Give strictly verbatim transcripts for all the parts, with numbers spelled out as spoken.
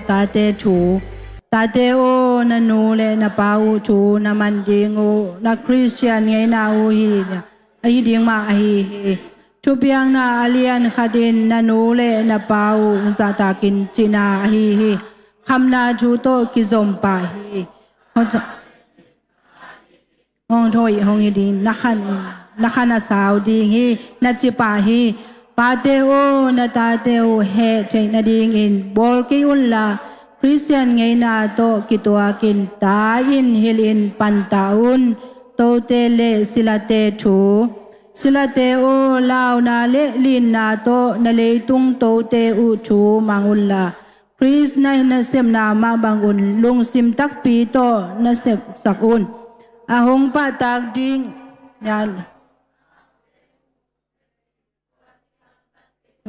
tate thu. Tate aw, na nu le na pa uh thu na man ding uh na Khristian ngeina uh hi, ahi ding mah ahi hi. Thupiakna a lian khat in na nu le na pa uh zahtakin cihna ahi hi. Khamna thu tawh kizom pah hi. Hong thawi hong hi ding, na khan in, na khan a sau ding hi, na ci pah hi. Pate aw, na tate uh heh theih nadingin bawl kei unla, Khristian ngeina tawh kituakin ta in hilh in panta un. Tote le silate thu. Silate aw, launa le linna tawh na leitung tote uh thu mang unla, Khrist na nasepna mah bangun lungsim takpi tawh nasepsak un. A hong pahtak ding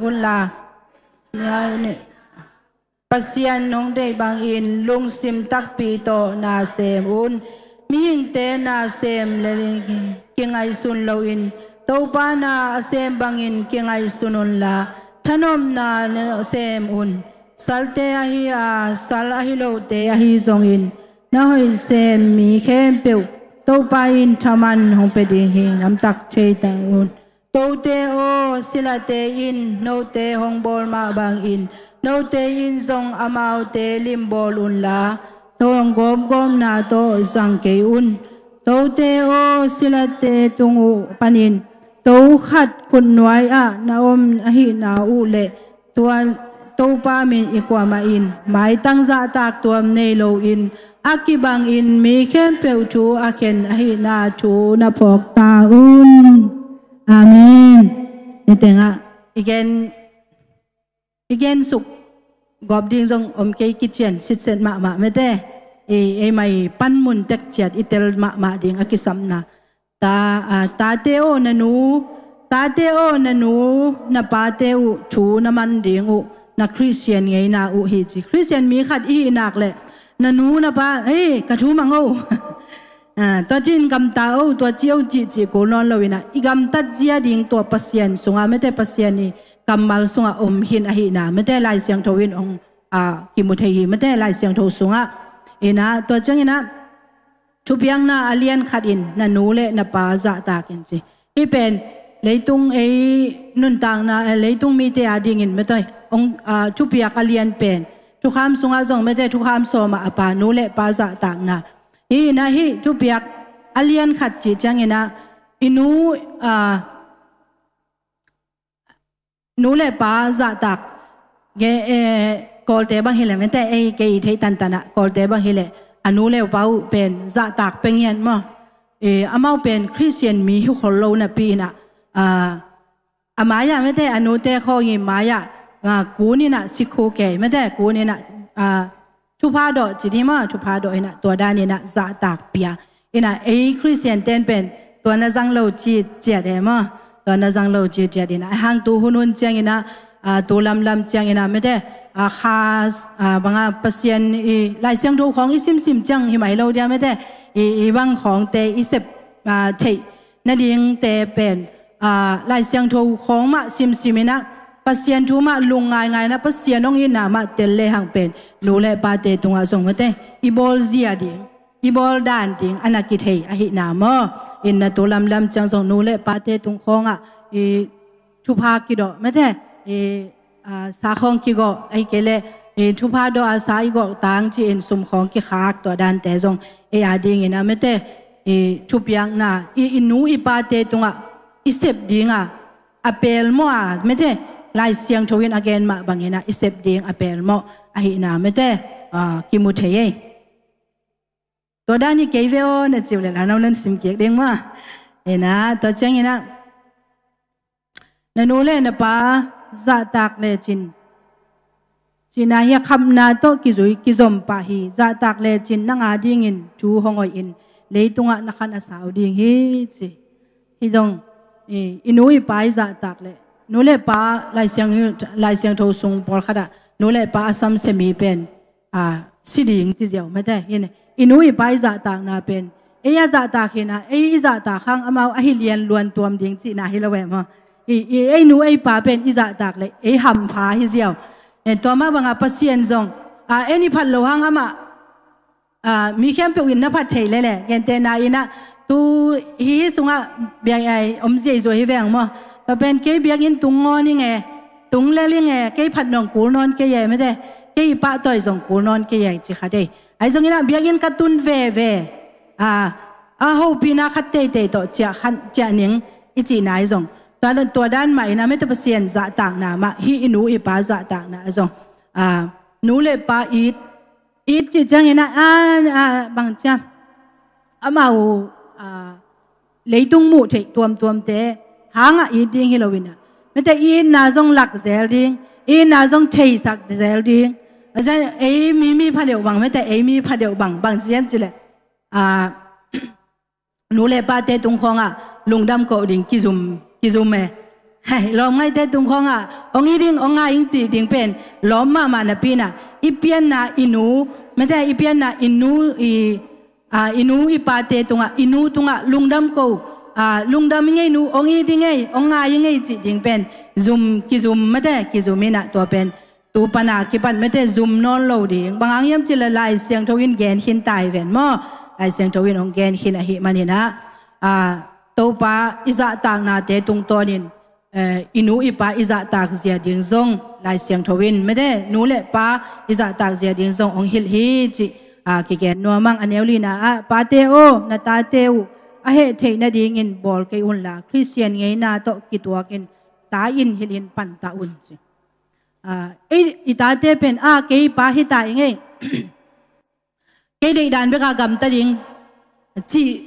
unla, Pasian hong deih bangin lungsim takpi tawh na sem un. Mihingte na sem le kingaihsun loin Topa na a sem bangin kingaihsun unla, thanuamna na sem un. Salte ahi a, sal ahi lote ahi zongin na hoih sem mi khempeuh Topa in thaman hong pia ding hi. Namtak thei ta un. Tote aw, silate in note hong bawl mah bangin note in zong amaute limbawl unla, hong gawmgawmna tawh zang kei un. Tote aw, silate tung uh panin to khat khutnuai ah na om ahihna uh le tua Topa min i kuamah in maitang zahtak tuam nei loin a kibangin mi khempeuh thu a khen ahihna thu na phawk ta un. Amen. Hih tengah i gen, i gen suk gawp ding zong om kei, kician sitset mahmah mete. Ei, ei mai panmun tek ciat i tel mahmah ding a kisapna. Ta, a, tate aw na nu, tate aw na nu, na pate uh thu na man ding uh na Khristian ngeina uh hi ci. Khristian mi khat i hih nak le na nu na pa, ei, ka thu mang o. A, tua cin gamta o, tua ci o cih cih kul nawn lo inah i gamtat zia ding tua Pasian sungah mete, Pasian i kammal sungah om hin ahihna mete, Lai Siangtho in ong, a, kimu thei hi mete, Lai Siangtho sungah. Inah tua cianginah thupiakna a lian khat in na nu le na pa zahtak in ci. Hih pen leitung ei nuntakna, eh, leitung mite a dingin mete ong, a, thupiak a lian pen thukham sungah zong mete thukham sawmah a pa nu le pa zahtakna. Hih inah hih thupiak a lian khat cih cianginah i nu, a, nu le pa zahtak, ge, eh, Kawlte bang hileh mete, ei, kei i theih tantanah Kawlte bang hileh a nu le pa uh pen zahtak pia ngiat maw. Eh, amau pen Khristian mi hi khol lo napi inah, a, a mai-ah mete a nute khawng i mai-ah, a, kun inah sikhu kei mete kun inah, a, thupha dawh ci ding maw, thupha dawh inah tua dan inah zahtak pia. Inah ei Khristian ten pen tua na zang lo ci ciat e maw, tua na zang lo ci ciat inah a hang tu hun hun cianginah, a, tu lamlam cianginah mete, a, kha, a, banga Pasian i Lai Siangtho khawng i simsim ciang hi mai lo dia mete, i, i bang khawngte i sep, a, theih nadingte pen, a, Lai Siangtho khawng mah simsim inah Pasian thu mah lungngaingai inah Pasian hong itna mah tel lehang pen nu le pate tungah zong mete i bawl zia ding, i bawl dan ding a na kithei ahihna maw. Inah tu lamlam ciang zong nu le pate tung khawngah i thupha kidawh mete, i, a, sa khawng kigawh ahi kei leh i thupha dawh a sa i gawh tang ci-in sum khawng kikhak tua dante zong ei a dingin a mete, i thupiakna i, i nu i pate tungah i sep dinga a pelmawh a mete, Lai Siangtho in a gen mah banginah i sep ding a pelmawh ahihna mete, a, kimu thei ei. Tua dan hi kei ve aw na ciu le la no nan sim kik ding maw. Inah tua cianginah na nu le na pa zahtak lecin, cihna hi a, khamna tawh kizui kizom pah hi. Zahtak lecin nang a dingin thu hong hoih in leitungah na khan a sau ding hi ci. Hi zong i, i nu i pa i zahtak le nu le pa Lai Siang, Lai Siangtho sung pawlkhatah nu le pa a samsia mi pen, a, si ding ci ziau mete. Hi ne, i nu i pa i zahtakna pen ei a zahtak hinah ei i zahtak hang amau ahi lian luan tuam ding cihna hi lo e maw. I, i ei nu ei pa pen i zahtak le ei hampha hi ziau. E, tua mah bangah Pasian zong a, en i phat lo hang amah, a, mi khempeuh in na phat thei lele. Gentehna in ah, tu hi sungah biak ai om ziaizua hi veng maw. Tua pen kei biakinn tung ngawn i nge, tung lel i nge, kei phat nong kul nawn kei e mete, kei i pahtawi zong kul nawn kei e ci kha dei. Ahi zongin ah biakinn ka tun veve, a, a hopihna khat teitei tawh ciah khan ciah ning i cihna ahi zong, tua dan, tua dan mah in ah mete Pasian zahtakna mah, hih i nu i pa zahtakna ahi zong, a, nu le pa it, it cih ciangin ah, a, a, bang ciam, amau, a, leitung muh theih tuamtuamte hangah it ding hi loin ah, mete itna zong lak zel ding, itna zong theisak zel ding. Ei mi, mi phadeuh bang, mete ei mi phadeuh bang, bang zian cileh, a, nu le pate tung khawngah lungdam koh ding kizum, kizum e. Hai, lawmngaihte tung khawngah ong hi ding, ong ngai ing cih ding pen lawm mahmah napi in ah, i pianna i nu, mete i pianna i nu i, a, i nu i pate tungah, i nu tungah lungdam ko, a, lungdam i ngei nu, ong hi ding ei, ong ngai i ngei cih ding pen zum, kizum mete, kizum in ah tua pen tu pana kipan mete zum nawn lo ding. Bang hang hiam cileh Lai Siangtho in gen khin ta hi ven maw. Lai Siangtho in hong gen khin ahih manin ah, a, Topa i zahtaknate tungtawnin, eh, i nu i pa i zahtak zia ding zong Lai Siangtho in mete nu le pa i zahtak zia ding zong hong hilh hi cih, a, kigen nuam ang. A neu lina ah, pate aw, na tate uh a heh theih nadingin bawl kei unla Khristian ngeina tawh kituakin ta in hilhin panta un ci. A, ei, i tate pen, a, kei pa hi ta i ngei. Kei deihdan beka gamta ding cih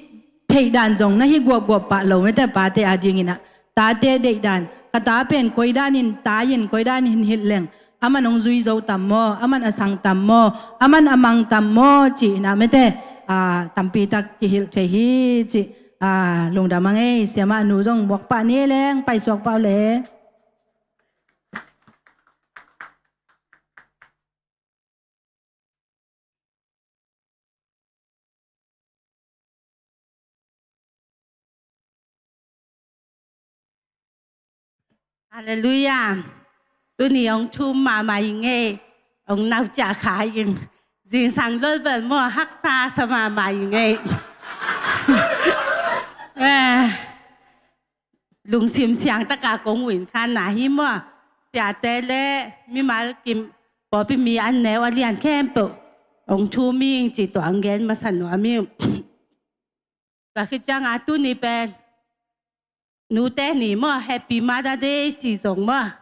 theihdan zong na hi guapguap pah lo mete pate adingin ah. Tate deihdan, ka ta pen koidanin ta in, koidanin hilh leng, aman hong zui zo tam maw, aman a sang tam maw, aman a mang tam maw cih in ah mete, a, tampitak kihilh thei hi cih, a, lungdam ang ei. Siamah nu zong muak pah ni leng, paisuak pah le. Halleluiah. Tuni hong thum mahmah i ngei, hong nau ciah kha in, zingsang lolbel maw, haksa sa mahmah i ngei. Eh, lungsim siangtaka kong win khanna hi maw. Siate le mimal kim pawlpi mi an neu a lian khempeuh hong thum ing cih tua hong gen masa nuam ing. Tua khit cianga tuni pen nute ni maw, Happy Mother Day ci zong maw.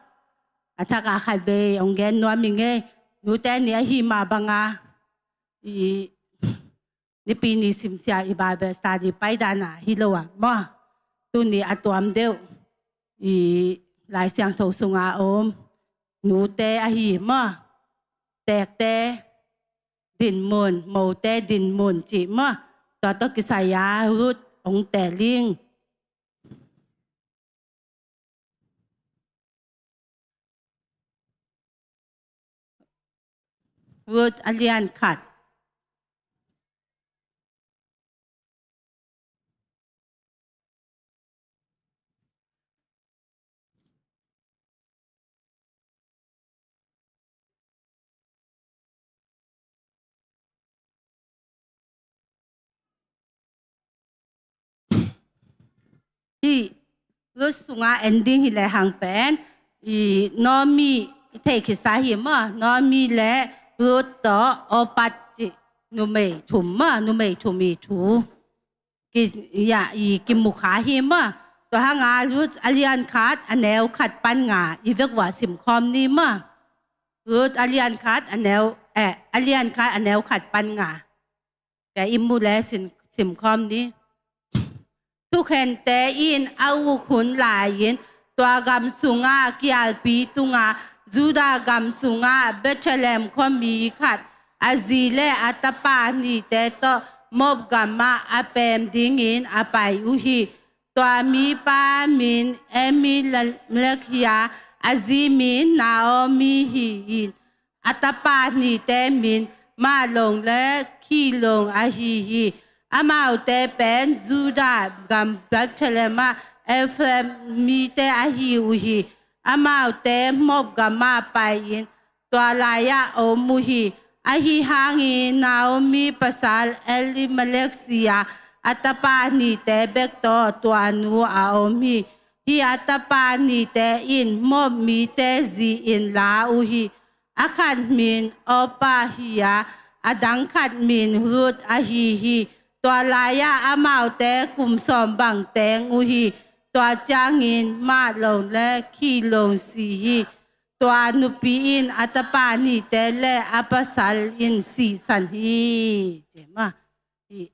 A thaka khatvei hong gen nuam i ngei. Nute ni ahi mah banga i Nipi ni simsia i Bible study paidana hi lo a maw. Tuni a tuam deuh i Lai Siangtho sunga om nute ahi maw. Teekte dinmun, mote dinmun cih maw. Tua tawh kisai-a Ruth hong teel ing. Ruth a lian khat. Hih Ruth sunga en ding hi lehang pen i Naomi i thei khitsa hi maw. Naomi le Ruth tawh Orpah cih numei thum maw, numei thum i thu ki, ya, i kimu kha hi maw. Tua hanga Ruth a lian khat a neu khat pan nga i vekvua simkhawm ni maw. Ruth a lian khat a neu, eh, a lian khat a neu khat pan nga. Tua i mu le sim, simkhawm ni. Thukhente in a uk hun lai-in tua gam sungah kialpi tunga Judah gam sungah Bethlehem khuami khat a zi le a tapa nihte tawh Moab gamah a pem dingin a pai uh hi. Tua mipa min Elimelek hi a, a zi min Naomi hi-in, a tapa nihte min Mahlon le Khilion ahi hi. Amaute pen Judah gam Bethlehem ah Ephraim mite ahi uh hi. Amaute Moab gamah pai-in tua lai-ah a om uh hi. Ahi hangin Naomi pasal Elimelek si a, a tapa nihte bek tawh tua nu a om hi. Hih a tapa nihte in Moab mite zi-in la uh hi. A khat min Orpah hi a, a dang khat min Ruth ahi hi. Tua lai-ah amaute kum sawm bang teng uh hi. Tua ciangin Mahlon le Khilion si hi. Tua nupi in a tapa nihte le a pasal in sihsan hi. Ci mah. Hih,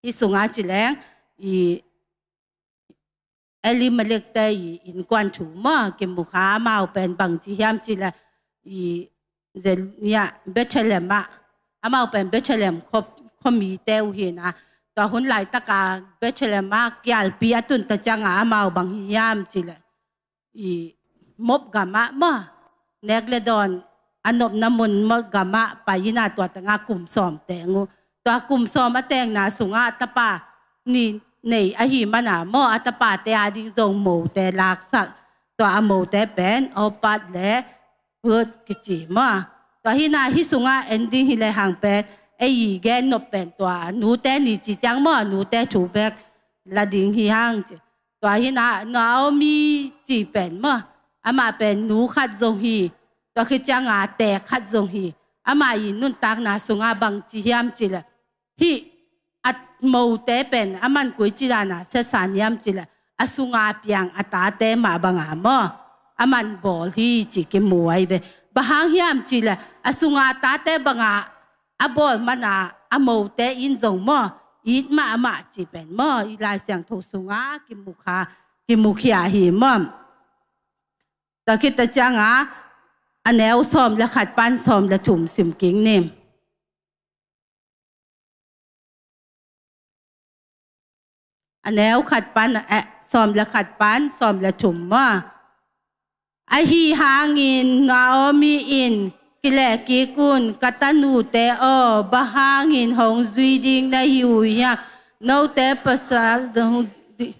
hih sungah ci leng, i Elimelek te i innkuan thu maw, kimu kha. Amau pen bangci hiam cih leh, i zen, ya, Bethlehem ah, amau pen Bethlehem khuamite uh hi na. Tua hun laitak a Bethlehem ah kialpi a tun ta ciang a amau bang hi hiam cih leh, i Moab gam ah maw, nek le dawn a nopna mun Moab gam ah pai in a, tua teng ah kum sawm teng uh. Tua kum sawm a tengna sungah tapa nih nei ahih man a maw, a tapate a ding zong mote laksak. Tua a mote pen Orpah le Ruth kici maw. Tua hi na, hih sungah en ding hi lehang pen, ei i gen nop pen tua nute ni ci ciang maw, nute thu bek la ding hi hang ci. Tua hi na, Naomi ci pen maw, amah pen nu khat zong hi. Tua khit ciang a teek khat zong hi. Amah i nuntakna sungah bangci hiam cih leh, hih a mote pen aman koici dan a siasan hiam cih leh, a sunga piang a tate mah bang a maw, aman bawl hi cih kimu ahi ve. Bang hang hiam cih leh, a sunga tate bang a a bawl man a, a mote in zong maw, it mahmah cih pen maw, i Lai Siangtho sungah kimu kha, kimukhia hi maw. Tua khit ta ciang a, a neu sawm le khat pan sawm le thum sim kik ni. A neu khat pan, eh, sawm le khat pan sawm le thum maw. Ahi hangin Naomi in, "Kileh kik un, ka tanute aw, bang hangin hong zui ding na hi uh hiam? Note pasal dong di-,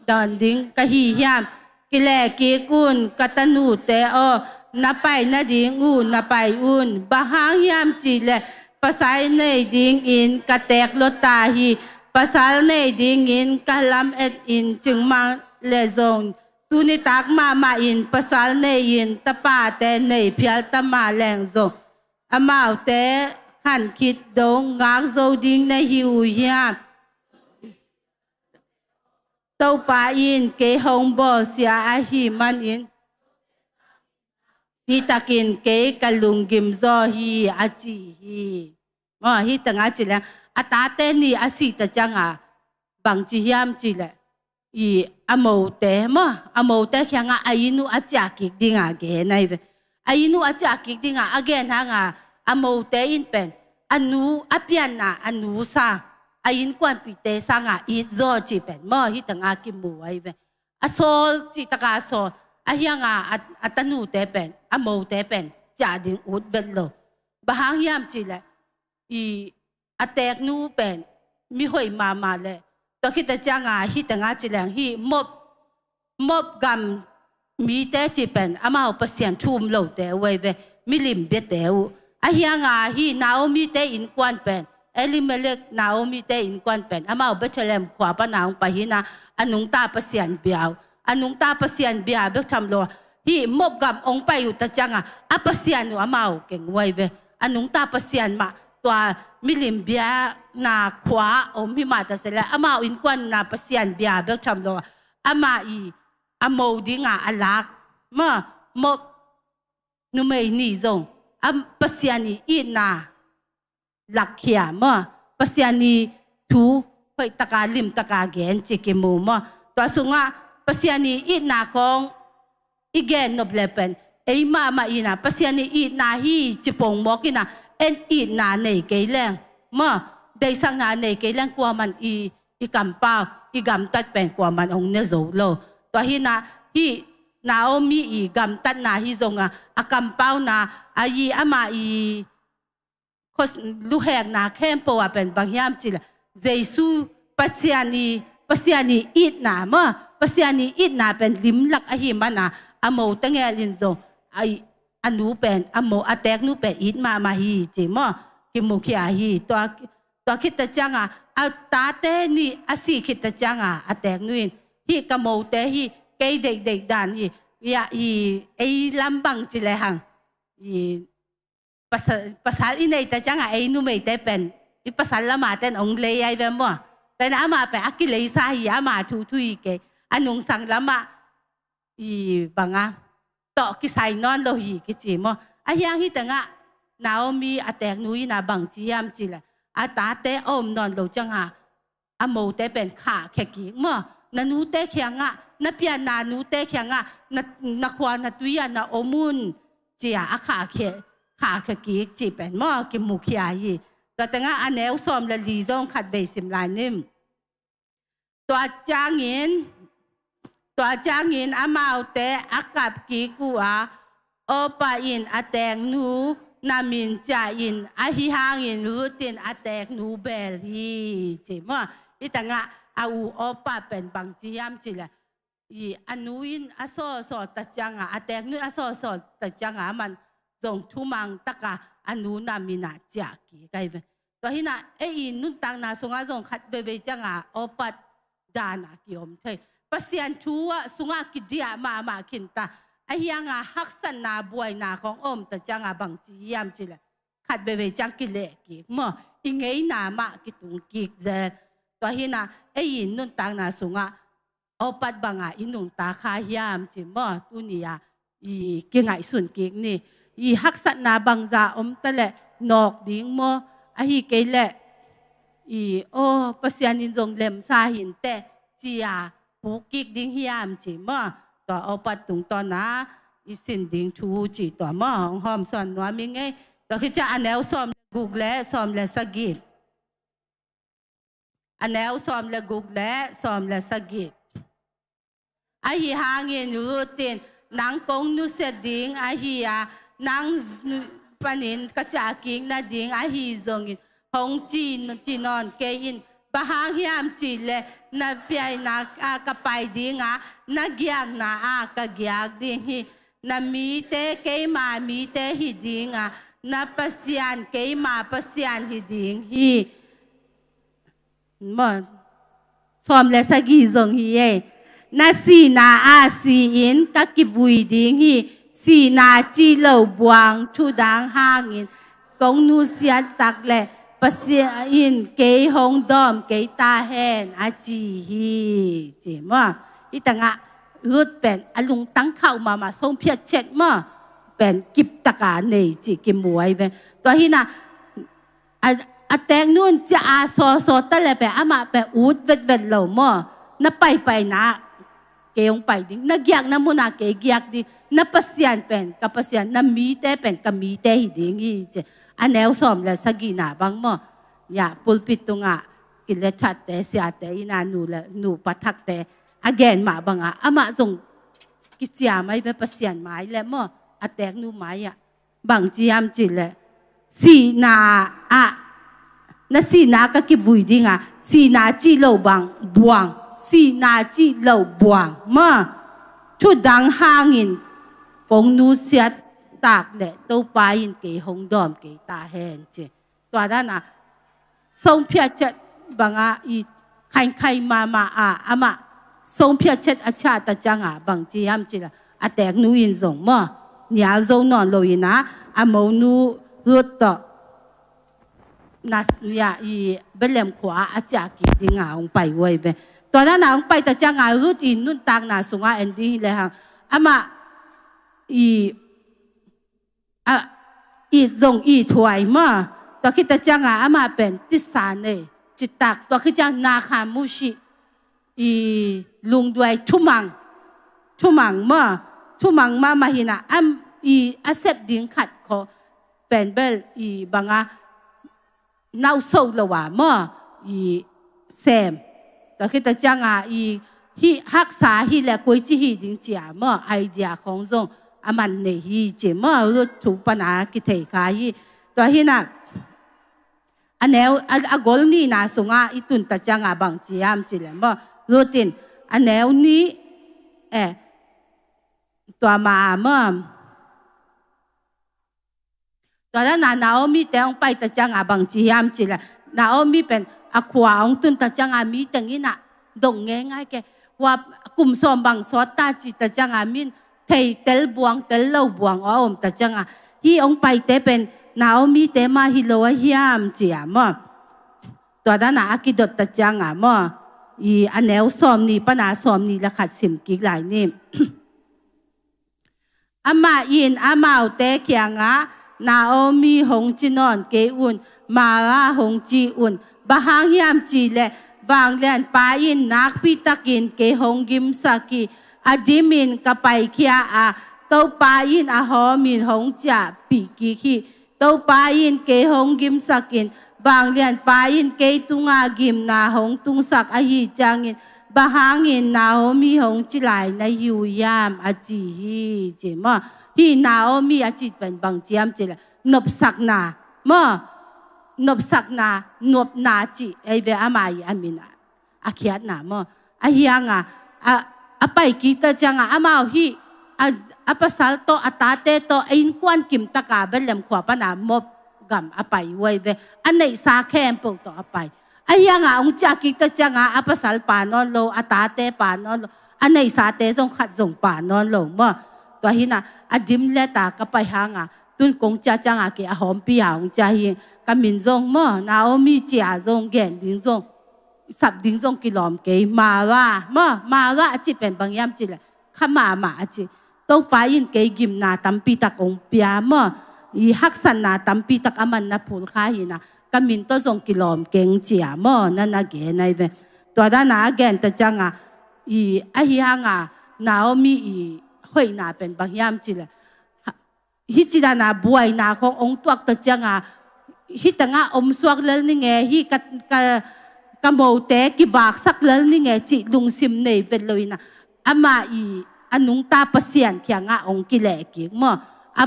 dawn ding ka hi hiam? Kileh kik un, ka tanute aw, na pai nading uh na pai un. Bang hang hiam cih leh pasal nei dingin ka teek lua ta hi. Pasal nei dingin ka lamet in cingmang leh zong, tuni tak mahmah in pasal nei-in tapate nei phial ta mah leng zong, amaute khan khit dong ngak zo ding na hi uh hiam? Topa in kei hong bawlsia ahih manin, hih takin kei ka lunggim zaw hi," a ci hi. Maw, hih teng a ci leng, a tate nih a sih ta ciang a, bangci hiam cih leh, i a mote maw, a mote kiangah a inn uh a ciah kik ding a gen ahi ve. A inn uh a ciah kik ding a a gen hang a, a mote in pen a nu, a pianna a nu sang, a innkuanpihte sang a it zaw cih pen maw, hih teng a kimu ahi ve. A sawl cih tak a sawl, ahi hang a, a, a tanute pen, a mote pen ciah ding ut vet lo. Bang hang hiam cih leh, i a teeknu pen mi hoih mahmah leh, tua khit ta ciang a, hih teng a ci leng, hih Moab, Moab gam mite cih pen amau Pasian thu um lote uh ahi ve, milim biate uh. Ahi hang a, hih Naomi te innkuan pen, Elimelek Naomi te innkuan pen, amau Bethlehem khua pan a hong pai hi na, a nungta Pasian bia uh. A nungta Pasian bia bek tham lo a, hih Moab gam hong pai uh ta ciang a, a pasian uh amau keng uh ahi ve. A nungta Pasian mah, tua milim biakna khua om hi mah ta se leh, amau innkuan na Pasian bia bek tham lo a, amah i a mo ding a a lak maw, Moab numei nih zong a Pasian i itna lakkhia maw, Pasian i thu hoih tak a, lim tak a gen cih kimu maw. Tua sungah Pasian i itna khawng i gen nop leh pen, ei mahmah in a Pasian i itna hi ci pongmawk in a, en itna nei kei leng maw, deihsakna nei kei leng, kuaman i, i kampau, i gamtat pen kuaman hong ne zo lo. Tua hi na, hih Naomi i gamtatna hi zong a, a kampauna, a i, amah i khos-, luhekna khempeuh ah pen bang hiam cih leh, Jesu, Pasian i, Pasian i itna maw, Pasian i itna pen limlak ahih man a, a mote ngel in zong, a i, a nu pen, a mo, a teeknu pen it mahmah hi ci maw, kimukhia hi. Tua, tua khit ta cianga a tate nih a sih khit ta cianga a teeknu in, hih ka mote hi, kei deihdeih dan hi, ya, i ei lam bang ci le hang, i pasal, pasal i nei ta cianga ei numeite pen, i pasal lama ten ong lei ai ve maw. Tua ina ama pen a kileisa hi, ama thu thu hi kei, a nungsang lama i banga tawh kisai nawn lo hi kici maw. A hiang hi tengah Naomi a teeknu ina bang ci hiam ci le, a tate a om nawn lo cianga a mote pen khahkhia kik maw. Na nute khiangah, na pianna nute khiangah, na, na khua na tuia na om un cia a khahkhia, khahkhia kik ci pen maw, kimukhia hi. Tua tengah a neu sawm le li zong khat vei sim lai ning. Tua ciangin, tua ciangin amaute a kap kik uh a, Orpah in a teeknu na min ciah in, ahi hangin Ruth in a teeknu beel hi ci maw. Hih tengah a u Orpah pen bang ci hiam ci le, i a nu in a sawsaw ta cianga, a teeknu in a sawsaw ta cianga, aman zong thumang taka a nu na min a ciah kik ai ve. Tua hina ei i nuntakna sungah zong khat veivei cianga Orpah dana kiom thei. Pasian thu ah sungah kidiah mahmah khinta. A hianga haksatna buaina khong om ta cianga bang ci hiam ci le, khat veivei ciang kileh kik maw. I ngeina mah kitung kik zel. Tua hina ei i nuntakna sungah Orpah banga i nungta kha hiam ci maw, tuni a i kingaihsun kik ni. I haksatna bangza om ta le nawk ding maw, ahi kei le i aw Pasian in zong lemsa hinteh cia puk kik ding hiam ci maw. Tua Orpah tungtawna i sin ding thu ci tua maw, hong hawm sawn nuam i ngei. Tua khit ciang a neu sawm le guk le sawm le sagih. A neu sawm le guk le sawm le sagih. Ahi hangin Ruth in, nang kong nusia ding ahi a, nang panin ka ciah kik nading ahi zongin hong ci, ci nawn kei in. Bang hang hiam ci le, na piaina a ka pai ding a, na giakna a ka giak ding hi. Na mite keima mite hi ding a, na Pasian keima Pasian hi ding hi. Maw, sawm le sagih zong hi ei. Na sihna a si-in ka kivui ding hi. Sihna cih lo buang thudang hangin kong nusiat tak le Pasian in kei hong dawm kei ta hen a ci hi. Ci maw. Hih tengah Ruth pen a lungtang khauh mahmah, song phiat chet maw, pen kiptaka nei ci kimuai ve. Tua hina a, a teeknu in cia a sawsaw ta le pen amah pen ut vetvet lo maw. Na paipaina kei hong pai ding, na giakna muna kei giak ding, na Pasian pen ka Pasian, na mite pen ka mite hi ding hi ci. A neu sawm le sagihna bang maw. Ya, pulpit tungah kilethatte siate ina nu le nupa thakte a gen mah banga amah zong kiciam ai ve Pasian mai le maw, a teeknu mai ah. Bang ci hiam ci le, sihna ah, na sihna ka kivui dinga, sihna cih lo bang buang, sihna cih lo buang maw. Thudang hangin kong nusiat tak le Topa in kei hong dawm kei ta hen ci. Tua dana song phiat chet banga i khainkhai mama a amah song phiat chet a ciah ta cianga bang ci hiam ci la, a teeknu in zong maw, nial zo nawn lo ina a monu Ruth tawh nas nia i Bethlehem khua a ciah kik dinga hong pai huai ve. Tua dana hong pai ta cianga Ruth i nuntakna sunga en ding hi le hang amah i a, it zong it huai maw. Tua khit ta cianga amah pen tisa nei citak, tua khit ciang nakhamushi i lungduai thumang, thumang maw, thumang mahmah hina am i a sep ding khat khawh pen bel i banga nauso lo a maw, i sem. Tua khit ta cianga i hih haksa hi le koici hi ding cia maw, idea khong zong a man nei hi ci maw, Ruth thu pana kithei kha hi. Tua hina a neu a, a gol nihna sunga i tun ta cianga bang ci hiam ci le maw, Ruth in a neu nih, eh, tua ma a maw, Tua dan a Naomi te hong pai ta ciang a bang ci hiam cih leh, Naomi pen a khua hong tun ta ciang a mi teng in a dong ngeingai kei. Hua kum sawm bang sawt ta ci ta ciang a min thei tel buang tel lo buang a om ta ciang a, hih hong paite pen Naomi te mah hi lo a hiam ci a maw. Tua dan a a kidot ta ciang a maw, i a neu sawmnih pan a sawmnih le khat sim kik lai ni. Amah in amaute kiangah, Naomi hong ci nawn kei un, Mara hong ci un. Bang hang hiam cih leh, vanglianpa in nakpi takin kei hong gimsak hi, a dimin ka paikhia a, Topa in a hawmin hong ciahpih kik hi. Topa in kei hong gimsak in, vanglianpa in kei tungah gimna hong tungsak ahih ciangin, bang hangin Naomi hong ci lai na hi uh hiam a ci hi, ci maw. Hih Naomi a cih pen bang ci hiam cih leh, nopsakna maw. Nopsakna, nopna cih ei ve, amah i a min a a khiatna maw. Ahi hang a, a, a pai kik ta ciang a, amau hih a, a pasal tawh, a tate tawh, a innkuan kim tak a Bethlehem khua pan a Moab gam a pai uh ei ve. A neihsa khempeuh tawh a pai. Ahi hang a hong ciah kik ta ciang a, a pasal pha nawn lo, a tate pha nawn lo, a neihsate zong khat zong pha nawn lo maw. Tua hi in a, a dim let a ka pai hang a, tun kong ciah ciang a kei a hawmpi a hong ciah hi. Ka min zong maw, Naomi ci a zong gen ding zong, sap ding zong kilawm kei. Mara maw, Mara a cih pen bang hiam cih leh, kha mahmah a cih. Topa in kei gimna tampi tak hong pia maw, i haksatna tampi tak aman na phulkha hi in a, ka min tawh zong kilawm keng ci a maw, na na gen ei ve. Tua dan a a gen ta ciang a, i ahi hang a Naomi i hoihna pen bang hiam cih leh, hih ci dan a buaina khong hong tuak ta ciang a, hih teng ah om suak lel ning e, hih ka, ka, ka mote kivaksak lel ning e cih lungsim nei vet lo in a, amah i a nungta Pasian kiangah hong kileh kik maw. A,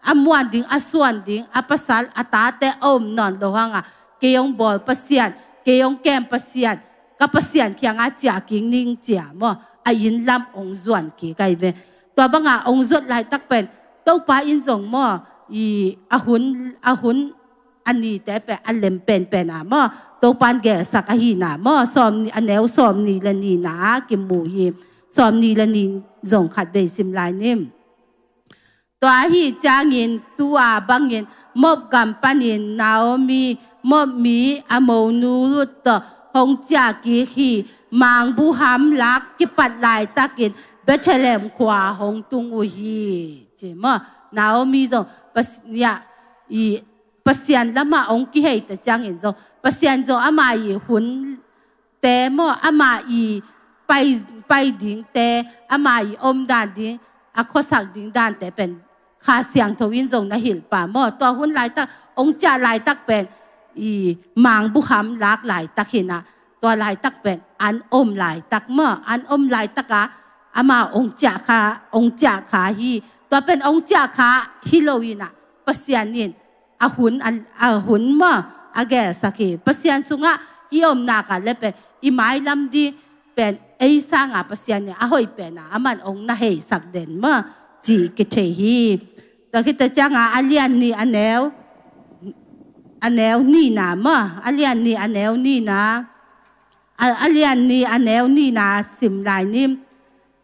a muan ding, a suan ding, a pasal, a tate a om nawn lo hang a, kei hong bawl Pasian, kei hong kem Pasian, ka Pasian kiangah ciah kik ning ci a maw, a inn lam hong zuan kik ei ve. Tua bang a hong zuat laitak pen, Topa in zong maw, i a hun, a hun a nite pen a lem penpen a maw, Topa in gelsak ahihna maw, sawmnih, a neu sawmnih le nihna ah kimu hi. Sawmnih le nih zong khatvei sim lai ning. Tua ahih ciangin tu-a bangin Moab gam panin Naomi, Moab mi a monu Ruth tawh hong ciah kik hi. Mangbuham lak kipat laitakin Bethlehem khua hong tung uh hi, ci maw. Naomi zong Pas-, ya, i Pasian lamah hong kihei ta ciangin zong, Pasian zong amah i hun te maw, amah i pai, pai dingte, amah i omdan ding, a khuasak ding dante pen Kha Siangtho in zong na hilh pah maw. Tua hun laitak, hong ciah laitak pen i Mangbuham lak laitak hi in a, tua laitak pen an om laitak maw, an om laitak a, amah hong ciah kha, hong ciah kha hi. Tua pen hong ciah kha hi lo in a, Pasian in a hun, a, a hun maw, a gelsak hi. Pasian sungah i om nak leh pen i mailam ding pen ei sanga Pasian in a hoih pen a aman hong na heisak den maw, ci kithei hi. Tua khit teh ciang a, a lian nih a neu, a neu nihna maw, a lian nih a neu nihna, a, a lian nih a neu nihna sim lai ning.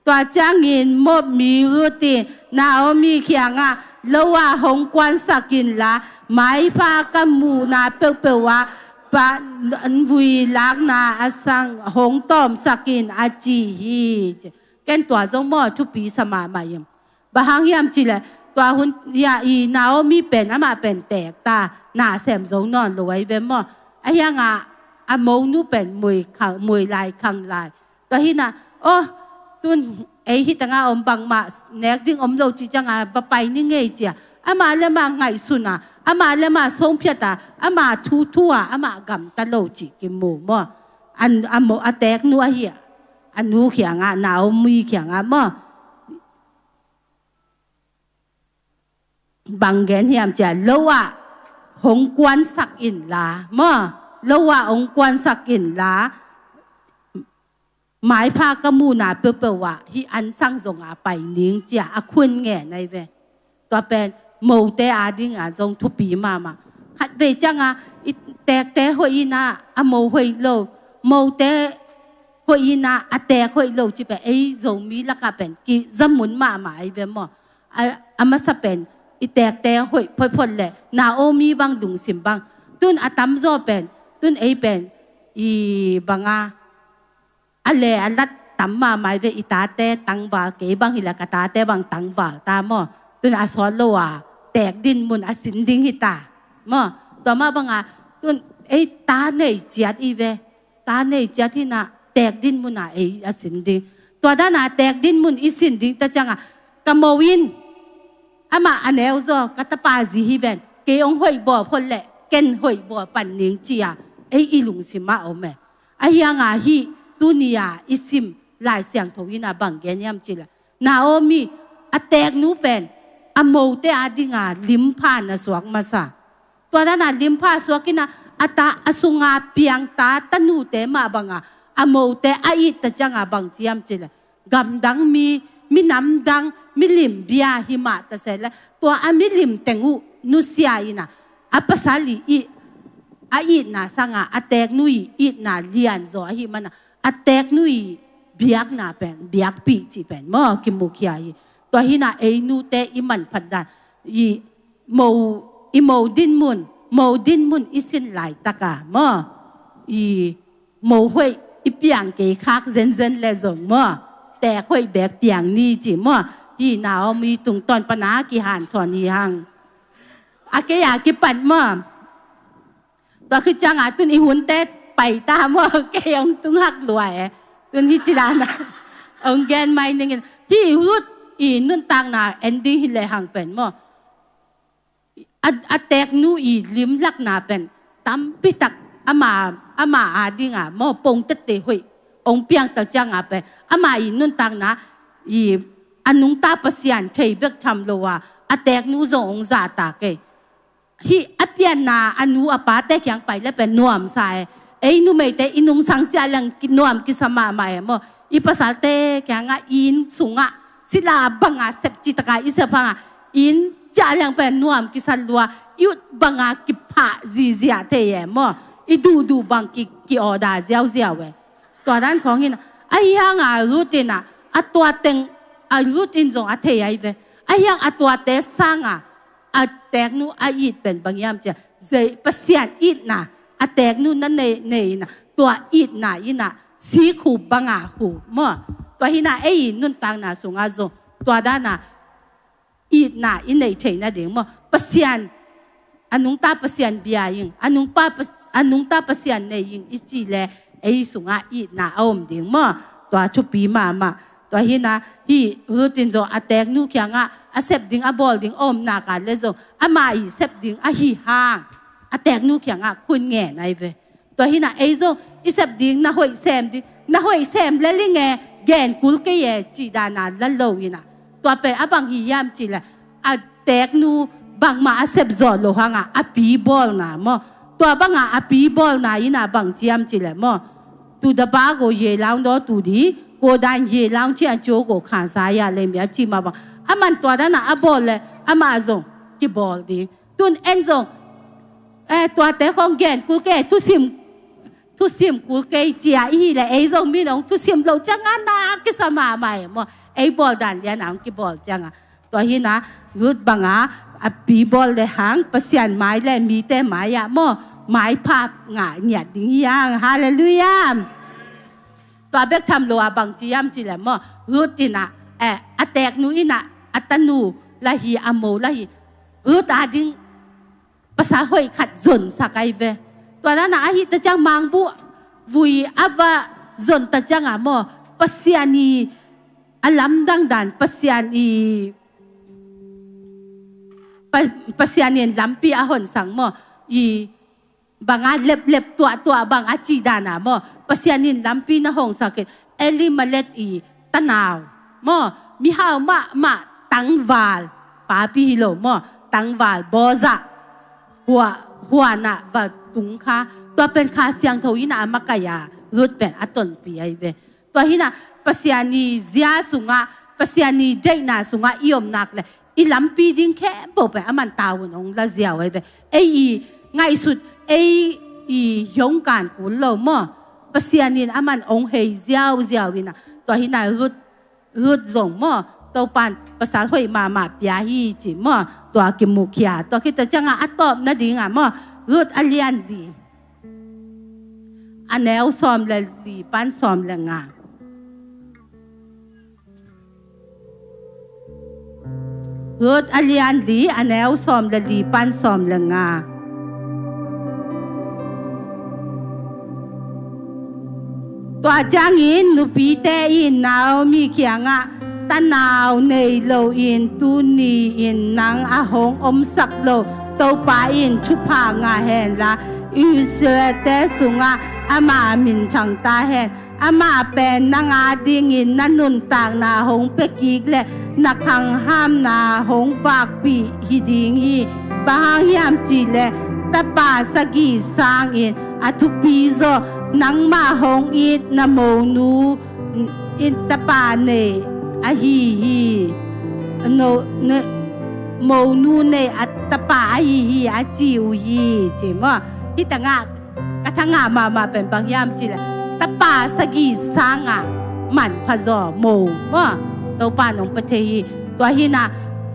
Tua ciangin Moab mi Ruth in Naomi kiangah, lo ah hong kuansak inla, maipha ka muhna peuhpeuh ah, pa, vui lakna a sang hong tawmsak in, a ci hi. Ken tua zong maw, thupi sa mahmah ing. Bang hang hiam cih leh, tua hun, ya, i Naomi pen, amah pen teek ta, na sem zo nawn lo ahi ve maw. Ahi hang a, a monu pen mui khang, mui lai khang lai. Tua hi in a, oh, tun ei hi teng ah om, bangmah nek ding om lo cih ciang a, va pai ni ngei ci a. Amah le amah ngaihsun a, amah le amah songphiat a, amah thu thu a, amah gamta lo cih kimu maw. An, a mo, a teek nu ahi a, a nu kiangah, Naomi kiangah maw. Bang gen hiam cih leh, lo ah hong kuansak inla maw, lo ah hong kuansak inla, maipha ka muhna peuhpeuh ah hih an sang zong a pai ning, ci a a khun ngen ahi ve. Tua pen mote ading a zong thupi mahmah. Khatvei ciang a i teekte hoih in a, a mo hoih lo, mote hoih in a, a teek hoih lo ci pen ei Zomi lakah pen kizamun mahmah ahi ve maw. A, a masa pen i teekte hoih photphot leh Naomi bang lungsim bang. Tun a tamzaw pen, tun ei pen i bang a, a le a lat tam mahmah ahi ve, i tate tangval, kei bang hi leh ka tate bang tangval ta maw. Tun a sawt lo a teek din mun a sin ding hi ta maw. Tua mah bang a tun ei ta nei ciat hi ve. Ta nei ciat hi in a, teek din mun a ei a sin ding. Tua dan a teek din mun i sin ding ta ciang a, ka mo in, amah a neu zaw, ka tapa zi hi ven, kei hong hoih bawl phot leh ken hoih bawl pan ning ci a, ei i lungsim ah om e. Ahi hang a hih tuni a i sim Lai Siangtho in a bang gen hiam cih leh, Naomi, a teeknu pen a mote ading a limpha na suak masa. Tua dan a limpha suak in a, a ta, a sung a piang ta tanute mah bang a, a mote a it ta ciang a bang ci hiam cih leh, gamdang mi, minam dang, milim bia hi mah ta se leh, tua a milim teng uh nusia in a, a pasal i, i, a itna sang a, a teeknu i itna lian zaw ahih man a, a teeknu i biakna pen, biakpih cih pen maw, kimukhia hi. Tua hi in a ei nute i manphat dan i mo, i mo din mun, mo din mun i sin laitak a maw, i mo hoih i piang kei khak zenzen leh zong maw, teek hoih bek piang ni ci maw. Hih Naomi tungtawn pan a kihanthawn hi hang. A kei a kipat maw. Tua khit ciang a tun i hunte pai ta maw, kei hong tung hak lua e. Tun hih ci dan a hong gen mai ning in, hih Ruth i nuntakna en ding hi lehang pen maw, a, a teeknu i limlakna pen tampi tak ama, ama ading a maw, pong tette hoih hong piang ta ciang a pen, ama i nuntakna i a nungta Pasian thei bek tham lo a, a teeknu zong hong zahtak e. Hih a pianna a nu a pate kiang pai leh pen nuamsa e. Ei numeite i nungsang ciah leng ki-, nuam kisa mahmah e maw. I pasalte kiang a inn sung a sila bang a sep cih tak a i sep hang a, inn ciah leng pen nuam kisa lua, i ut bang a kiphah zihziah thei e maw. I duhduh bang ki, ki-order ziauziau e. Tua dan khawng hi in a, ahi hang a Ruth in a, a tua teng, a Ruth in zong a thei ahi ve. Ahi hang a tuate sang a, a teeknu a it pen bang hiam cih leh, zei Pasian itna, a teeknu na nei, nei in a, tua itna in a, sik hup bang a hup maw. Tua hi in a ei i nuntakna sung a zong tua dan a itna i neih theih nading maw. Pasian, a nungta Pasian bia ing, a nungpa Pas-, a nungta Pasian nei ing i cih leh ei sung a itna a om ding maw. Tua thupi mahmah. Tua hi in a, hih Ruth in zong a teeknu kiang a, a sep ding a bawl ding a om nak a leh zong, ama i sep ding ahi hang a teeknu kiang a khut ngen ahi ve. Tua hi in a ei zong i sep ding na hoih sem ding, na hoih sem lel ing e, gen kul kei e cih dan a la lo in a. Tua pen a bang hi hiam cih leh, a teeknu bangmah a sep zawh loh hang a, a pi bawlna maw. Tua bang a, a pi bawlna in a bang ci hiam cih leh maw, သူတစ်ပါးကိုရေလောင်းသောသူသည် ကိုယ်တိုင်ရေလောင်းခြင်းအကျိုးကိုခံစားရလိမ့်မည် အကျိုးမှာပေါ့။ အမှန် tua dan a a bawl leh amah zong kibawl ding. Tun en zong, eh, tuate khawng gen kul kei, thusim, thusim kul kei ci a i hih leh ei zong mi in hong thusim loh ciang a na kisa mahmah e maw. Ei bawl dan lian a hong kibawl ciang a. Tua hi in a, Ruth bang a, a pi bawl lehang Pasian mai leh mite mai ah maw, maipha ngah ngiat ding hi hang. Halleluiah. Tua bek tham lo a bang ci hiam cih leh maw, Ruth in a, eh, a teeknu in a, a tanu lah hi, a mo lah hi, Ruth ading pasal hoih khat zonsak ahi ve. Tua dan a ahih tak ciang mangbuh vui a va zon tak ciang a maw, Pasian i a lamdang dan, Pasian i, Pa-, Pasian in lampi a honsak maw, i bang a leplep tuahtuah bang a cih dan a maw, Pasian in lampi na hongsak in, Elimelek i tanau maw, mihau mahmah tangval, papi hi lo maw, tangval Boaz, hua, huan ah va tung kha, tua pen Kha Siangtho in a makaih a, Ruth pen a tonpih ahi ve. Tua hi in a, Pasian i zia sung a, Pasian i deihna sung a i om nak leh, i lampi ding khempeuh pen aman tavuan hong la ziau ahi ve. Ei i ngaihsut, ei i hiongkan kul lo maw. Pasian in aman hong hei ziauziau in a, tua hi na Ruth, Ruth zong maw, Topan pasal hoih mahmah pia hi ci maw, tua kimukhia. Tua khit ciangah a tawp nadingah maw, Ruth a lian li, a neu sawm le li pan sawm le nga. Ruth a lian li, a neu sawm le li pan sawm le nga. Tua ciangin nupite in Naomi kiangah, tanau nei loin tuni-in nang a hong omsak lo Topa in thupha ngah henla, Israel-te sungah ama minthang ta hen. Amah pen nang adingin na nuntakna hong pia kik le na khanghamna hong vakpih hi ding hi. Bang hang hiam cihleh tapa sagih sangin a thupi zaw nangmah hong it na monu in tapa nei ahi hi. No, ne, monu nei a tapa ahi hi a ci uh hi ci maw. Hi tangah ka thangah mahmah pen bang hiam cihleh tapa sagih sangah manpha zaw mo maw. Topa nong pia thei hi. Tua hi na,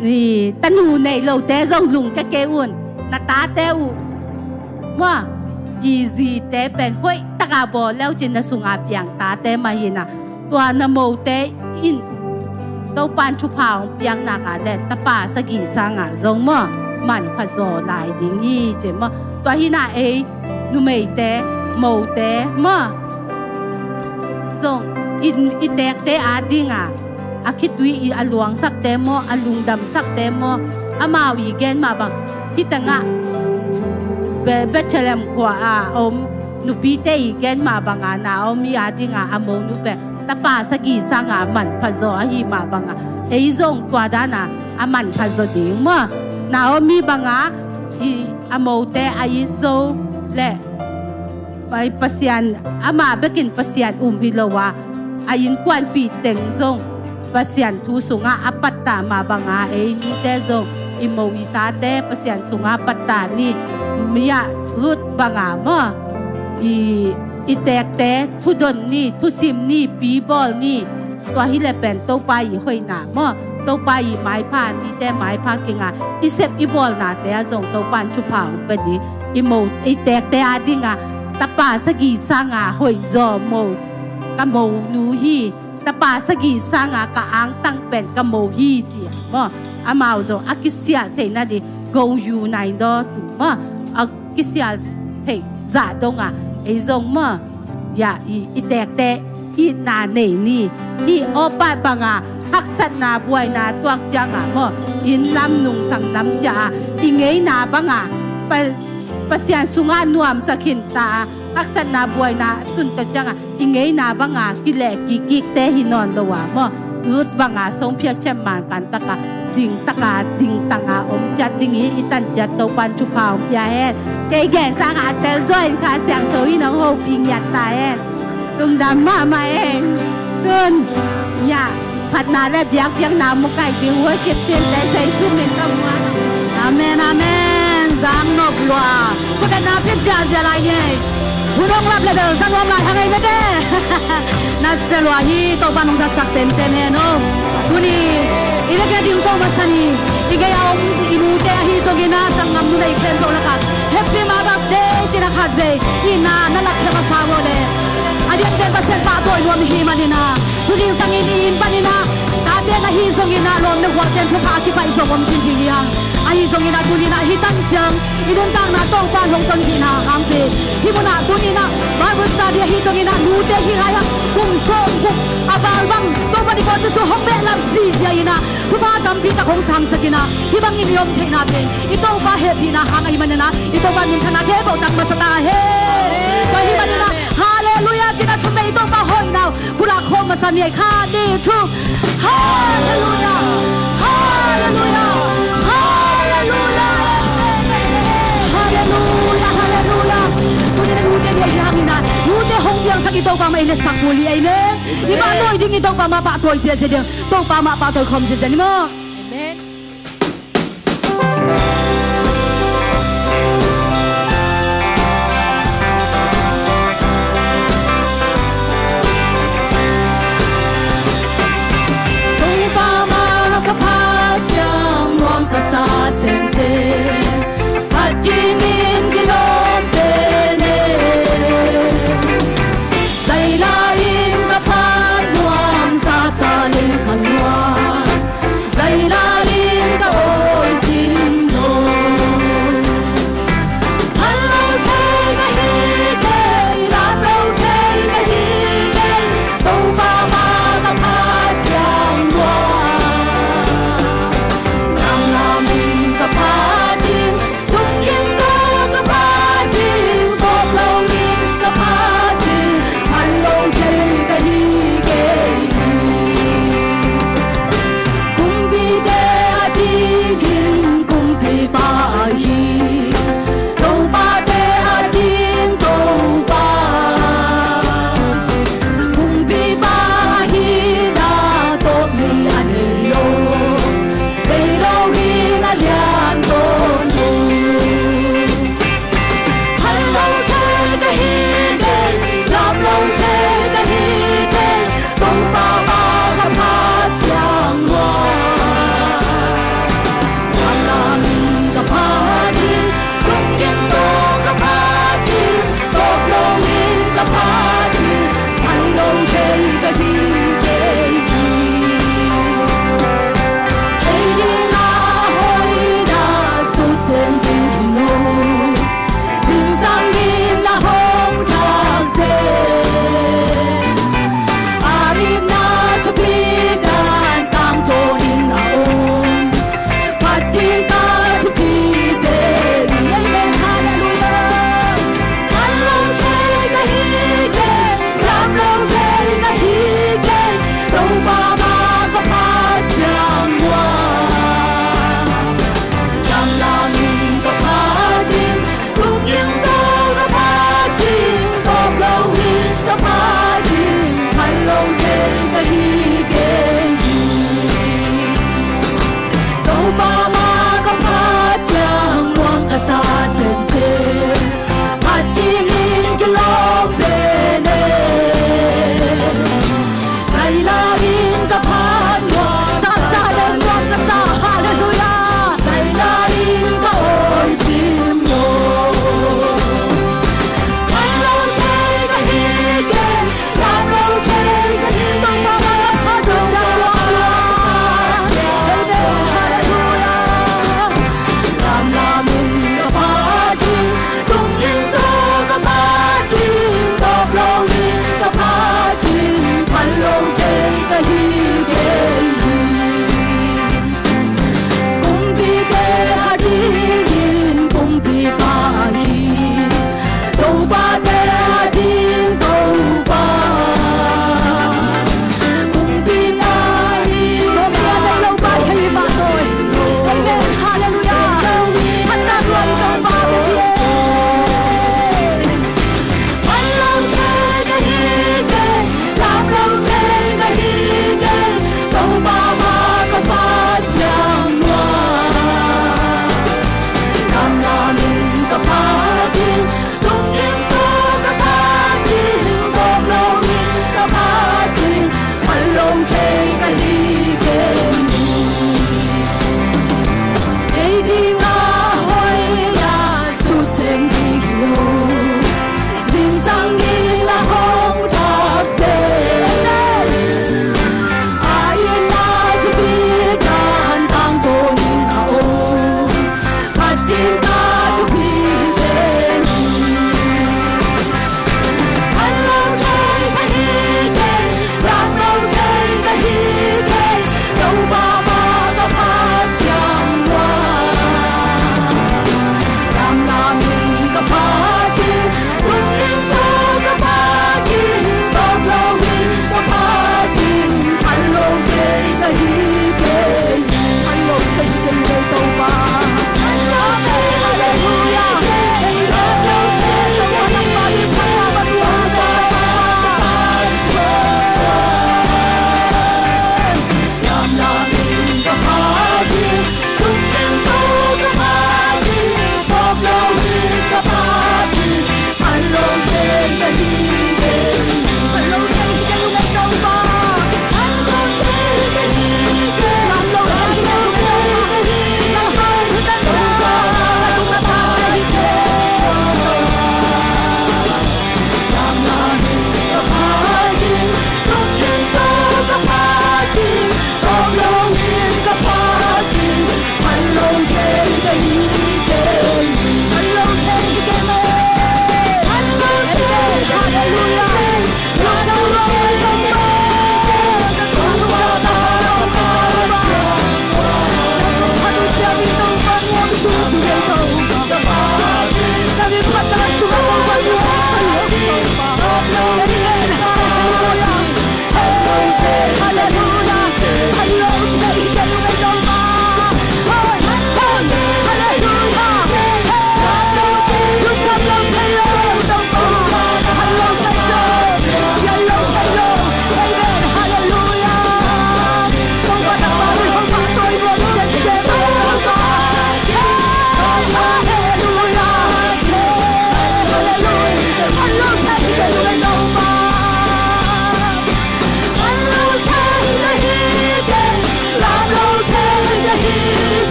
i, tanu nei lote zong lungkia kei un. Na tate uh maw, i zite pen hoih taka bawl leu cin na sunga piang tate mah hi na. Tua na mote in Topan thupha hong piak nak a le tapa sagih sangah zong maw manpha zaw lai ding hi ci maw. Tua hi na ei numeite, mote maw zong i, i tekte adingah a khitui i a luangsakte maw, a lungdamsakte maw, amau i gen mah bang hi tangah Be-, Bethlehem khua a om nupite i gen mah banga Naomi adinga a monu pen tapa sagih sanga manpha zaw ahi mah banga ei zong tua dana a manpha zaw ding maw. Naomi banga i a mote a it zo le Pai Pasian, amah bekin Pasian um hi lo a, a innkuanpih teng zong Pasian thu sungah a pattah mah banga ei nute zong i mo i tate Pasian sungah pattah ni. Mia Ruth banga maw i, i tekte thudon ni, thusim ni, pibawl ni. Tua hi le pen Topa i hoihna maw, Topa i maipha, mite maipha kinga i sep i bawlnate ah zong Topa in thupha hong pia ding. I mo, i tekte adinga tapa sagih sanga hoih zaw mo, ka mo nu hi. Tapa sagih sanga ka angtang pen ka mo hi ci a maw. Amau zong a kisial theih nading go yu nai daw tu maw. A kisial theih zah donga ei zong maw. Ya, i, i tekte itna nei ni. Hih Orpah banga haksatna buaina tuak cianga maw, inn lam nungsang lam ciah a i ngeina banga Pa-, Pasian sungah nuamsa khinta a haksatna buaina tunta cianga i ngeina banga kileh kikikte hi nawn lo a maw. Ruth banga songphiat ciat man kan taka ding taka ding tanga om ciat ding hi. I tan ciat Topan thupha hong pia hen. Kei gen sanga a tel zaw in Kha Siangtho in hong hopih ngiat ta hen. Lungdam mahmah hen. Tun ya phatna le biakpiakna mu kaih ding worship team te Jesu min ka muan. Amen, amen. Zang nop lua. Khuatetna pit ziazia lai ni. Hun hong lap le bel za nuam lai hang ei mete. Na sia lua hi, Topa nong zatsak semsem hen o. Tuni i lek le ding ko masa ni. I gei a om i nute ahi zongin a sanggam numei khempeuh lakah Happy Mother's Day cina khat vei. I na na lak khia masa vua le. A lian pen Pasian pahtawi nuam i hih manin a, tu zingsangin i inn panin a tate na hi zongin a lawm le gualten thupha a kipaih zong om cin ding hi hang. Ahi zongin a tuni in a hih tan ciang i nuntakna Topa in hong tonpihna hangpi. Hih munah tuni in a Bible study ahi zongin a nute hi lai ah kum sawm kum a val bang Topa in i pawlpi sung hong behlap zihziah in a thupha tampi tak hong sangsak in a hih bangin i om theihna pen i Topa hehpihna hang ahi manin a i Topa minthanna khempeuh tang masa ta hen. Tua hih manin a Halleluiah cin a thum vei i Topa hoihna uh pulak khawm masa ni. Khat, nih, thum. Halleluiah. Halleluiah. Halleluiah. Halleluiah. Halleluiah. Tuni in a nute ni ahi hangin a nute hong piangsak i Topa mah i letsak kul hi. Amen. I mah nawi ding i Topa mah pahtawi ziazia ding. Topa mah pahtawi khawm ziazia ni maw. Amen. Topa mah ka phat ciang nuam ka sa semsem. Phat dingin kilawm pen e. Zai lai-in ka phat nuam, sa sa leng ka nuam. Zai lai-in ka awi cin lo.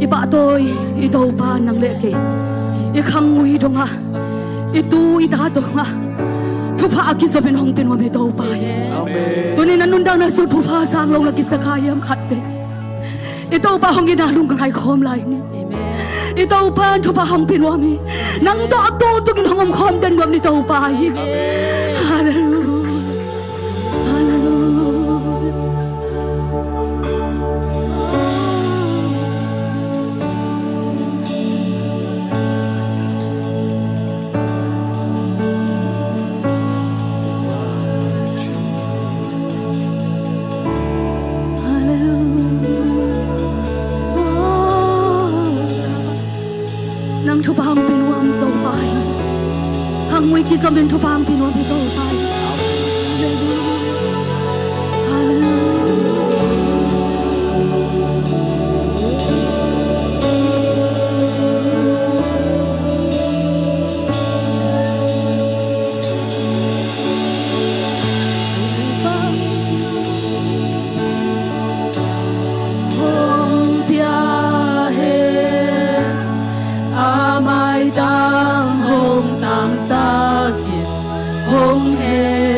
I pahtawi, i Topa, nang le kei i khangngui dongah, i tu i ta dongah thupha a kizomin hong pia nuam i Topa hi. Tunin a nuntakna sung thupha sang lo na kisa kha hiam khat ve. I Topa hong itna lungngai khawm lai ni. I Topa in thupha hong pia nuam hi. Nang tawh a tawntungin hong omkhawm den nuam ni Topa hi. Halleluia. Halleluia. Halleluia. Nang thupha hong pia nuam Topa hi. Khangngui kizomin thupha hong pia nuam hi Topa hi. Halleluia. Halleluia. Hong pia hen, a maitang hong tangsak in, hong he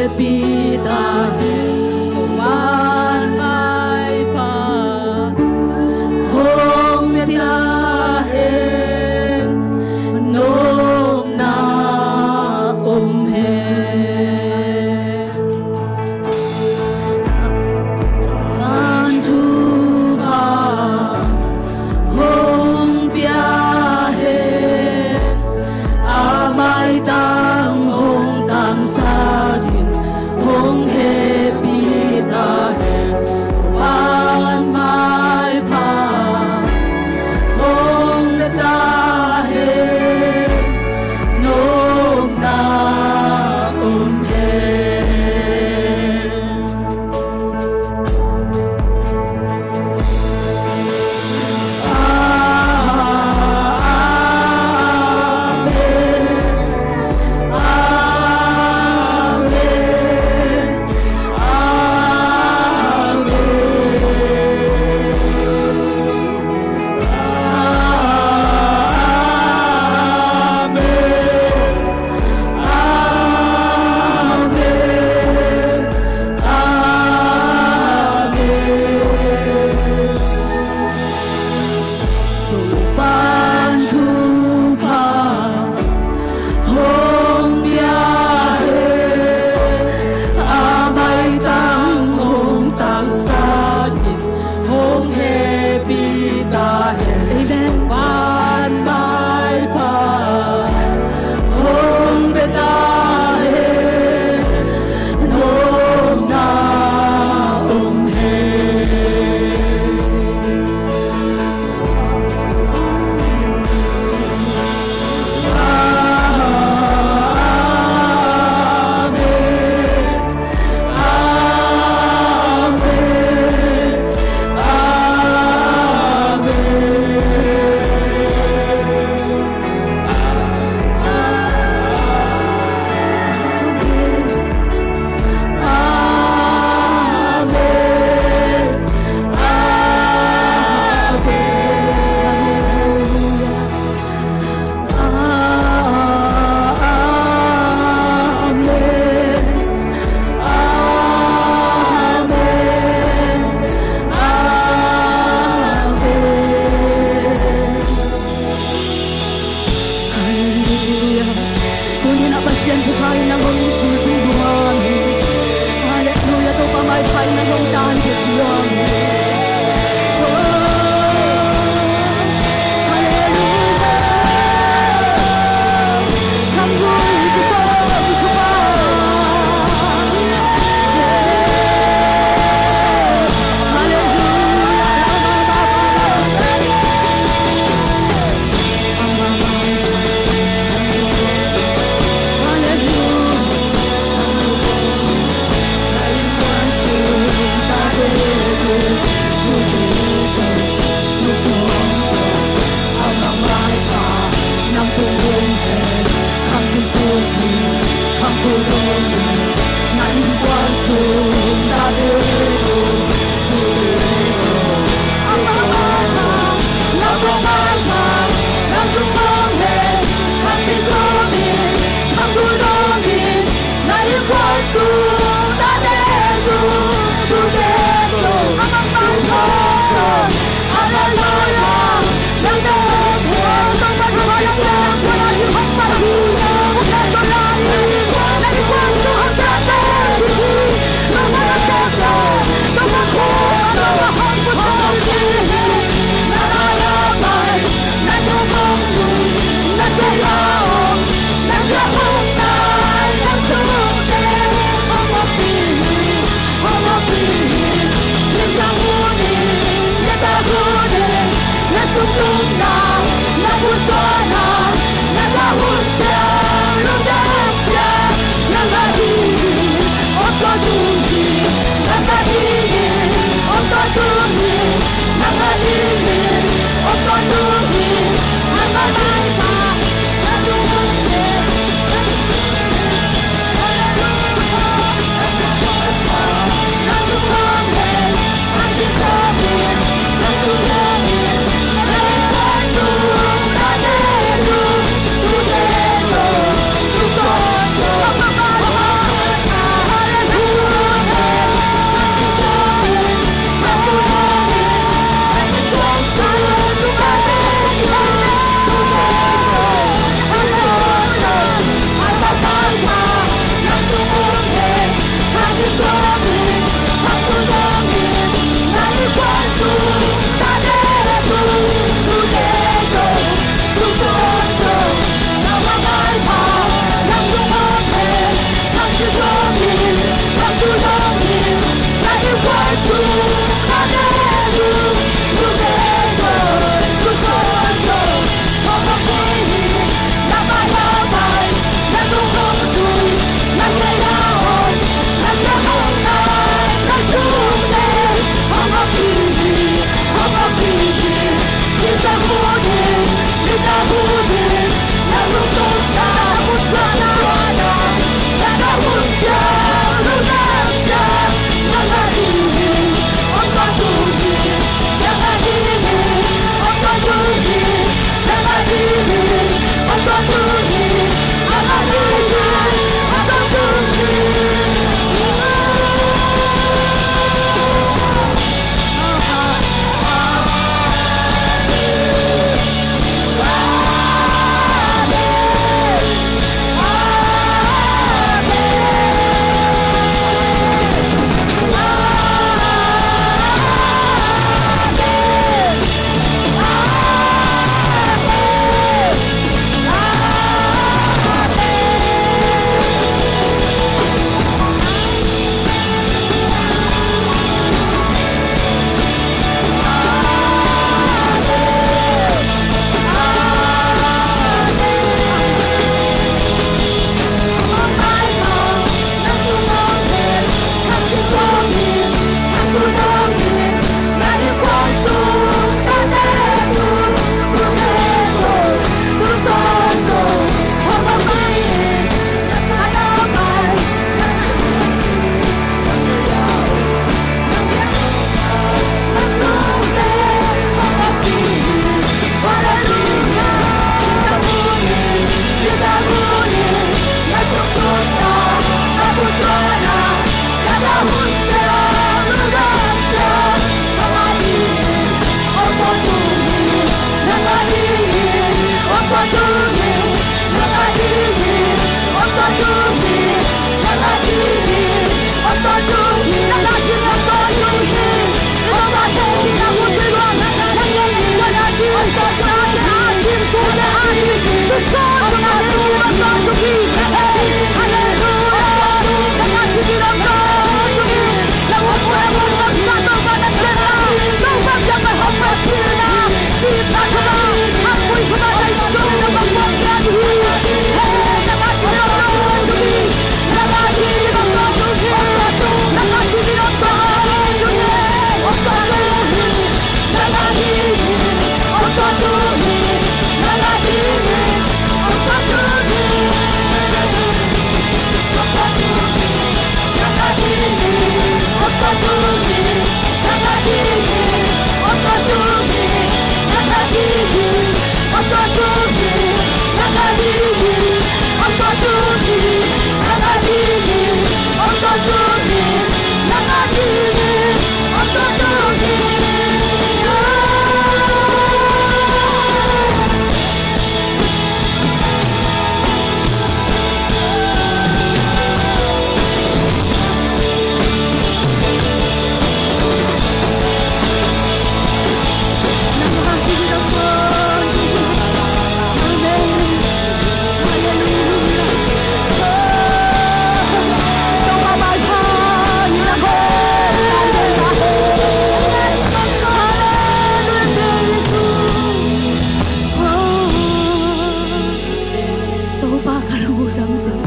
Topa ka lungdam zing.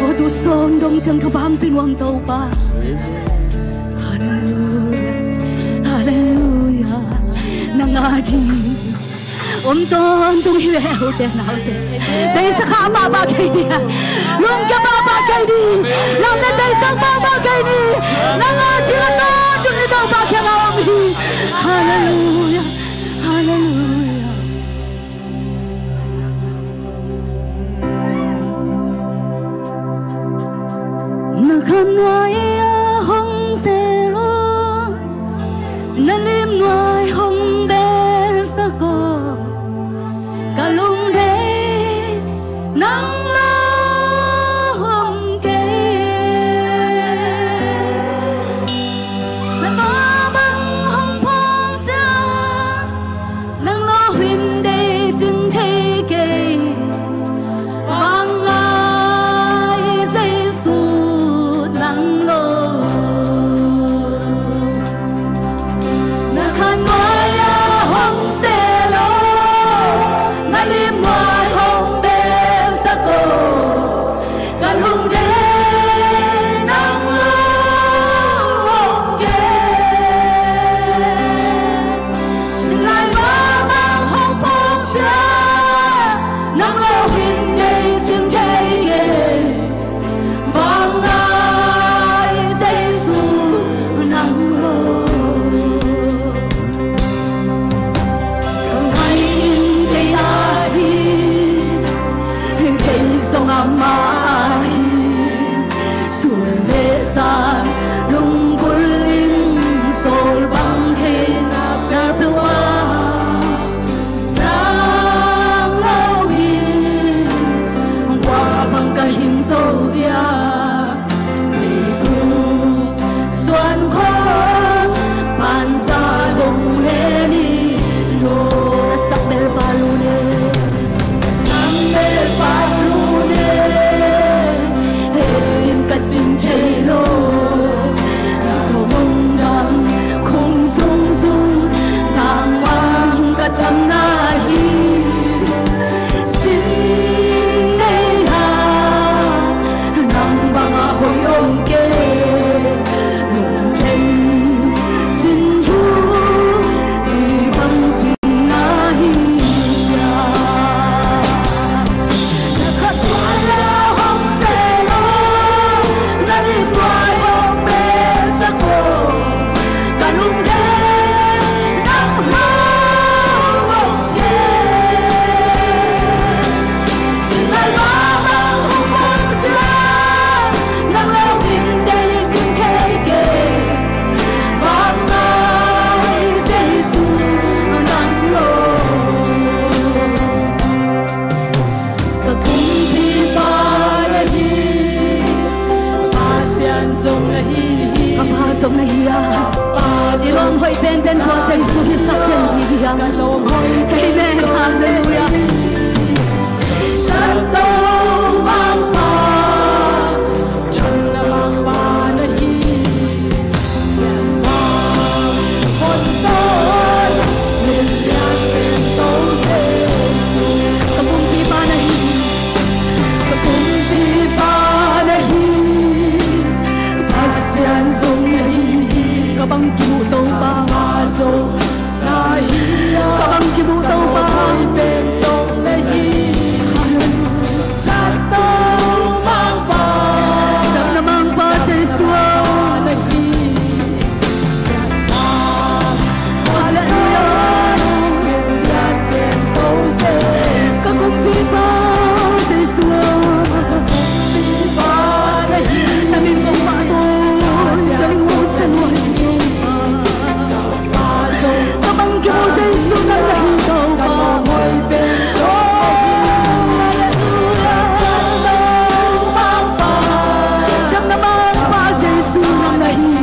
Aw, tu sawm dong ciang thupha pia nuam Topa. Halleluia. Halleluia. Nang a ding om tawntung hi ve, ute naute. Deihsak kha pahpah kei ni. Lungkia pahpah kei ni. Lamdang deihsak pahpah kei ni. Nang a ding a tawntung ni Topa kiang a om hi. Halleluia. Halleluia. Na khamnuai ah hong sel aw, na limnuai hong belsak aw, ka lungdei nang lo om kei. Na tua bang hong phawng ciang Amen. Halleluiah. Ka kumpipa na hi. Ka kumpipa na hi. Pasian zong na hi. Ka bang kimuh Topa zong na hi. Ka bang kimuh Topa pen zong na hi. Zato Mangpa, damna Mangpa Jesu na hi. Halleluiah. Ka kumpipa Jesu, na min kong pahtawi zong hong sa lua hi. Ka bang kimuh Jesu nang na hi Topa. Halleluiah. Damna Mangpa Jesu nang na hi.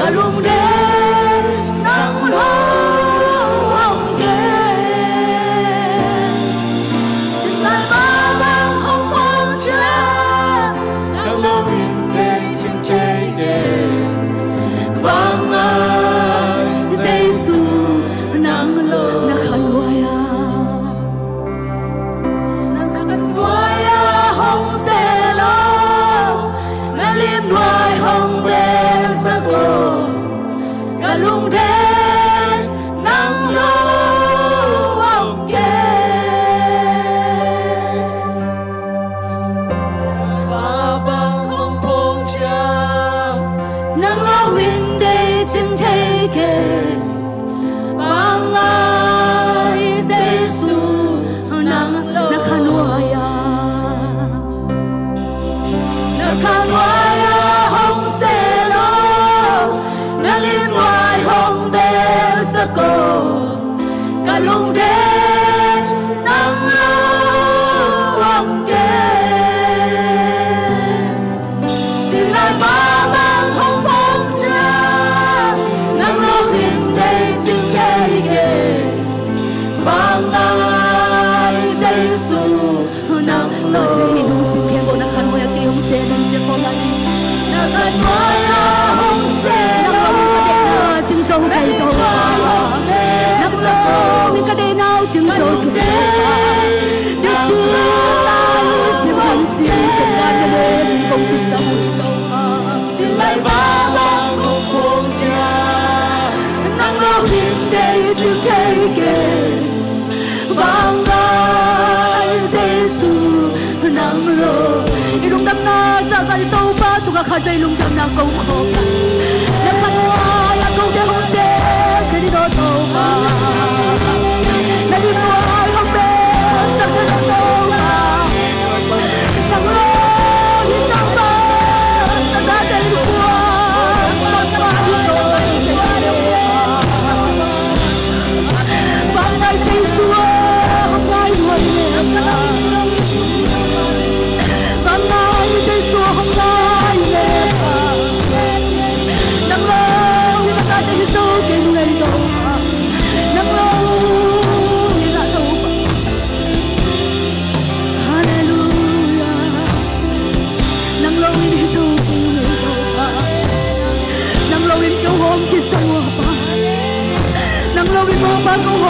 Ka lungdam nang lo hong gen. Tua bang hong pawng ciang nang lo in tei cing tei gen. Bang a Jesu nang lo na khan huai a. Na khan huai a hong se lo. Na lim nuai hong bel sa ko. Ka lungdam nang lo hong gen. Fa bang hong pawng ciang nang lo in tei cing tei gen. Bang a Jesu nang lo na khan huai a. Na khan huai a hong se lo. Na lim nuai hong bel sa ko. Ka lungdam nang lo hong gen. Sinlai pa bang hong pawng ciang nang lo in tei cing tei gen. Bang a Jesu nang lo. Ka thei hi lungsim khempeuh na khan huai a kei hong se nang ciang ko lai. Na khan huai a hong se lo. Nang lo ka deihna cing zo kei Topa. Nang lo ka deihna cing zo kei Topa. Ni si ta ni si man si se ka na le cing kong kisam Topa. Sinlai pa bang hong pawng ciang nang lo in tei cing tei gen. Bang a Jesu nang lo. I lungdamna zahzah i Topa tungah khat vei lungdamna ko khawm. Na khan huai a kote hong se thei ni Topa. Na lim nuai hong bel sa thei ni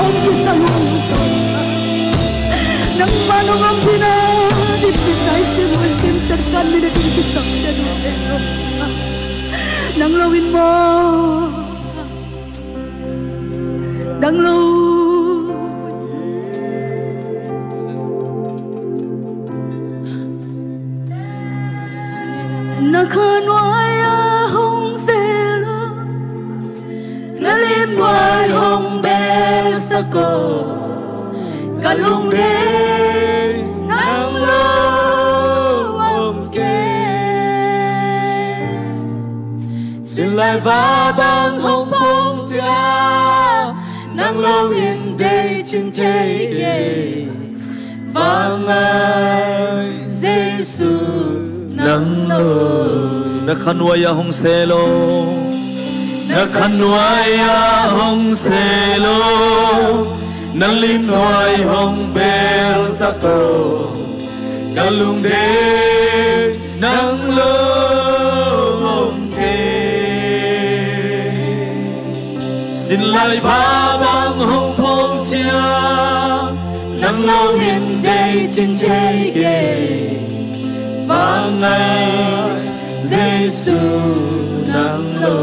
Hong kisam uh. Nangmah nong ompihna nisim naisim hun simsen kan minute in kisam den uh. Nang lo in maw? Nang lo. Na kha nuai-ah hong sel uh, na lim nuai hong belsak uh, ka lungdam nang lo om kei. Sinlai va bang hong phong ciang, nang lo in deih cing thei kei. Vangai Jesu nang lo. Na kha nuai-ah hong sel uh, na kha nuai-ah hong sel uh, na lim nuai hong belsak uh, ka lungdam nang lo om kei. Sinlai va bang hong phong ciang, nang lo in deih cing thei kei. Vangai Jesu nang lo.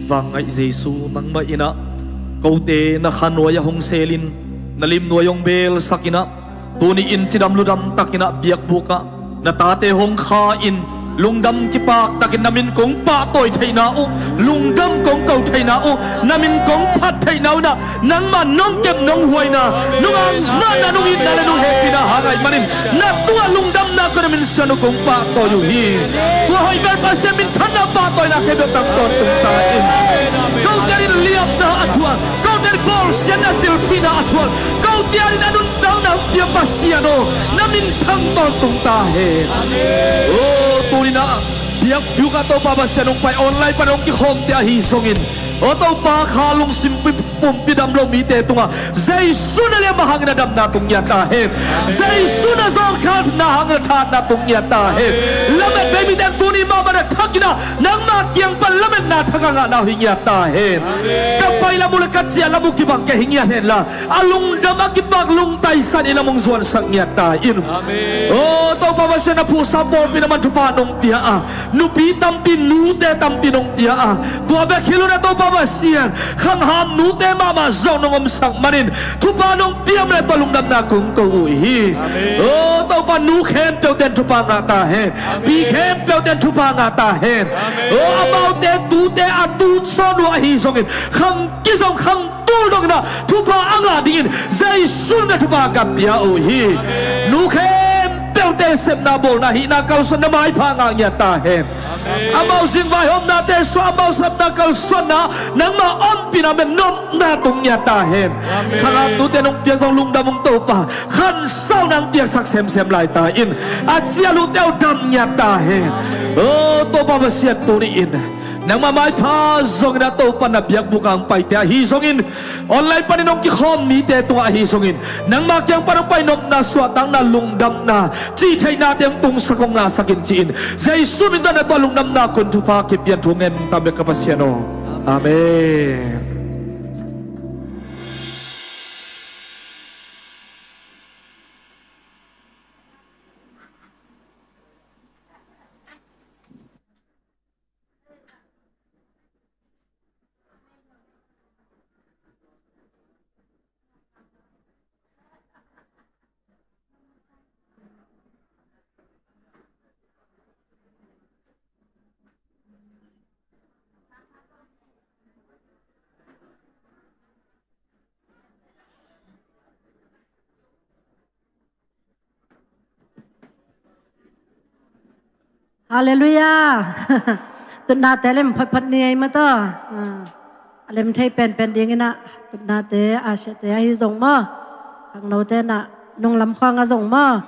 Vangai Jesu nangmah in ah, kote na kha nuai-ah hong sel in, na lim nuai hong belsak in ah, tuni in cidam ludam takin ah biakbuk ah na tate hong kha in, lungdam kipak takin na min kong pahtawi theihna uh, lungdam kong ko theihna uh, na min kong phat theihna uh in ah, nangmah nong kep nong huaina, nong angvanna, nong itna le nong hehpihna hang ahih manin, na tungah lungdamna kong, na min sian uh kong pahtawi uh hi. Tua hoih bel Pasian minthanna pahtawina khempeuh tang tawntung ta in. Kote adingin liamna a thuak, kote adingin bawlsiatna, cilphihna a thuak, kote adingin a nuntakna hong pia Pasian aw, na min thang tawntung ta hen. Aw, tuni-in ah biakbuk ah Topa Pasian hong pai, online pan hong kikhawmte ahi zongin, aw Topa, kha lungsim pumpi dam lo mite tungah Jesu na liamna hangin a damna tung ngiat ta hen. Jesu na zawngkhalna hangin a thahatna tung ngiat ta hen. Lamet bei mite tuni mahmah na thak in ah, nangmah kiang pan lametna thak a ngahna uh hi ngiat ta hen. Ka pai lam uh le ka ciah lam uh kibang kei hi ngiat hen la, a lungdam a kipak lungtaisan in lam hong zuansak ngiat ta in. Aw Topa Pasian, na phuhsa pawlpi na man thupha nong pia a, nupi tampi, nute tampi nong pia a, tua bek hi lo in ah Topa Pasian, khangham nute mahmah zong nong omsak manin thupha nong pia mah leh tua lungdamna kong ko uh hi. Aw Topa, nu khempeuhte in thupha ngah ta hen. Pi khempeuhte in thupha ngah ta hen. Aw amaute tute a tut sawn uh ahi zongin, khang kizom khang tul dongin ah thupha a ngah dingin Jesu min tawh thupha ka pia uh hi. Nu khempeuhte sepna bawlna hihna kalsuanna maipha ngah ngiat ta hen. Amau zing vaihawmnate suah, amau sepna kalsuanna nangmah ompihna mah nopna tung ngiat ta hen. Khangham nute nong pia zong lungdam ung Topa. Khansauna hong piaksak semsem lai ta in, a ciah luhte uh dam ngiat ta hen. Aw Topa Pasian, tuni-in nangmah maipha zongin ah Topa, na biakbuk ah hong paite ahi zongin, online panin hong kikhawm mite tungah ahi zongin, nangmah kiang pan hong pai nopna, suahtakna, lungdamna, cih theihnate hong tungsak, hong ngahsak in ci-in, Jesu min tawh na tua lungdamna kong thupha kipia in, thu ngen tam bek ka Pasian aw. Amen. Halleluiah. Tutnate lem photphot ni ei maw taw. Ah, a lem thei penpen dingin ah tutnate, a siate ahi zong maw, khangnote in ah nunglam khawng ah zong maw,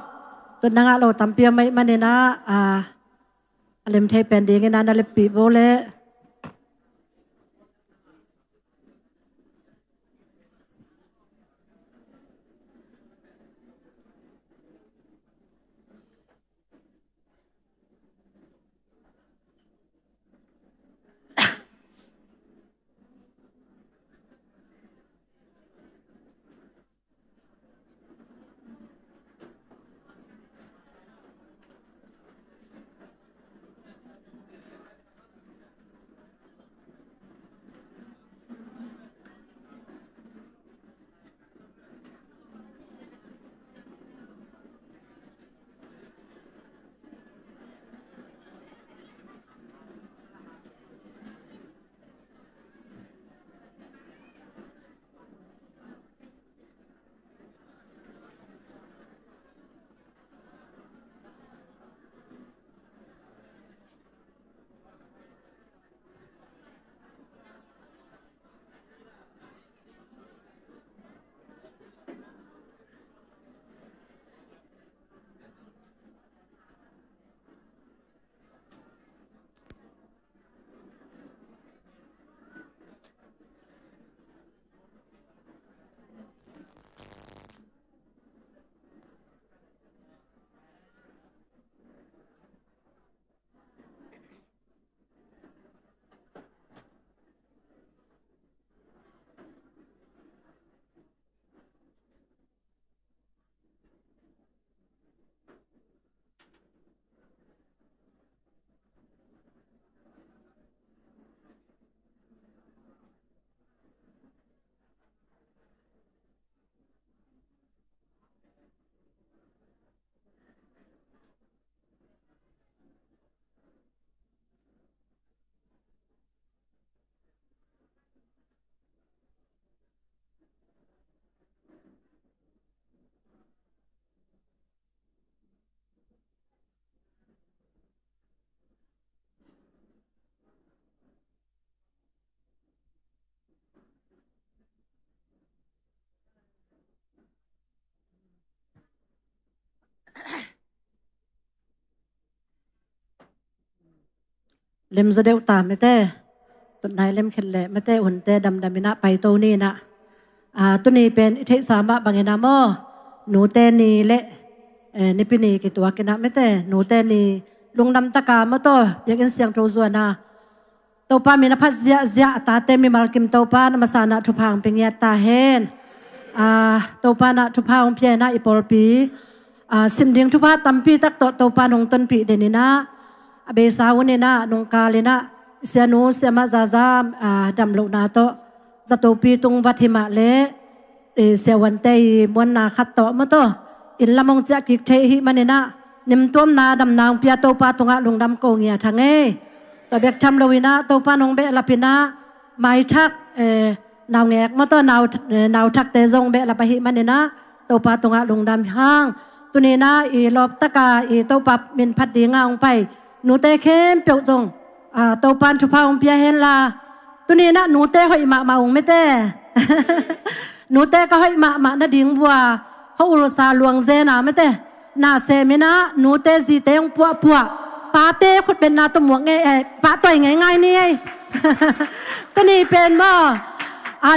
tutna ngah lo tampi om ahih manin ah, ah, a lem thei pen dingin ah na leppih bo leh. Lem zaw deuh ta mete. Tutnai lem khet leh mete, hunte damdam inah paito ni inah. Tuni pen i theihsa mah bang inah maw, nute ni leh nipi ni kituak inah mete, nute ni lungdam taka maw taw, biakinn siangtho zuan a Topa min a phat ziahziah a tate mimal kim Topa na masa inah thupha hong pia ngiat ta hen. Topa inah thupha hong pia inah i pawlpi sim ding thupha tampi tak tawh Topa nong tonpih den inah, a beisa hun inah nungkal inah sianu siamah zaza damlohna tawh zatopi tung vat himah leh siavuante i muanna khat tawh maw taw, inn lam hong ciah kik thei ahih man inah nimtuamna damna hong pia Topa tungah lungdam ko ngiat hang ei. Tua bek tham lo inah Topa nong behlap inah maithak naungek maw taw, nauthakte zong behlap ahih man inah Topa tungah lungdam hang. Tuni inah i lawp taka i Topa min phat dinga hong pai nute khempeuh zong Topa in thupha hong pia henla. Tuni inah nute hoih mahmah ung mete. Nute ka hoih mahmah nading bua kho ulsa luang zena mete. Na sem inah nute zite hong puahpuah, pate khutbetna tawh muak ngei, eh, pahtawi ngeingai ni ei. Tuni pen maw,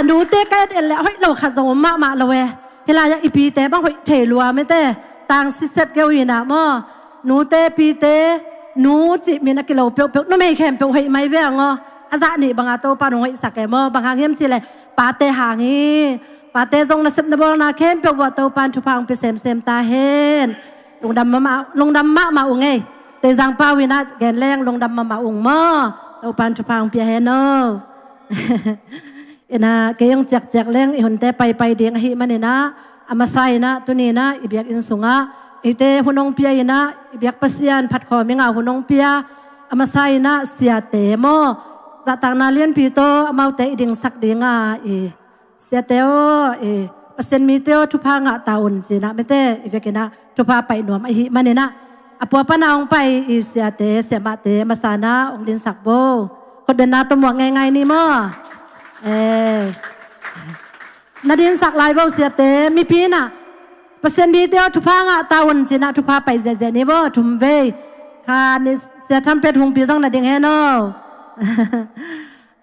nute ka et et leh hoih lo khat zong om mahmah lo e. Hilai-ah i pite bang hoih thei lua mete. Tang siset keu inah maw, nute pite, nu cih min a kilo peuhpeuh, numei khempeuh hoih mai ve ang aw. A zah nih banga Topa nong hoihsak e maw, bang hang hiam cih leh pate hang hi. Pate zong nasep nabawlna khempeuh uah Topa in thupha hong pia semsem ta hen. Lungdam mahmah, lungdam mahmah ung ei. Teizang pau inah gen leng lungdam mahmah ung maw. Topa in thupha hong pia hen aw. Inah kei hong ciakciak leng i hunte paipai ding ahih man inah, a masa inah tuni inah i biakinn sungah eite hun hong pia inah, i biak Pasian phatkhawm inga hun hong pia a masa inah siate maw, zahtakna lianpi tawh amaute i dingsak dinga i siate aw, i Pasian mite aw, thupha ngah ta un ci inah mete, i biakinn ah thupha paih nuam ahih man inah a pua pana hong pai i siate siamahte masa inah hong dinsak bo. Khutbetna tawh muak ngeingai ni maw. Eh. Na dinsak lai bo siate, mipi inah Pasian mite aw, thupha ngah ta un ci inah thupha paih ziahziah ni bo, thum vei. Kha ni, sia Trumpet Hungpi zong na ding hen aw.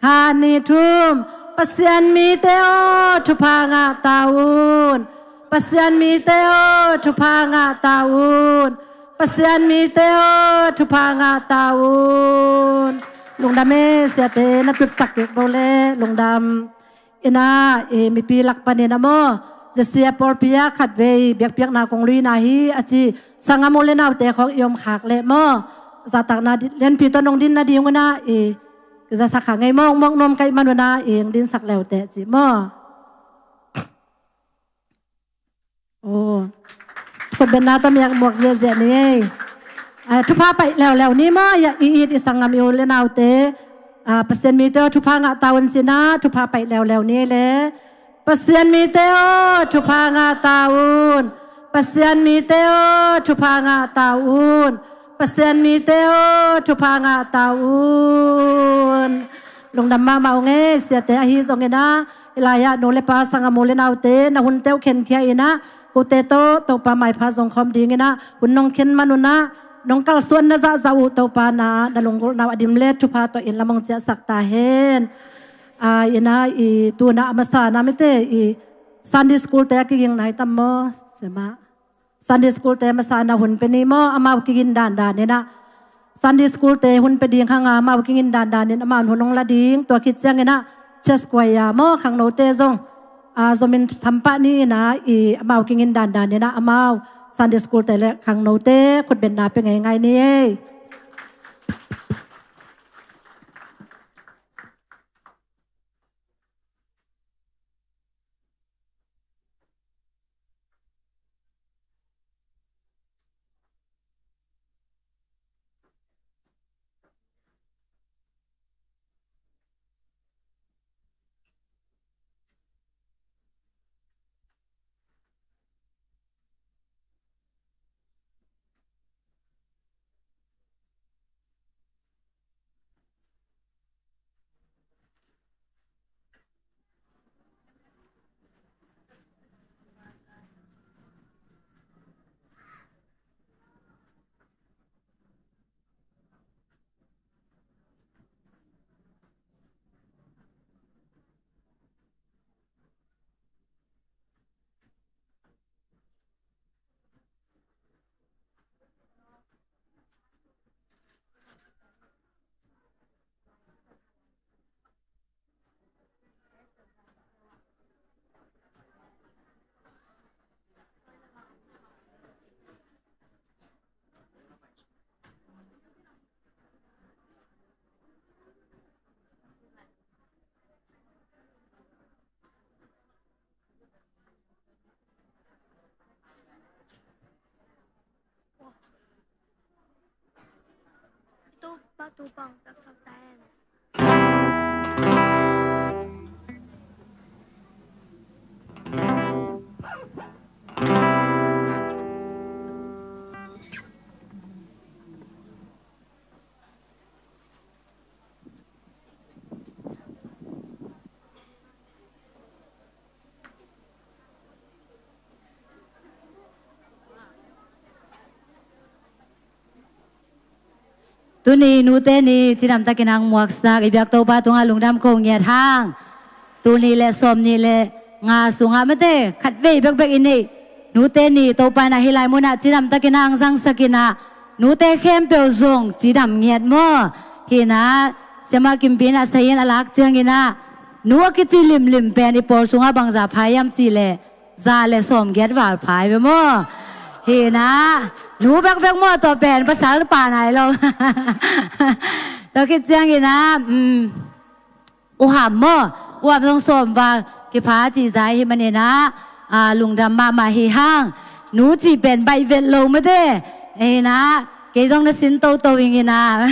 Kha ni, thum. Pasian mite aw, thupha ngah ta un. Pasian mite aw, thupha ngah ta un. Pasian mite aw, thupha ngah ta un. Lungdam e siate, na tutsak kik bo le lungdam. Inah i mipi lak panin a maw, Jesse a pawlpi ah khatvei biakpiakna kong luina hi a ci sangam u le naute khawng i om khak leh maw, zahtakna lianpi tawh nong din nading un ah i zasak kha ngei maw, mawk nuam ka hih man un ah i hong dinsak leuteh ci maw. Oh. Khutbetna tawh miak muak ziahziah ni ei. Thupha paih leuleu ni maw, i it i sangam i u le naute. Pasian mite aw, thupha ngah ta un ci inah thupha paih leuleu ni le. Pasian mite aw, thupha ngah ta un. Pasian mite aw, thupha ngah ta un. Pasian mite aw, thupha ngah ta un. Lungdam mahmah ung ei siate, ahi zong inah hilai-ah nu le pa sangam u le naute na hunte uh khenkhia inah, kote tawh Topa maipha zong khawm ding inah hun nong khen man un ah, nong kalsuan na zahzah uh Topa na, na lunggulhna uh a dim le thupha tawh inn lam hong ciahsak ta hen. Inah i tunah a masa na mete i Sunday school te a kiging nai tam maw, siamah? Sunday school te masa na hun pe ni maw, amau kigin dandan inah. Sunday school te hun pe ding hanga amau kigin dandan in amau hun hong la ding, tua khit ciang inah church choir maw, khangnote zong zomin thampah ni inah i amau kigin dandan inah amau Sunday school te le khangnote khutbetna pe ngeingai ni ei. Tuni nute ni cidamtakin hong muaksak i biak Topa tungah lungdam ko ngiat hang. Tul nih le sawm nih le nga sungah mate khatvei bekbek i neih nute ni Topa in ah hih lai munah cidamtakin hong zangsakin ah nute khempeuh zong cidam ngiat maw? Hi in ah Siamah Kimpi in ah sayin a lak ciangin ah nu a kici limlim pen i pawl sungah bangzah pha hiam cih leh za le sawmgiat val pha hi ve maw? Hi in ah nu bekbek maw, tua pen pasal pha nai lo. Tua khit ciangin ah um, U Ham maw, U Ham zong sawm val kipha cih za hi manin ah, ah, lungdam mahmah hi hang. Nu cih pen baih vet lo mate. Hi in ah kei zong na sin toto ing in ah.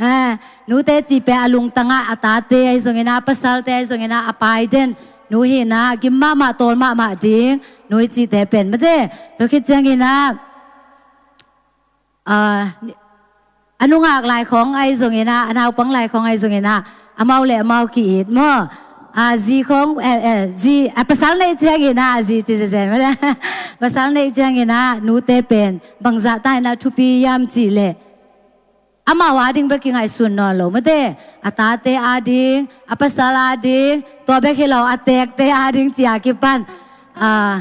Ah, nute cih pen a lungtang ah a tate ahi zongin ah, pasalte ahi zongin ah, a pai den nu hi in ah, gim mahmah tawl mahmah ding nu i cihte pen mate. Tua khit ciangin ah, ah, a nungak lai khawng ahi zongin ah, a naupang lai khawng ahi zongin ah, amau le amau ki-it maw? Ah, zi khawng, eh, eh, zi, ah, pasal neih ciangin ah, zi ci zezen mate. Pasal neih ciangin ah nute pen bangzah ta in ah thupi hiam cih leh amau ading bek kingaihsun nawn lo mate. A tate ading, a pasal ading, tua bek hi lo a tekte ading ci a kipan, ah,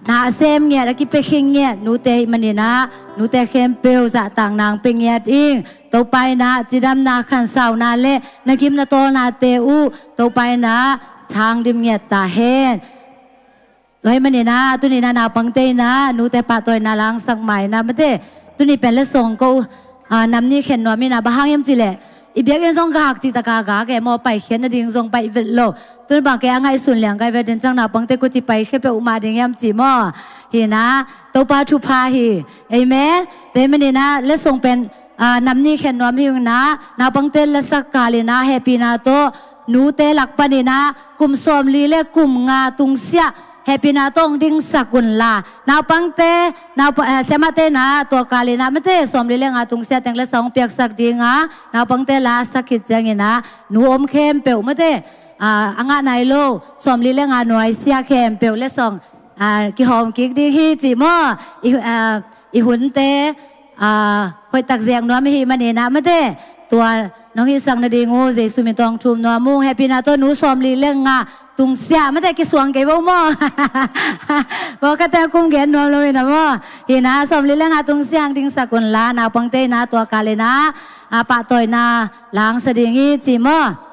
na a sem ngiat, a kipia khing ngiat nute hi manin ah nute khempeuh zahtakna hong pia ngiat ing. Topa in ah cidamna khansauna le na gim na tawlnate uh Topa in ah thang dim ngiat ta hen. Tua hi manin ah tuni in ah naupangte in ah nute pahtawina la hong sak ma in ah mate. Tuni pen letsong ko, ah, nam nih khen nuam in ah, bang hang hiam cih leh i biakinn zong gak cih tak a gak e maw, paikhiat nading zong baih vet lo. Tuni bang kei a ngaihsun liang kai vet den ciang naupangte ko ci paikhia peuhmah ding hiam cih maw? Hi in ah Topa thupha hi. Amen. Tua hi manin ah letsong pen, ah, nam nih khen nuam hi ung in ah, naupangte la sak kal in ah hehpihna tawh nute lak panin ah kum sawmli le kum nga tungsiah hehpihna tawh hong dingsak un la. Naupangte, naupa, eh, siamahte in ah tua kal in ah mate sawmli le nga tungsiah teng letsong hong piaksak ding a, naupangte la sak khit ciangin ah nu om khempeuh mate, ah, a ngah nai lo sawmli le nga nuaisiah khempeuh letsong, ah, kihawm kik ding hi cih maw? I, ah, i hunte, ah, hoihtak zek nuam i hih manin ah mate, tua nong hihsak nading uh Jesu min tawh hong thum nuam ung. Hehpihna tawh nu sawmli le nga tungsiah mate, kisuang kei vo maw? Pawlkhatte kum gen nuam lo in ah maw? Hi in ah sawmli le nga tungsiah hong dingsak un la, naupangte in ah tua kal in ah, ah, pahtawina la hong sa ding hi cih maw?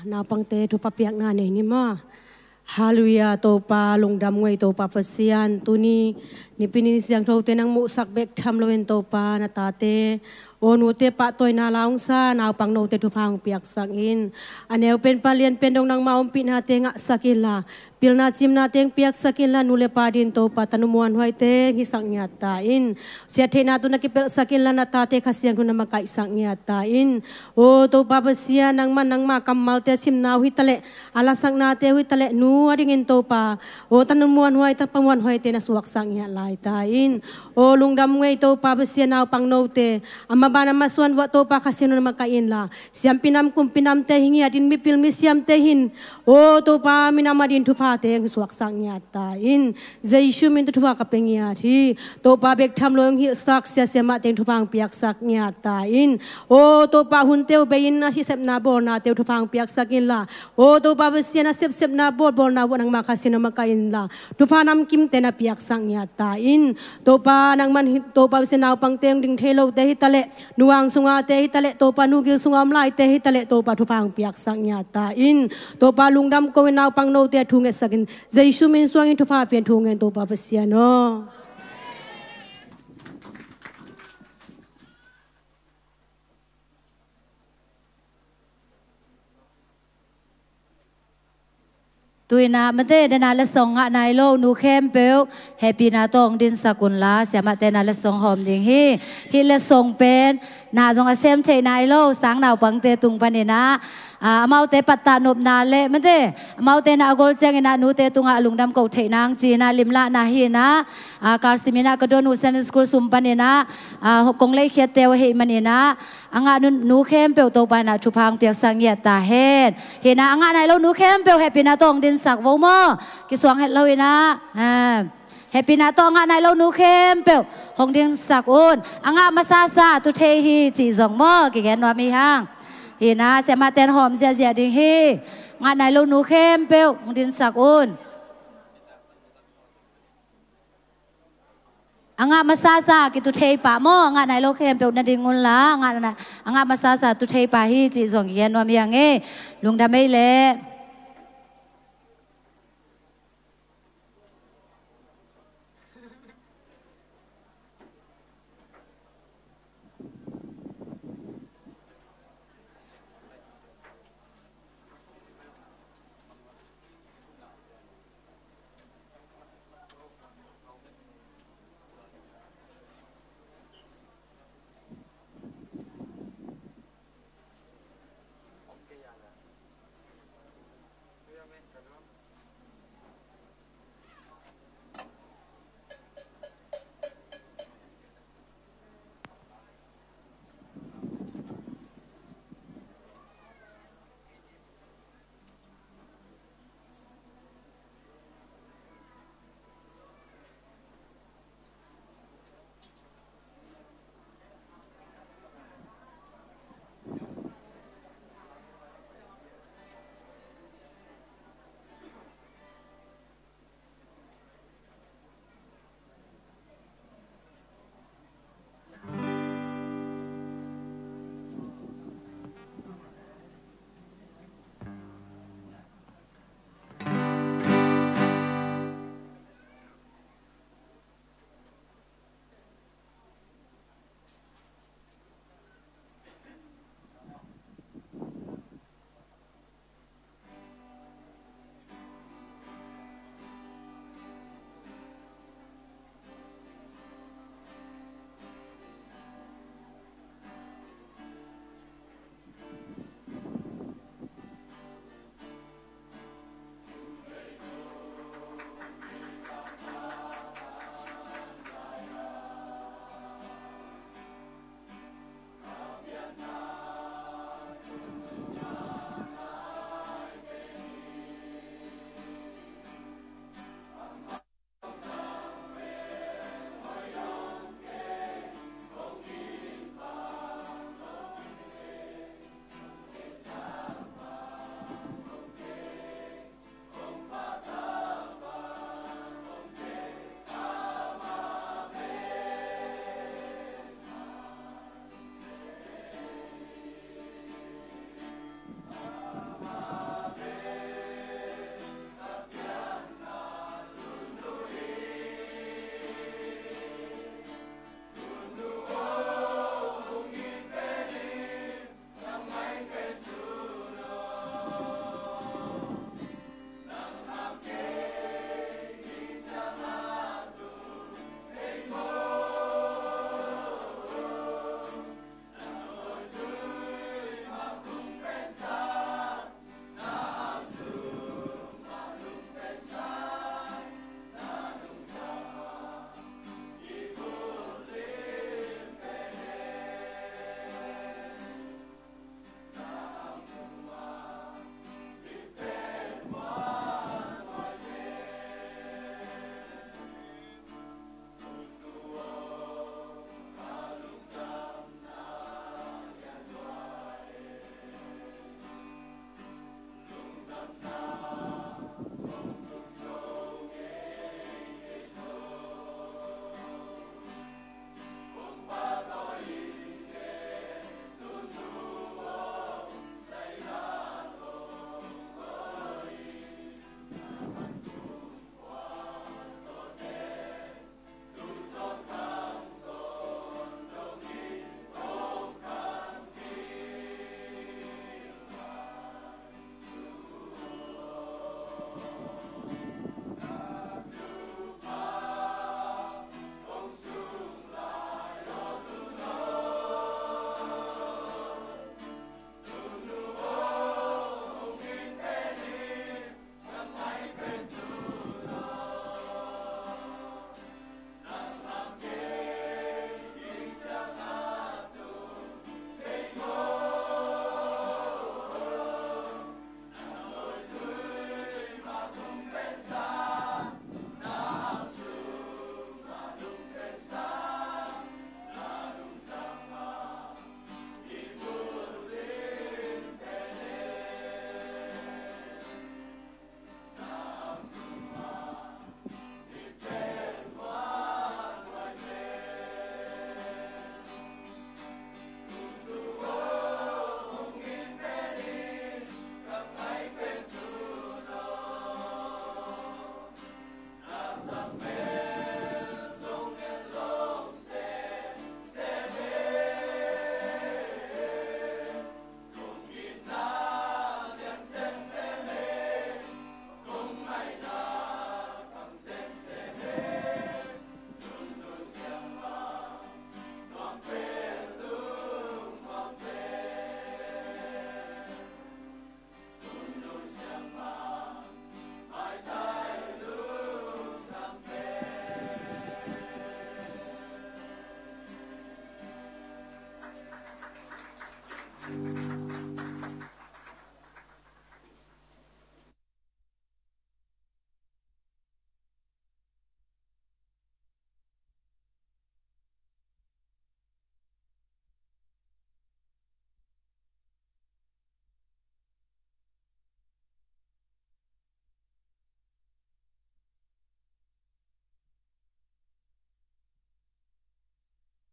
Naupangte thupha piakna nei ni maw. Halleluiah, Topa lungdam ngei Topa Pasian, tuni Nipi ni siangthote nang muhsak bek tham loin Topa na tate, aw nute pahtawina la hong sa naupang note thupha hong piaksak in. A neu pen pan lian pen dong nangma ompihnate ngahsak inla, pilna cimna teng piaksak inla, nu le pa din Topa tanu muanhuaite hisak ngiat ta in. Siattheihna tawh na kipelhsak inla, na tate Kha Siangtho na makaihsak ngiat ta in. Aw Topa Pasian, nangman nangma kammalte a simna uh hitaleh, a lasaknate uh hitaleh, nu a dingin Topa, aw tanu muanhuai, tapa muanhuaite na suaksak ngiat lai ta in. Aw lungdam ngei Topa Pasian, naupang note a maban a masuan vuah Topa Kha Siangtho na makaih inla, siampi nam kumpi namte hi ngiatin, mipil misiamte hin, aw Topa minam a din thuphate hong suaksak ngiat ta in. Jesu min tawh thupha ka pia ngiat hi. Topa bek tham lo hong hilhsak sia siamah teng thupha hong piaksak ngiat ta in. Aw Topa hunte uh bei-in a hi sepna bawlnate uh thupha hong piaksak inla, aw Topa Pasian a sepsepna bawlbawlna vuah nangma Kha Siangtho na makaih inla, thupha namkimte na piaksak ngiat ta in. Topa nangman hi, Topa Pasian naupangte hong ding thei lote hitaleh, nu ang sungate hitaleh, Topa nu gil sunga om laite hitaleh, Topa thupha hong piaksak ngiat ta in. Topa lungdam ko in, naupang note a thu ngetsak in, Jesu min suangin thupha pian thu ngen Topa Pasian aw. Tuina mate dena letsong ngah nai lo nu khempeuh hehpihna tawh hong dinsak unla, siamahte na letsong hawm ding hi. Hih letsong pen na zong a sem theih nai lo sang naupangte tung paninah, ah, amaute pattah nopna le mate amaute na a gol cianginah nute tungah a lungdam koh theih nang cinah limlahna hinah, ah, kalsiminah ka don uh Sunday school sum paninah, ah, kong leikhiatte uh ahih maninah, a ngah nu, nu khempeuh Topa inah thupha hong piaksak ngiat ta hen. Hinah a ngah nai lo nu khempeuh hehpihna tawh hong dinsak vo maw. Kisuang het lo inah, ah, hehpihna tawh a ngah nai lo nu khempeuh hong dinsak un. A ngah masasa tu thei hi cih zong maw kigen nuam hi hang. Hinah siamahten hawm ziahziah ding hi. Ngah nai lo nu khempeuh hong dinsak un. A ngah masasa kitu thei pah maw, a ngah nai lo khempeuh na ding unla, a ngah na, a ngah masasa tu thei pah hi cih zong kigen nuam hi hang e. Lungdam ei leh.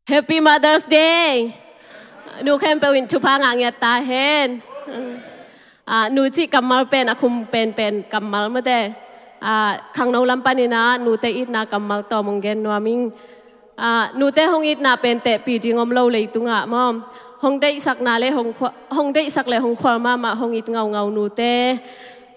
Happy Mother's Day. Nu khempeuh in thupha ngah ngiat ta hen. Ah, nu cih kammal pen a khum penpen kammal mate. Ah, khangno lam panin ah nute itna kammal tawm hong gen nuam ing. Ah, nute hong itna pen tehpih ding om lo leitungah maw. Hong deihsakna le hong khua-, hong deihsak le hong khual mahmah hong it ngaungau nute.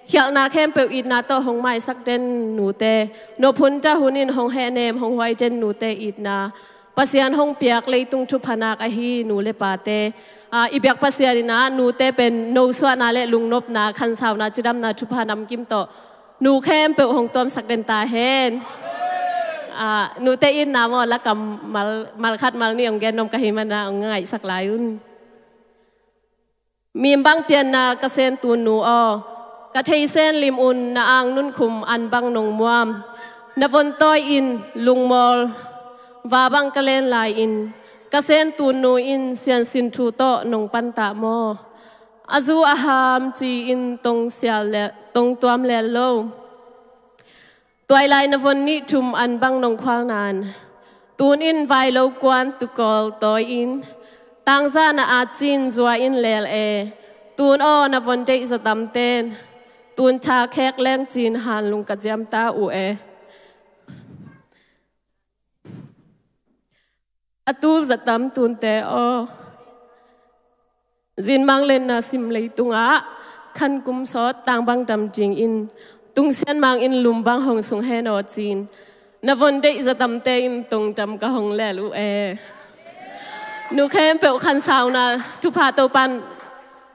Khialhna khempeuh itna tawh hong maisak den nute. Nop hun ta hun in hong hehnem hong huai den nute itna. Pasian hong piak leitung thupha nak ahi nu le pate. Ah, i biak Pasian in ah nute pen nosuahna le lungnopna, khansauna, cidamna, thupha namkim tawh nu khempeuh hong tuamsak den ta hen. Ah, nute itna maw, la kammal, mal khat mal nih hong gen nuam ka hih manin ah hong ngaihsak lai un. Mim bang pianna ka sen tun nu aw, ka theisen lim un na ang nunkhum an bang nong muam. Na von tawi in lungmawl va bang ka len lai-in, ka sen tun nu in siansin thu tawh nong panta maw. A zu a ham ci-in tong sial le, tong tuam lel lo. Tuailai na von nih thum an bang nong khual nan, tun in vai lo kuan tukawl tawi in, tangzah na at cin zua in lel e. Tun aw na von deih zatam ten, tun tha khek leng cin hanlung ka ziam ta uh e. A tul zatam tunte aw. Zin mang lenna sim leitungah khan kum sawt tang bang dam dingin, tungsian mang in lum bang hong sung hen aw cin. Na von deih zatamte in tong dam ka hong lel uh e. Nu khempeuh khansauna thupha Topan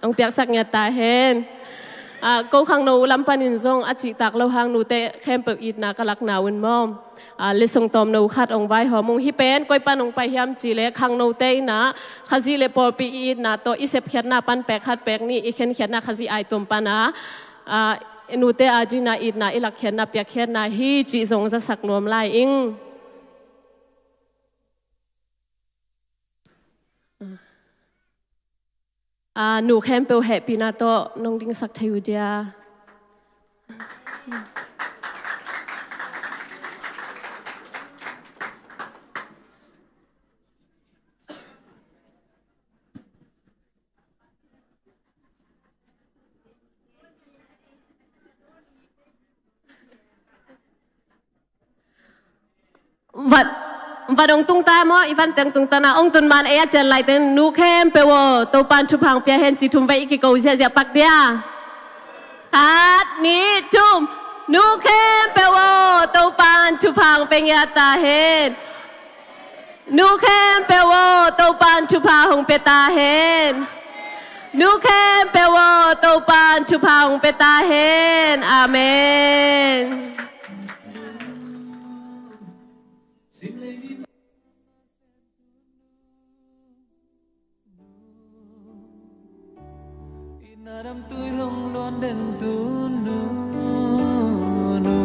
hong piaksak ngiat ta hen. Ah, ko khangno lam panin zong a cihtak lo hang nute khempeuh itna ka lakna un maw. Ah, letsong tawmno khat hong vaihawm ung. Hih pen koi pan hong pai hiam cih leh khangnote in ah Khazih le pawlpi i itna tawh i sepkhiatna pan pek khat pek nih i khenkhiatna Khazih ai tuam pan ah, ah, nute a dingin ah itna i lakkhiatna piakkhiatna hi cih zong zasak nuam lai ing. Ah, nu khempeuh hehpihna tawh nong dingsak thei uh dia. Vat, vat hong tung ta maw, i van teng tung ta na, hong tun man ei a cian lai teng nu khempeuh aw, Topan thupha hong pia hen ci thum vei i kiko ziahziah pak dia. Khat, nih, thum. Nu khempeuh aw, Topan thupha hong pia ngiat ta hen. Nu khempeuh aw, Topan thupha hong pia ta hen. Nu khempeuh aw, Topan thupha hong pia ta hen. Amen. Itna dam tui hong luan den tu nu, nu.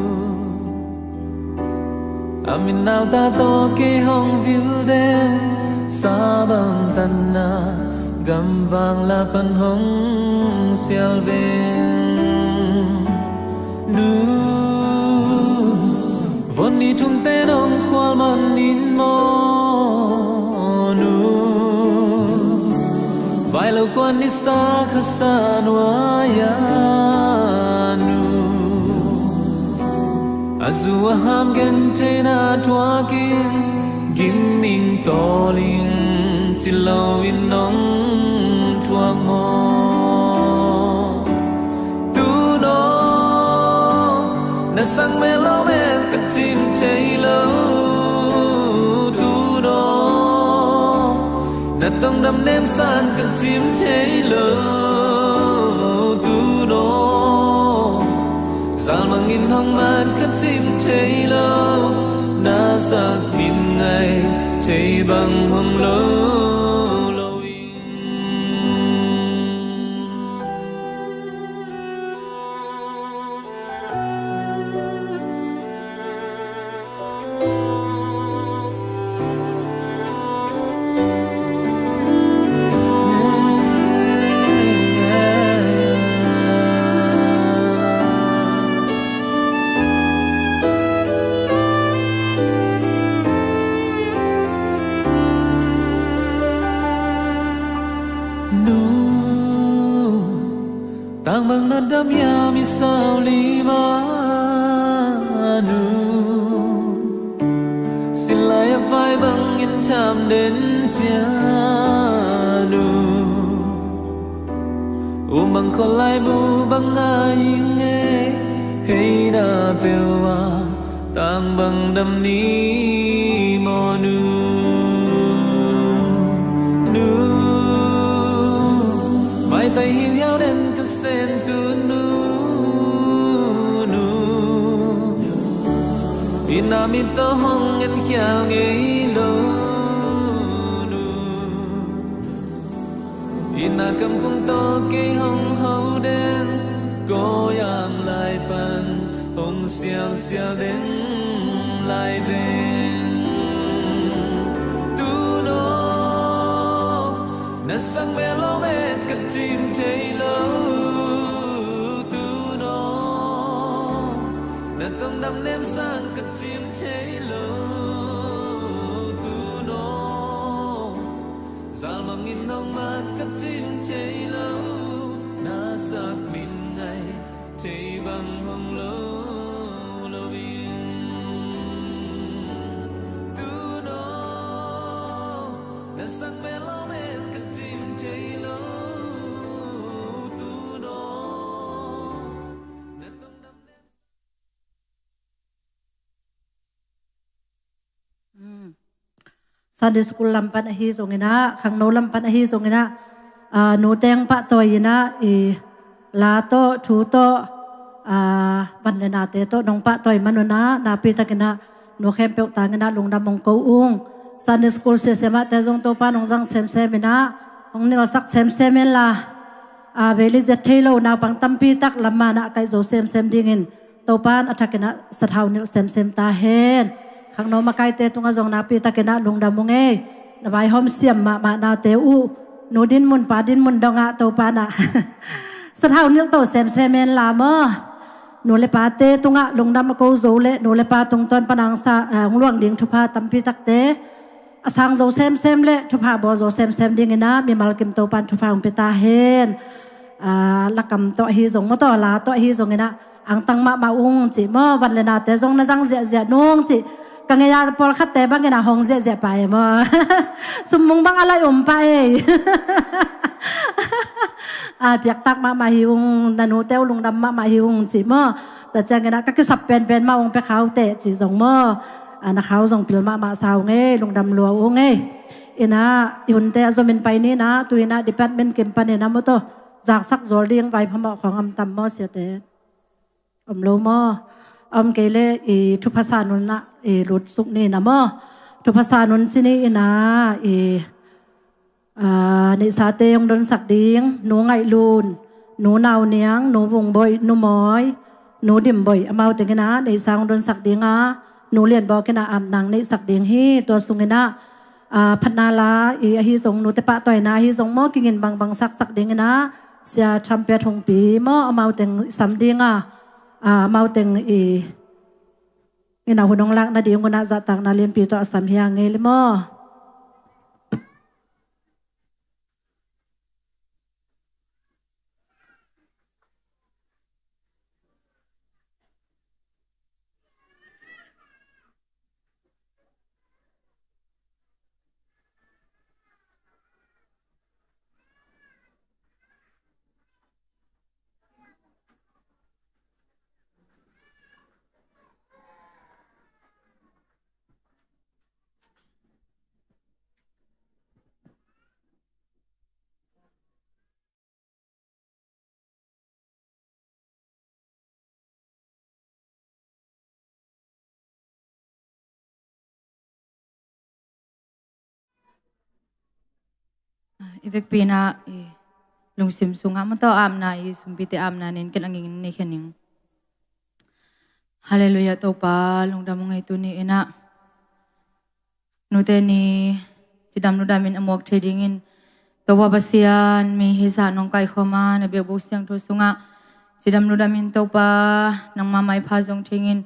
A min nau ta tawh kei hong vil den, sa bang tanna gamvang la pan hong sial ven. Nu, von nih thumte nong khual man in maw nu. Vai lo kuan nisa kha sa nuai a nu. A zu a ham gentheihna thuakin, giming tawling ci loin nong thuak maw. Tu daw, na sang mel lo mel ka cim thei lo. Tu daw, na tong dam nem san ka cim thei lo. Tu daw, zal mangin hong man ka cim thei lo. Na sak min ngai thei bang hong lo lo in. Tang bang na dam hiam i sau lima nu, sin lai a vai bangin tham den cianu, um bang khawl lai bu bang ngai ing e, hei na peuh a tang bang dam ni maw nu. Nu, maitai hi liau den ka sen tu nu, nu. Inn ah mi tawh hong en khial ngei lo nu. Inn ah kam khum tawh kei hong ho den, ko yang lai pan hong sialsial den lai ven. Tu no na sang ve lo met ka cim thei lo. Tu no na tong dam nem sang ka cim thei lo. Tu no zal mangin nong mat ka cim thei lo. Na sak min ngai thei bang hong lo lo in. Tu no na sang ve lo met ka cim thei lo. Tu no na tong dam nem. Sunday school lam pan ahi zongin ah, khangno lam pan ahi zongin ah, ah, nu teng pahtawi in ah, i la tawh, thu tawh, ah, van le nate tawh nong pahtawi man un ah, nakpi takin ah nu khempeuh tangin ah lungdam hong ko ung. Sunday school siasia mahte zong Topa nong zang semsem in ah, hong nilsak semsem in la, ah, vei le zia thei lo naupang tampi tak lam man ah kaih zo semsem dingin Topa in a thakin ah sathau nilh semsem ta hen. Khangno makaite tungah zong nakpi takin ah lungdam ung ei. Na vaihawm siam mahmah nate uh, nu din mun pa din mun dongah Topa in ah sathau nilh to semsem hen la maw. Nu le pate tungah lungdam a ko zo le nu le pa tungtawn pan hong sa, eh, hong luang ding thupha tampi takte a sang zo semsem le thupha bawl zo semsem dingin ah mimal kim Topa in thupha hong pia ta hen. Ah, lakam tawh ahi zong maw, tawh la tawh ahi zongin ah angtang mahmah ung cih maw, van le nate zong na zang ziahziah nung cih. Ka ngei a pawlkhatte bangin ah hong ziahziah pah e maw. Summung bang a lai om pah e. Ah, piaktak mahmah hi ung, na nute uh lungdam mahmah hi ung cih maw. Tua ciangin ah ka kisap penpen mah ung pia kha uh teh cih zong maw. Ah, na kha uh zong pil mahmah sa ung ei, lungdam lua ung ei. In ah i hunte a zomin pai ni in ah, tu in ah department kim panin ah maw, tawh zaksak zawl ding vaipha mawh khawng om tam maw siate? Om lo maw? Om kei le i thupha sa nun ah i lutsuk ni in ah maw. Thupha sa nun ci ni in ah i, ah, neihsate hong donsak ding, nu Ngaih Lun, nu Nau Niang, nu Vung Boih, nu Mawi, nu Dim Boih, amau tengin ah neihsa hong donsak ding a, nu Lian Bawk in ah apna hong neihsak ding hi. Tua sungin ah, ah, phatna la i ahi zong, nute pahtawina ahi zong maw, kingin bangbang saksak dingin ah Sia Trumpet Hungpi maw, amau teng i sam ding a, ah, amau teng i, in ah hun hong lak nading un ah zahtakna lianpi tawh a sam hi a ngei le maw. I vekpi in ah i lungsim sungah maw, tawh apna i sumpite apna nen ken a ngingin nei khen ning. Halleluiah, Topa lungdam ung ei. Tuni in ah nute ni cidam ludam in a muak thei dingin Topa Pasian, mi hisa nong kaikhawm a, na biakbuk siangtho sungah cidam ludam in Topa, nangma maipha zong thei ing in,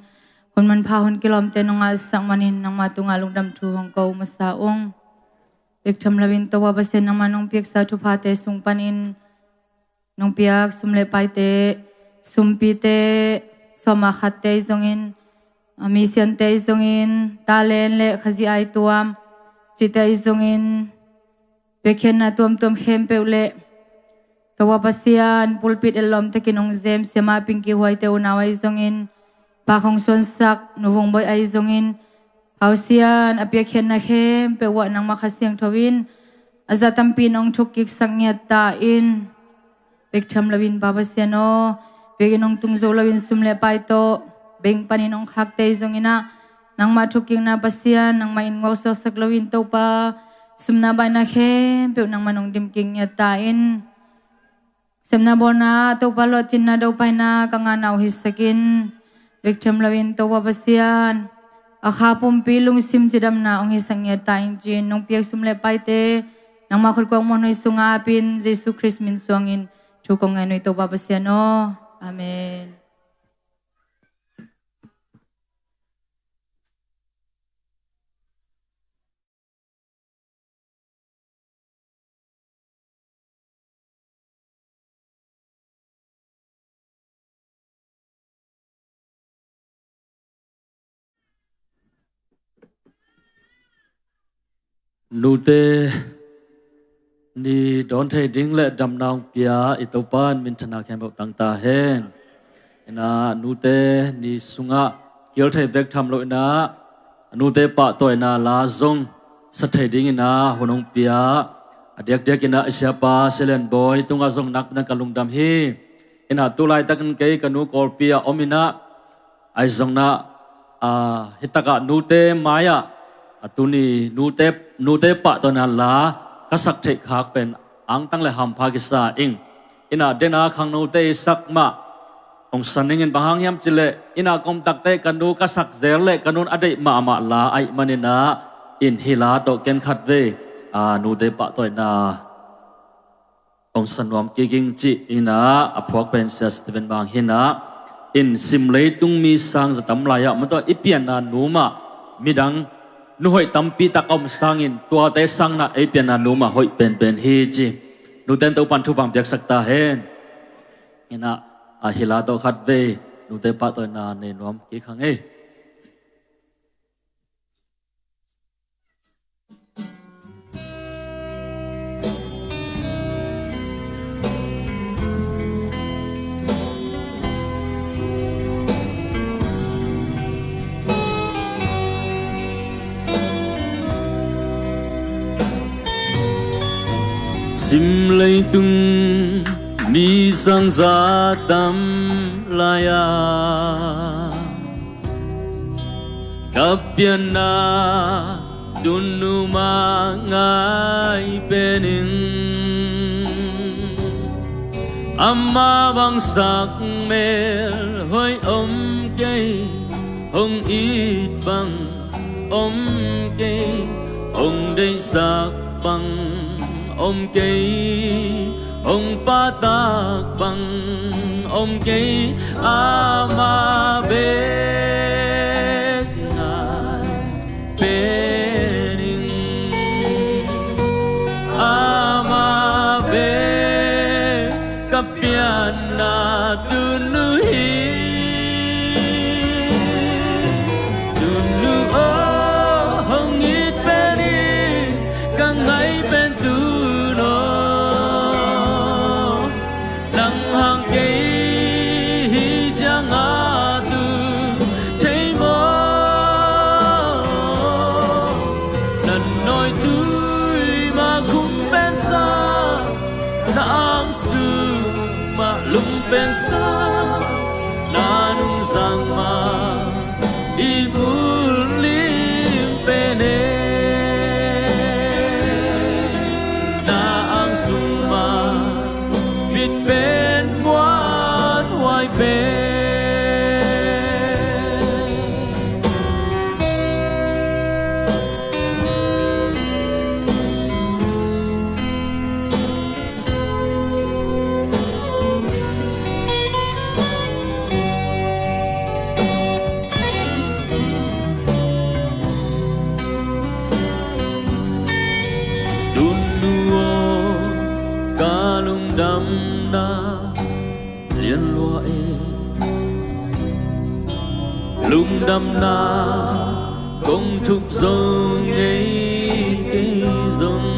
hun manpha hun kilawmte nong ngahsak manin nangma tungah lungdam thu hong ko masa ung. Bek tham lo in Topa Pasian, nangma nong piaksa thuphate sung panin nong piak sum le paite, sumpite, sawma khatte ahi zongin, a, misiante ahi zongin, talent le Khazih aituam cihte ahi zongin, piakkhiatna tuamtuam khempeuh le Topa Pasian, pulpit ellawm takin hong zem siama Pingki Huaite unau ahi zongin, Pak Hong Suansak, Nu Vung Boih ahi zongin, Pasian, a piakkhiatna khempeuh uah nangmah Kha Siangtho in a zah tampi in hong thukkiksak ngiat ta in. Bek tham loin Pa Pasian aw, biakinn hong tung zo loin sum le pai tawh bank panin hong khakte ahi zongin ah, nangmah thukkikna Pasian, nangmah in nguaksuaksak loin Topa, sumna baina khempeuh nangmah in hong dimkik ngiat ta in. Sepna bawlna, Topa luahcinna, dopaina ka ngahna uh hisak in. Bek tham loin Topa Pasian, a kha pumpi lungsim cidamna hong hisak ngiat ta in ci-in, nong piak sum le paite nangmah khutkuang muanhuai sungah ap in, Jesu Khrist min suangin thu kong ngen uh hi, Topa Pasian aw. Amen. Nute ni dawn thei ding le damna hong pia i Topa in minthanna khempeuh tang ta hen. Inah nute ni sungah kil thei bek tham lo inah nute pahtawina la zong sa thei ding inah hun hong pia. A diakdiak inah i siapa Sia Lian Bawi tungah zong nakpi takin ka lungdam hi. Inah tu laitakin kei ka nu Kawlpi ah om inah, ahi zongin ah, a, hitakah nute mai-ah, a, tuni nute, nute pahtawina la ka sak theih khak pen angtang le hampha kisa ing. Inah dena khangnote i sak mah hong sa ning in, bang hang hiam cih leh inah komtakte ka nu ka sak zel le ka nun a deih mahmah la ahih man inah, in hih la tawh ken khatvei, a, nute pahtawina hong sa nuam kik ing ci inah a phuak pen Sia Steven Mang hi inah, in sim leitung mi sang za tam lai-ah mah tawh i pianna nu mah midang nu hoih tampi tak a om sangin tuate sang inah ei pianna nu mah hoih penpen hi ci. Nute in Topa in thupha hong piaksak ta hen. Inah, a, hih la tawh khatvei nute pahtawina nei nuam kik hang ei. Sim leitung mi sang za tam lai-ah ka pianna tunu mah ngai pen ing. Ama bang sak mel hoih om kei, hong it bang om kei, hong deihsak bang om kei, hong pahtak bang om kei, ama bek ngai pen ing. Ama bek ka pianna tunu hi. Tunu aw, hong it pen ing, ka ngai pen tunu aw. Nang hang kei hi ciangah tu thei maw? Na nawitui mah khum pen sa, na angsung mah lum pen sa, na nungzang mah i mul lim pen e. Na angsung mah mit pen muanhuai pen. Tunu aw, ka lungdam na lian lua e. Lungdamna kong thup zo ngei kei zong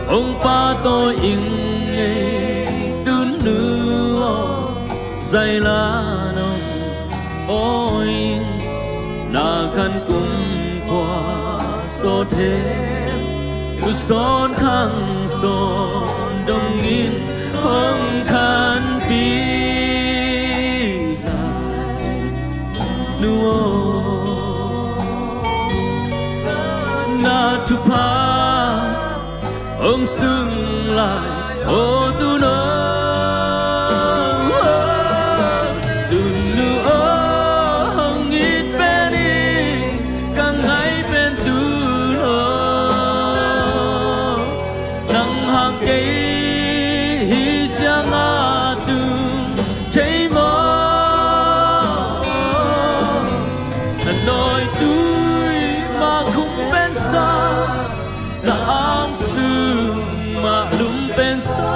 hong pahtawi ing ei, tunu aw, zaila nong awi ing. Na khan kumkhua sawt hen, tu sawn khang sawn dongin hong khanpih lai, nu aw. Na thupha hong sung lai, aw, tunu aw. Tunu aw, hong it pen ing, ka ngai pen tunu aw. Nang hang kei hi ciang a tung thei maw? Na nawitui mah khum pen sa, na angsung mah lum pen sa,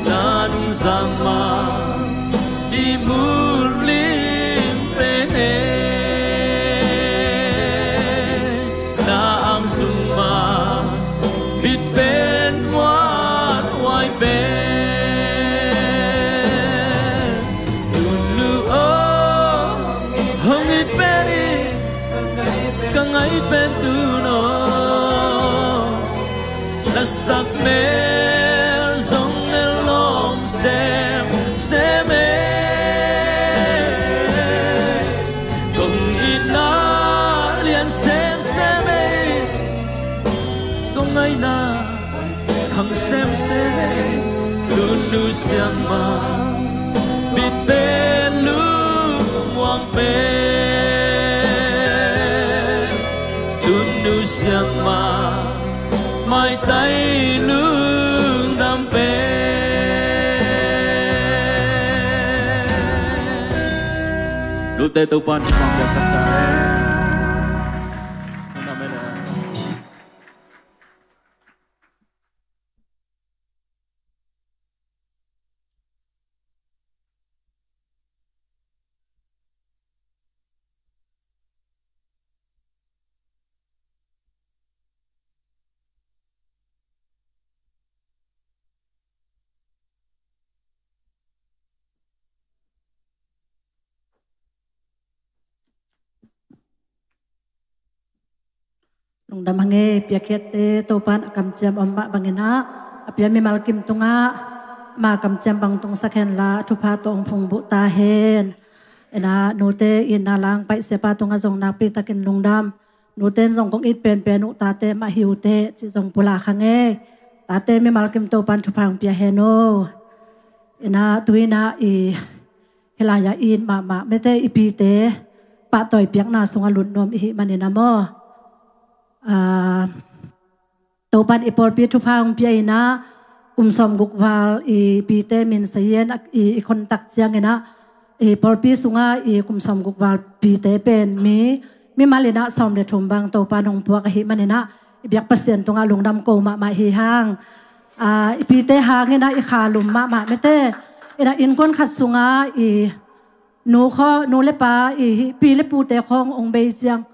na nungzak mah ihmut lim pen e. Na angsung mah mit pen muanhuai pen. Tunu aw, hong it pen ing, ka ngai pen tunu aw. Na sak mel zong e lawm semsem e. Kong itna lian semsem e. Kong ngaihna khang semsem e. Tunu siangmah mit pen lungmuang pen, tunu siangmah maitai lungdam pen. Nute Topa'n thupha hong piaksak ta hen. Amen. Lungdam hang e, piakkhiatte Topa'n a kamciam om mah bangin ah, a pia mimal kim tungah ama kamciam bang tungsak hen la, thupha tawh hong phungbuh ta hen. Ina, nute in na lang paih siapa tungah zong nakpi takin lungdam. Nute in zong kong it penpen uh tate mah hi uh teh, ci zong pulak hang e. Tate mimal kim Topa'n thupha hong pia hen aw. Ina, tu-in ah i hih lai-ah i it mahmah mete i pite pahtawi piakna sungah lut nuam i hih manin ah maw. Aa, Topa'n i pawlpi thupha hong pia in ah, kum sawmguk val i pite min sa-in i, i contact ciangin ah, i pawlpi sungah i kum sawmguk val pite pen mi, mimal in ah sawm le thum bang Topa'n hong puak ahih manin ah, i biak Pasian tungah lungdam ko mahmah hi hang. Aa, i pite hangin ah i kha lum mahmah mete. Ina, innkuan khat sungah i nu khaw, nu le pa i hi, pi le pute khawng hong bei ciang,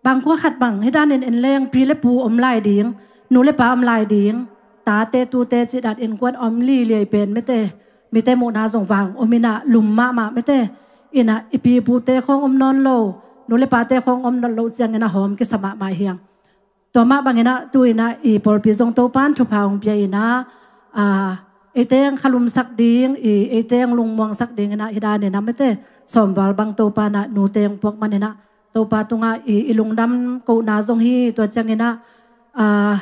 bang kua khat bang hih danin en leng pi le pu om lai ding, nu le pa om lai ding, tate tute cih dan innkuan om liliai pen mete. Mite muhna zong vang om in ah lum mahmah mete. Ina, i pi pute khawng om nawn lo, nu le pate khawng om nawn lo ciangin ah hawm kisa mahmah hi hang. Tua mah bangin ah tu-in ah i pawlpi zong Topa'n thupha hong pia in ah, aa, eite hong khalumsak ding, i, eite hong lungmuangsak dingin ah hih danin ah mete, sawm val bang Topa'n ah nute hong puak manin ah, Topa tungah i, i lungdam kohna zong hi. Tua ciangin ah, aa,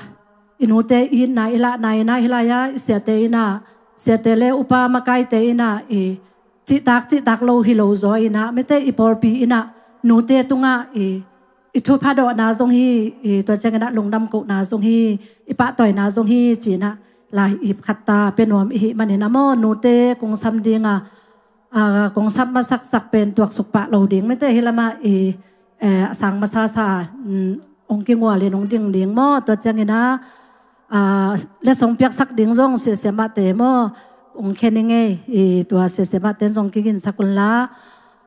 i nute i itna i lahna in ah hih lai-ah i siate in ah, siate le upa makaite in ah i cihtak cihtak lo hi lo zaw in ah mete, i pawlpi in ah nute tungah i, i thupha dawhna zong hi, i tua ciangin ah lungdam kohna zong hi, i pahtawina zong hi ci-in ah lai ip khat ta pia nuam i hih manin ah maw, nute kong sam ding a, aa, kong sam masaksak pen tuaksuk pah lo ding mete, hih lamah i, eh, a sang masasa, mm, hong kingual in hong ding ding maw. Tua ciangin ah, Aa, letsong piaksak ding zong siasiamahte maw, ong khen i ngei, i tua siasiamahte zong kiginsak unla.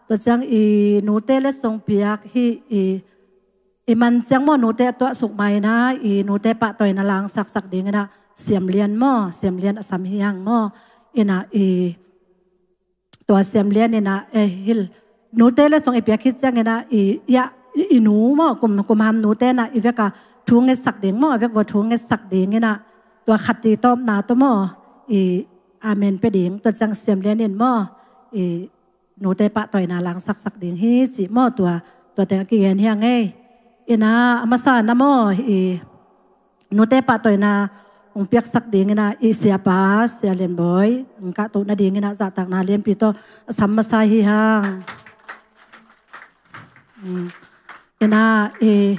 Tua ciang i nute letsong piak hi, i, i man ciang maw, nute a tuahsuk mai na, i nute pahtawina langsaksak ding ina, Siamlian maw, Siamlian a sam hiang maw, ina i tua Siamlian ina, eh, hil. Nute letsong i piak khit ciang ina, i, i, i nu maw, kum, kum ham nute na, i veka thu ngetsak ding maw, a vek vua thu ngetsak ding ina, tua khat i tawpna tawh maw, i amen pia ding, tua ciang Siamlian in maw, i nute pahtawina langsaksak ding hi, ci maw, tua, tua teng a kigen hiang ei. Ina, a masa na maw, i, nute pahtawina hong piaksak ding ina i siapa, Sia Lian Bawi, hong kahtoh nading ina zahtakna lianpi tawh a sam masa hi hang. Mm. Ina i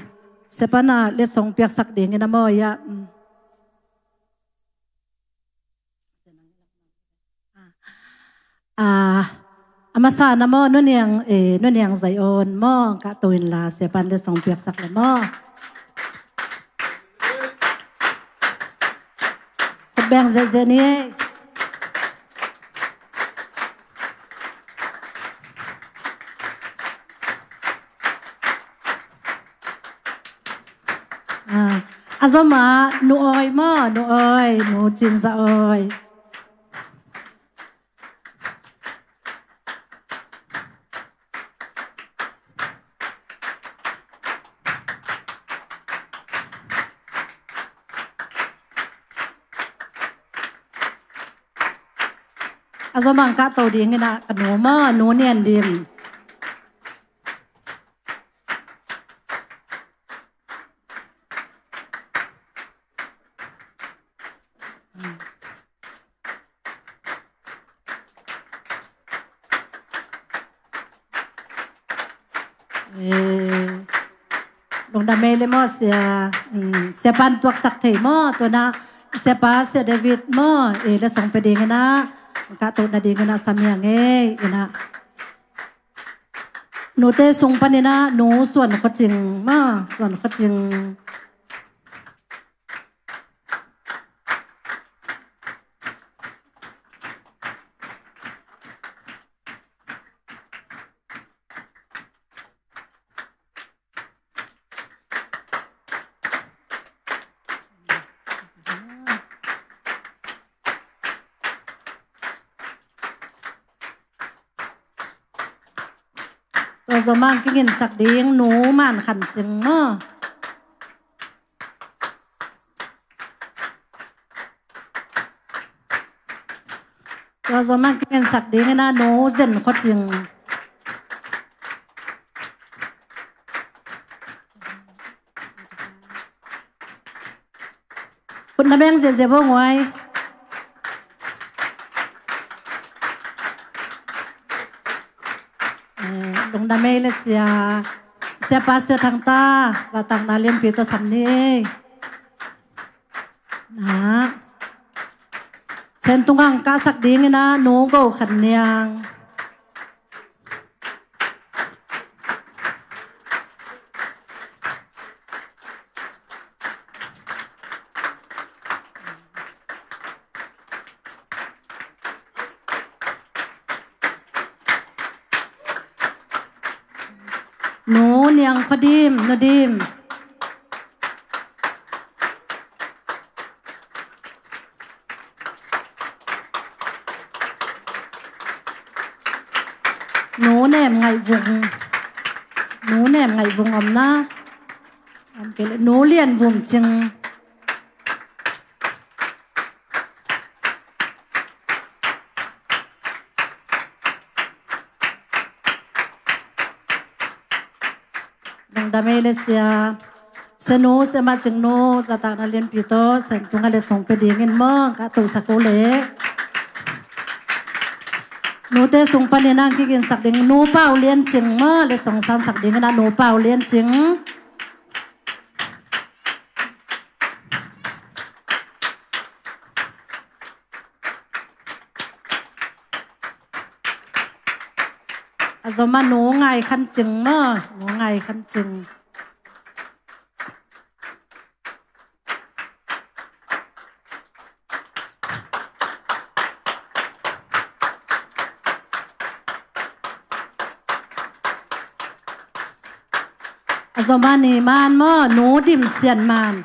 siapa na letsong piaksak ding ina maw ia. Mm. Ah, a masa na maw, Nu Niang, eh, Nu Niang Zai On maw, kahtoh inla, siapan letsong piaksak le maw. Khut beng zehzeh ni ei. Ah, a zom ah Nu Awi maw, Nu Awi, Nu Cin Za Awi. A zom ah kahtoh ding ina ka nu maw, Nu Nian Dim. Eh, lungdam ei le maw sia, mm, siapan tuaksak thei maw, tua na siapa Sia David maw, eh, letsong pia ding ina, kahtoh nading ina sam hiang ei, ina. Nute sung pan ina, Nu Suan Khua Cing maw, Suan Khua Cing. Tua zom ah kiginsak ding Nu Man Khan Cing maw. Tua zom ah kiginsak ding ina Nu Zen Khua Cing. Khut na beng zehzeh vo nguai. Eh, lungdam ei le sia. Siapa Sia Thang Ta, zahtakna lianpi tawh sam ni ei. Na. Sentung ah hong kahsak ding ina Nu Go Khan Niang. Nu Niang Khua Dim, Nu Dim. Nu Nem Ngaih Vung. Nu Nem Ngaih Vung om na. Om kei le Nu Lian Vum Cing. Lungdam ei le sia. Sia Nu, Sia Mah Cing Nu, zahtakna lianpi tawh sentung ah letsong pia dingin maw, ka tuhsak uh leh. Nute sung panin ah kiginsak ding Nu Pau Lian Cing maw, letsong sansak dingin ah Nu Pau Lian Cing. A zom ah Nu Ngai Khan Cing maw, Nu Ngai Khan Cing. Zomani man maw, Nu Dim Sian man.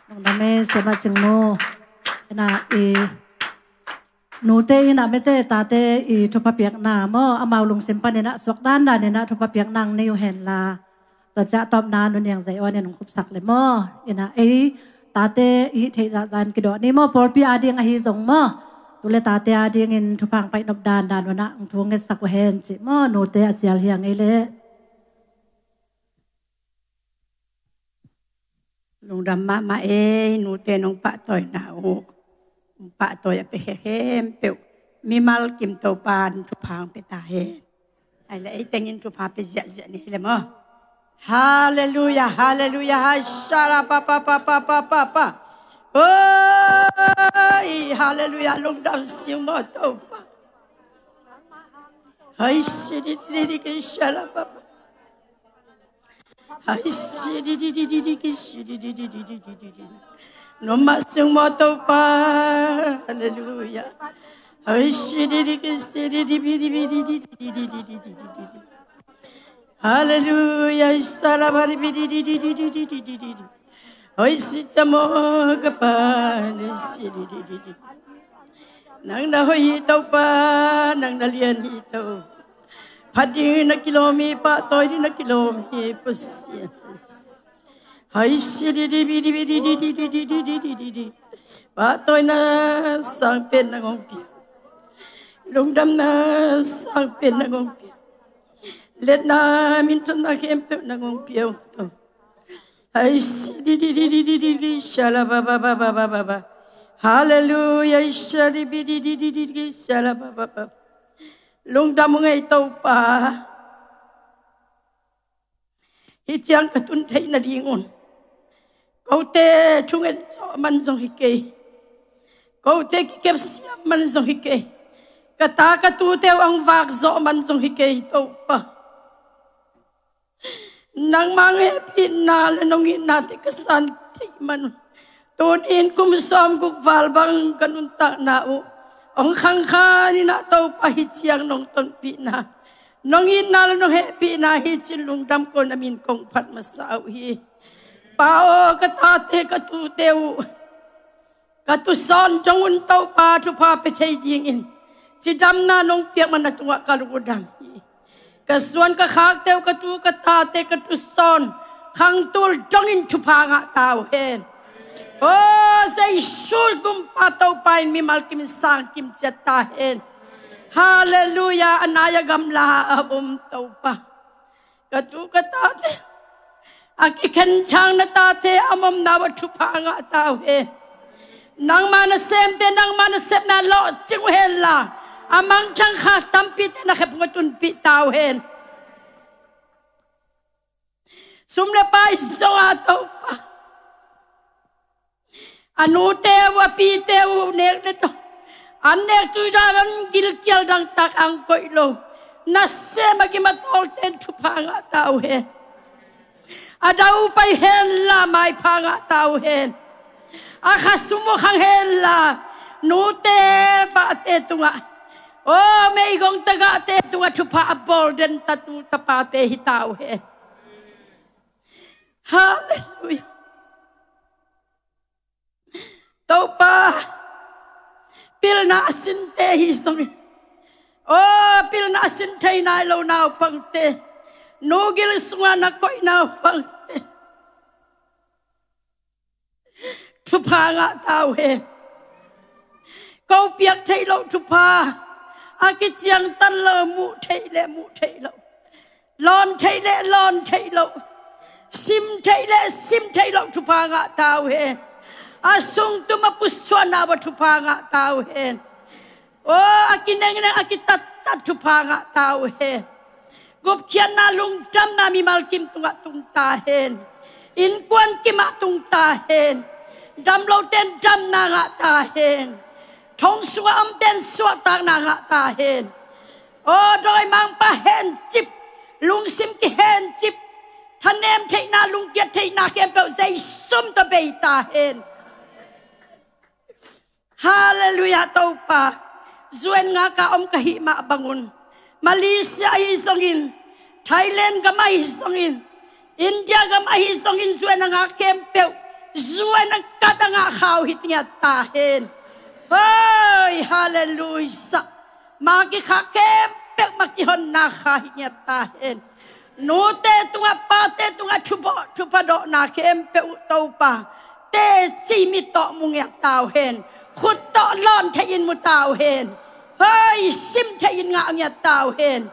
Nungdam e, Siamah Cing Nu. Ina i nute ina mete tate i thupha piakna maw, amau lungsim pan ina suak dandan ina thupha piakna nei uh hen la. Tua ciah tawpna Nu Niang Zai aw ina nung khupsak le maw. Ina ei tate i theih zahzah in kidawh ni maw, pawlpi ading ahi zong maw. Tule tate adingin thupha hong paih nop dandan uh na hong thu ngetsak uh hen ci maw, nute a cial hiang ei le. Lungdam mahmah ei, nute nong pahtawina uh. Nong pahtawi a pia khempeuh mimal kim Topa in thupha hong pia ta hen. Ai le ei tengin thupha pia ziahziah ni le maw. Halleluiah, halleluiah, hai shala pa pa pa pa pa pa pa. Oi, halleluiah, lungdam siu maw Topa. Hai si di di di di ki shala pa pa. Hai si di di di di di ki si di di di di di di di di. Noma sung maw Topa. Halleluiah. Hai si di di ki si di di bi di bi di di di di di di di di di. Halleluiah. Sala ba di bi di di di di di di di di di di. Hai si camo ka pa ni si di di di di. Nang na hoih hi Topa, nang na lian hi Topa. Phat ding na kilawm hi, pahtawi ding na kilawm hi Pasian. Hai si di di bi di bi di di di. Pahtawina sangpen nang hong pia. Lungdamna sangpen nang hong pia. Letna minthanna khempeuh nang hong pia uh Topa. Hai si di di di di di di di shala ba ba ba ba ba ba ba. Halleluiah. Hai si di bi di di di di di shala ba ba ba. Lungdam ung ei Topa. Hih ciang ka tun theih nadingun kote thungen zawh man zong hi kei. Kote kikepsiam man zong hi kei. Ka ta ka tute uh ang vak zawh man zong hi kei Topa. Nangmah hehpihna le nong itnate ka san theih man un. Tuni in kum sawm guk val bang ka nuntakna uh hong khangkhan in ah Topa hih ciang nong tonpihna, nong itna le nong hehpihna hi cin lungdam ko na min kong phat masa uh hi. Pa aw ka tate ka tute uh ka tusawn dong un Topa thupha pia thei dingin cidamna nong piak man na tungah ka lungdam hi. Ka suan ka khakte uh ka tu ka tate ka tusawn khangtul dongin thupha ngah ta uh hen. Aw Jesu gumpa Topa in mimal kim in sang kim ciat ta hen. Halleluiah. A nai a gamla a om Topa ka tu ka tate a kikhen thang na tate a om omna uh a thupha ngah ta uh hen. Nangmah na semte nangmah na sepna lawhcing uh hen la a mangthang kha tampite na khephung a tunpih ta uh hen. Sum le pai zong a Topa a nute uh a pite uh nek le to an nek tui dan an gilkial dangtak ang koih lo nasem a gim a tawlte in thupha ngah ta uh hen. A dau pai hen la maipha ngah ta uh hen. A kha sum uh khang hen la nute pate tungah aw meigong tagahte tungah thupha a bawl den tatu tapate hi ta uh hen. Halleluiah. Topa pilna a sinte hi zongin aw pilna a sin thei nai lo naupangte nu gil sungah na koih naupangte thupha ngah ta uh hen. Ko piak theih loh thupha a kiciangtan lo muh theih le muh theih loh lawn theih le lawn theih loh sim theih le sim theih loh thupha ngah ta uh hen. A sungtum a pusuahna uh a thupha ngah ta uh hen. Aw a kinengneng a kitattat thupha ngah ta uh hen. Gupkhiatna lungdamna mimal kim tungah tung ta hen. Innkuan kimah tung ta hen. Damlote in damna ngah ta hen. Thong sungah omte in suahtakna ngah ta hen. Aw dawimangpa hencip, lungsim kihencip, thanem theihna, lungkiat theihna khempeuh Zeisu min tawh bei ta hen. Halleluiah Topa. Zuan ngaka om ka hih mah bangun, Malaysia ahi zongin, Thailand gam ahi zongin, India gam ahi zongin, zuan a ngak khempeuh zuan a kat a ngah kha uh hi ngiat ta hen. Hoi, halleluiah. Ma kikhak khempeuh ma kihonna kha hi ngiat ta hen. Nute tungah, pate tungah thupha, thupha dawhna khempeuh uh Topa, teci mi tawh mu ngiat ta uh hen. Khut tawh lawn thei-in mu ta uh hen. Hoi, sim thei-in ngah ngiat ta uh hen.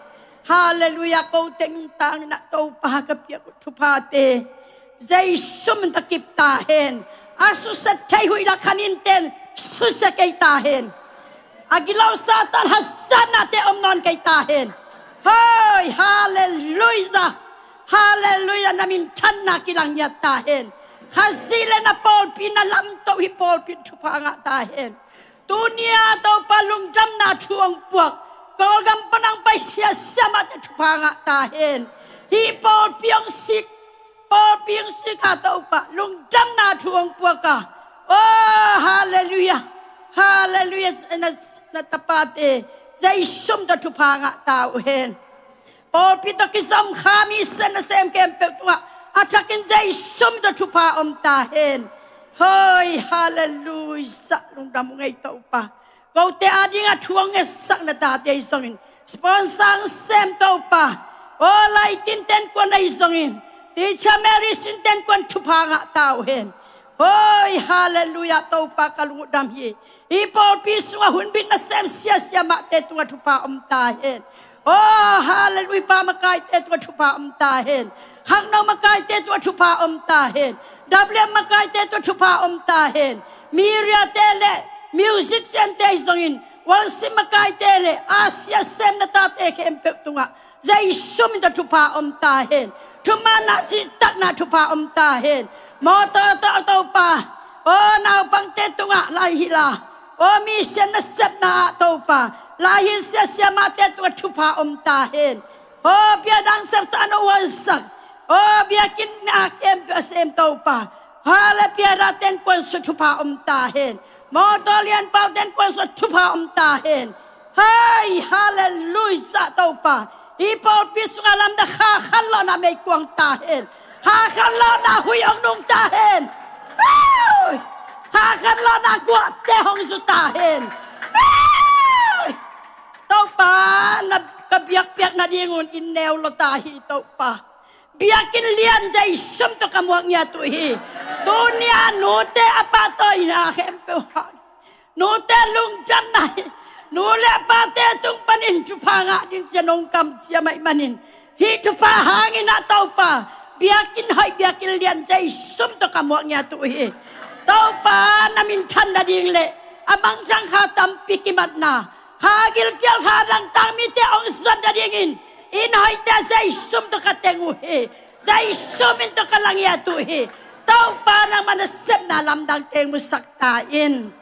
Halleluiah. Ko teng tangin ah Topa ka piak uh thuphate Zeisu min tawh kip ta hen. A susia thei huih lak khanin ten susia kei ta hen. A gilo Satan hazatnate om nawn kei ta hen. Hoi, halleluiah. Halleluiah, na minthanna kilang ngiat ta hen. Khazih le na pawlpi na lamto hi, pawlpi thupha ngah ta hen. Tuni-a Topa lungdamna thu hong puak Kawlgam pan hong pai siasia mahte thupha ngah ta hen. Hih pawlpi hong sik, pawlpi hong sik a Topa lungdamna thu hong puak a. Oh, halleluiah. Halleluiah. Na, na tapate Zeisu min tawh thupha ngah ta uh hen. Pawlpi tawh kizom kha mi sian nasem khempeuh tungah a thakin Zeisu min tawh thupha om ta hen. Hoi, halleluiah. Lungdam uh ngei Topa. Kote adingah thu hong ngetsak na tate ahi zongin, sponsor hong sem Topa, aw laitin ten kuan ahi zongin, Teacher Mary Sin ten kuan thupha ngah ta uh hen. Hoi, halleluiah, Topa ka lungdam hi. Hih pawlpi sungah hunbit nasem siasia mahte tungah thupha om ta hen. Oh, halleluiah, pa makaite tungah thupha om ta hen. Khangno makaite tungah thupha om ta hen. W M makaite tungah thupha om ta hen. Media te le musician te ahi zongin, worship makaite le a siasem na tate khempeuh tungah Zeisu min tawh thupha om ta hen. Thumanna, cihtakna thupha om ta hen. Mawtaw tawh Topa, aw naupangte tungah laihilh a, aw mi sian nasepna ah Topa, laihilh siasia mahte tungah thupha om ta hen. Aw biadang sepsa na uansak, aw biakinn a khempeuh a sem Topa, ha le piara ten kuan sung thupha om ta hen. Mawtaw lianpau ten kuan sung thupha om ta hen. Hei, halleluiah Topa. Hih pawlpi sungah lamdang kha khanlawhna meikuang ta hen. Kha khanlawhna huih hong nung ta hen. Hei! Kha khanlawhna guahte hong zu ta hen. Hei! Topa, na ka biakpiak nadingun inn neu lo ta hi Topa. Biakinn lian Zeisu min tawh ka muak ngiat uh hi. Tuni-a nute a pahtawi na khempeuh hang nute lungdamna hi. Nu le pate tung panin thupha ngah ding ci-a nong kamciam ahih manin, hih thupha hangin ah Topa, biakinn hoih, biakinn lian Zeisu min tawh ka muak ngiat uh hi. Topa, na minthan nading le a mangthang kha tampi kimatna, kha gilkial kha dangtak mite hong zuat nadingin inn hoihte Zeisu min tawh ka teng uh hi. Zeisu min tawh ka la ngiat uh hi. Topa, nangmah nasepna lamdang teng musak ta in.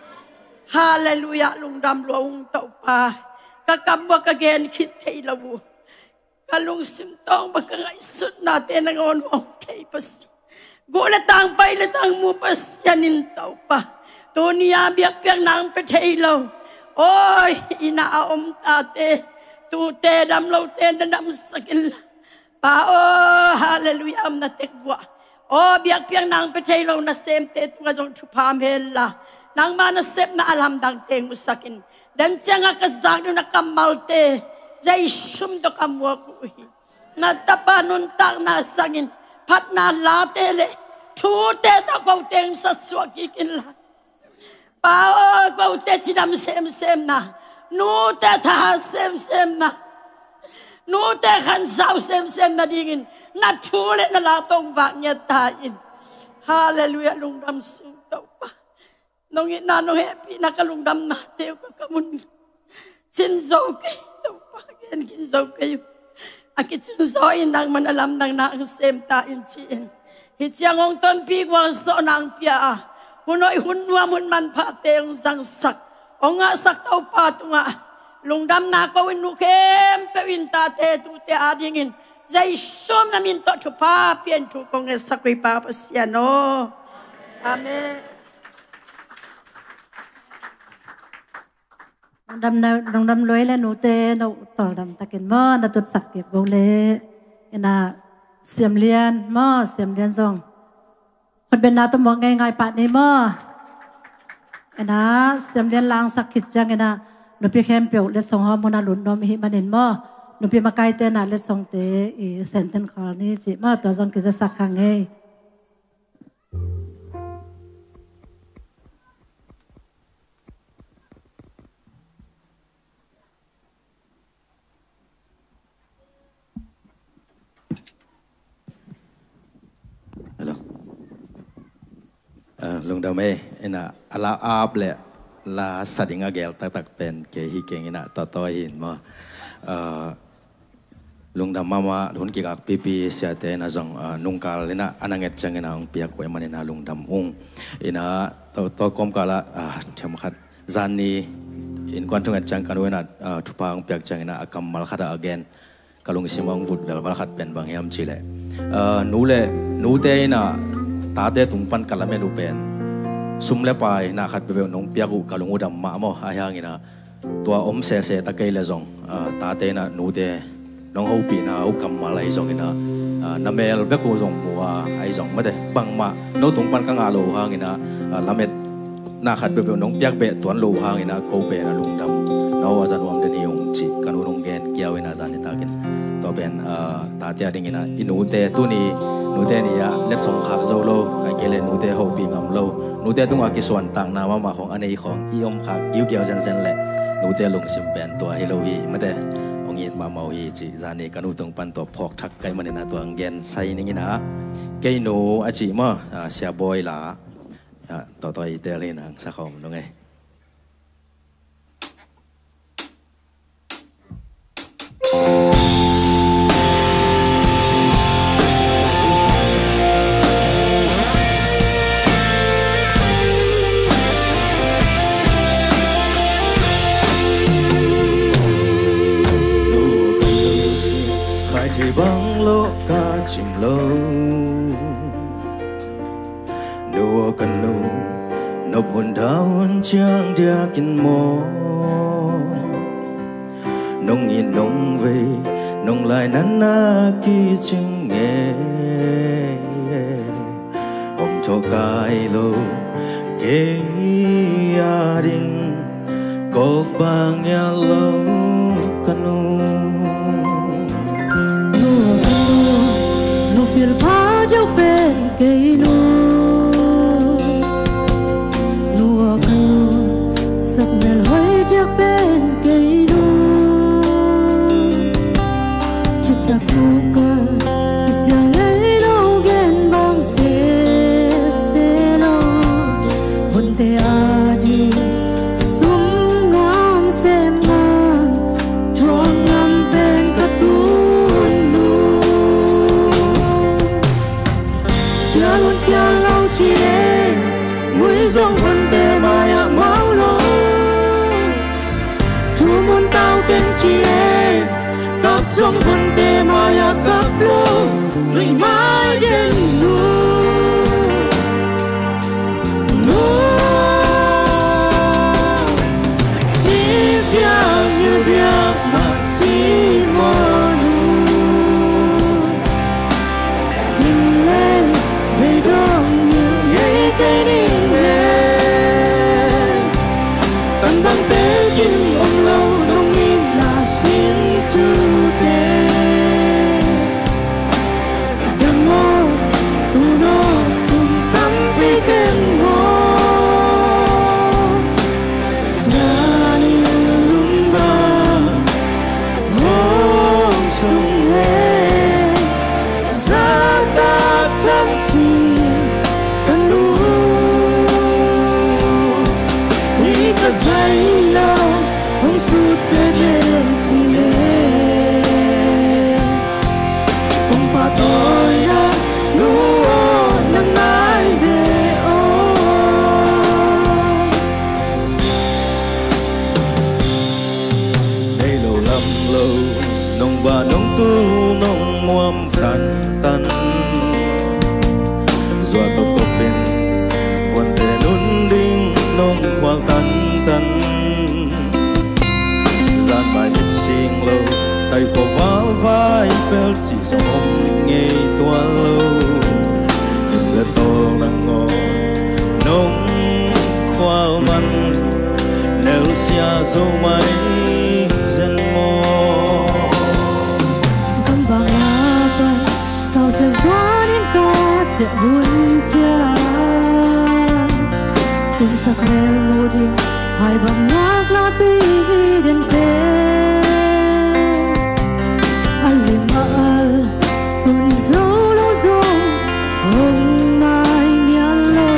Halleluiah, lungdam lua ung Topa. Ka kam uah ka gen khit thei lo uh. Ka lungsim tawng bang ka ngaihsutnate nangawn hong thei Pasian, guh le tang, pai le tang mu Pasian in Topa, tuni-a biakpiakna hong pia thei lo. Awi, inn ah a om tate, tute, damlote na damsak inla, Pa aw, halleluiah, a omna tek uah aw biakpiakna hong pia thei lo nasemte tungah zong thupha om henla, nangma nasepna a lamdang teng musak in. Den ciangah ka zak ding uh na kammalte Zeisu min tawh ka muak uh hi. Na tapa nuntakna sangin phatna late le thute tawh ko teng satsuah kik inla, Pa aw, kote cidam semsemna, nute thahat semsemna, nute khansau semsemna dingin na thu le na la tawh vak ngiat ta in. Halleluiah, lungdam sung Topa. Nong itna, nong hehpihna ka lungdamnate uh ka kam un. Cin zo kei Topa, gen khin zo kei uh. A kicin zaw in nangman a lamdangna hong sem ta in ci-in, hih ciang hong tonpih gualzawhna hong pia a, hun hoih, hun nuam, hun manphate hong zangsak, hong ngahsak Topa tungah Lungdamna ko in nu khempeuh in tate tute adingin Jesu na min tawh thupha pian thu kong ngetsak uh hi Pa Pasian aw. Amen. Lungdam na, lungdam luai le nute, no tawldam takin maw na tutsak kik bo le. Ina Siam Lian maw, Siam Lian zong khutbetna tawh muak ngeingai pah ni maw. Ina Siam Lian langsak khit ciang ina nupi khempeuh letsong hawm hun a lut nuam i hih manin maw, nupi makaite na letsongte i senten khol ni ci maw, tua zong kizasak kha ngei. Hello. Ah, lungdam ei, ina a la ap le la sa ding a gel taktak pen kei hi keng ina tawtawi hin maw. Ah, lungdam mahmah, hun kikak pipi siate ina zong, ah, nungkal ina a na nget ciang ina hong piak uh ahih man ina lungdam ung. Ina tawh, tawh kawmkal ah, ah, thiam khat zan ni innkuan thunget ciang ka nu ina, ah, thupha hong piak ciang ina a kammal khat ah a gen ka lungsim ah hong vut velval khat pen bang hiam cih leh, ah, nu le nute ina tate tung pan ka lamet uh pen sum le pai na khat veve nong piak uh ka lung uh dam mahmah ahi hang ina tua om sese ta kei le zong, ah, tate ina nute nong hopihna uh kammal ahi zong ina, ah, na mel bek uh zong mu a ahi zong mate bangmah no tung pan ka ngah lo uh hang ina, ah, lamet na khat peuhpeuh nong piak beh tuan lo uh hang ina ko pen a lungdam na uh a za nuam den hi ung cih ka nu nong gen kiau ina zan nitakin tua pen, ah, tate a ding ina i nute tuni nute ni ah letsong khak zo lo, ai kei le nute hopih ngam lo, nute tungah kisuantakna mahmah khong a nei khong i om khak giugiau zenzen le nute lungsim pen tua hi lo hi mate hong it mahmah uh hi cih zan ni ka nu tung pan tua phawk thak ka hih man ina tua hong gen sai ning ina kei nu a cih maw, ah, Sia Bawi la ah, tawtawi tel hi nang sa khawm nung ei. Khai thei bang lo ka cim lo. Nu aw ka nu, nop hun dau hun ciang diakin maw? Nong it nong vei, nong lainatna kicing e. Om thaw kai lo, kei a ding kawk bang ya lo ka nu. Nu aw ka nu, nu pilpha diak pen kei nu. Nu aw ka nu, sakmel hoi diak pen kei nu. Cita kukal i siang nei lo gen bang sese lo. Vonte a ding sum ngam sem ngam, thuak ngam pen ka tun nu. Kial un kial lo ci e, ngui zong vonte mai-ah mau lo. Thum un tau keng ci e, kap zong vonte mai-ah kap lo. Nuih mai den nu. Nu, cip diak ngil diak mah si maw nu. Sim lei mei dong ngil ngei kei ning e. Tan bangte kim om lo nong itna sin thute. Cih zong om ngei tuan lo. Lim le tawl nangawn nong khual man, nelsia zo mai zen maw? Kam bang a pan sau zel zuan in ka ciah hun ciah. Tunsak rel mu ding hai bang nak la pi den pe. A lim a al tun zo lo zo hong mai mial lo.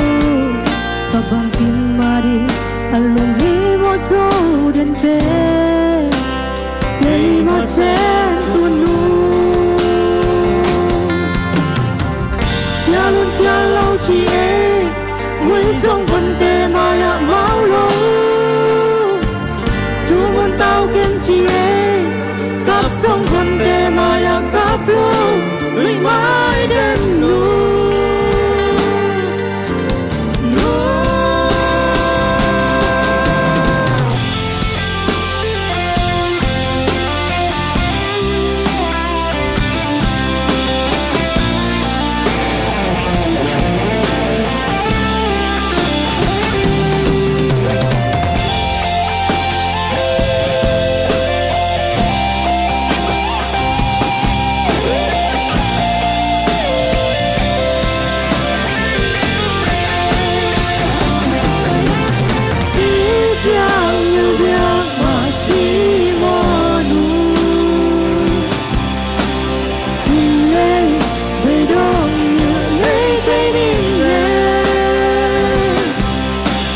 Ka bang kim ma ding a lung hi mo zo den pe. Kei ma sen tun nu. Kial un kial lo ci e. Ui song khonte mai-ah mau lo. Thu mun tau ken ci e. Kap song khonte mai-ah kap lo. Lui mai den nu. Nu.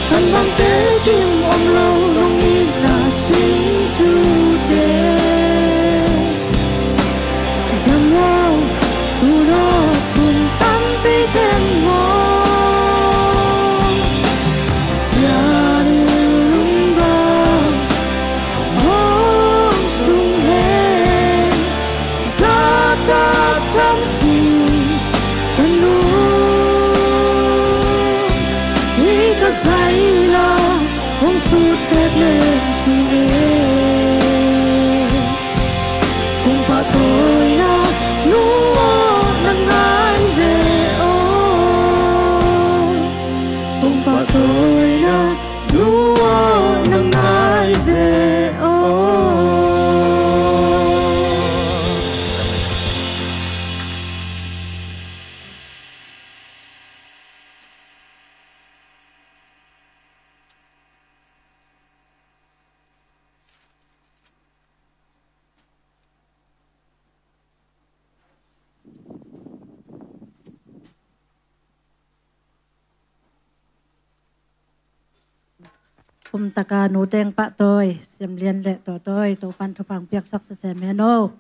Kan bang tekim om lo lungkimna singtute. Dam lo, tu lo, kum tampi ken maw. Sian lung bang hong sung hen. Zahtak tham cing ka nu. Hi ka zai la hong sut pek leng cing e. Kong pahtawina nu aw na ngai ve aw. Kong pahtawina nu aw na ngai ve aw. Pumtaka nu teng pahtawi, Siamlian le Tawtawi, Topan thupha piaksak sisem hen aw.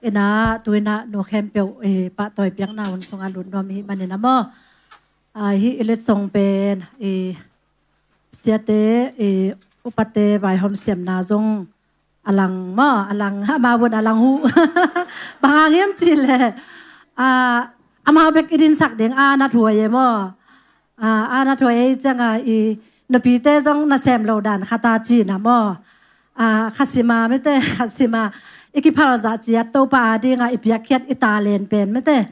Ina, tu ina nu khempeuh, eh, pahtawi piakna hun sungah lut nuam i hih manin a maw. Ah, hih i letsong pen, eh, siate, eh, upate vaihawm siamna zong a lang maw, a lang, amau bun a lang uh. Bang hang hiam cih leh, ah, amau bek i dinsak ding a na thuai e maw. Ah, a na thuai e ciangah i nupite zong nasem lo dan khat a cihna maw. Ah, kha sim a mite, kha sim a i kiphal zah ciat Topa a dingah i piakkhiat i talent pen mite.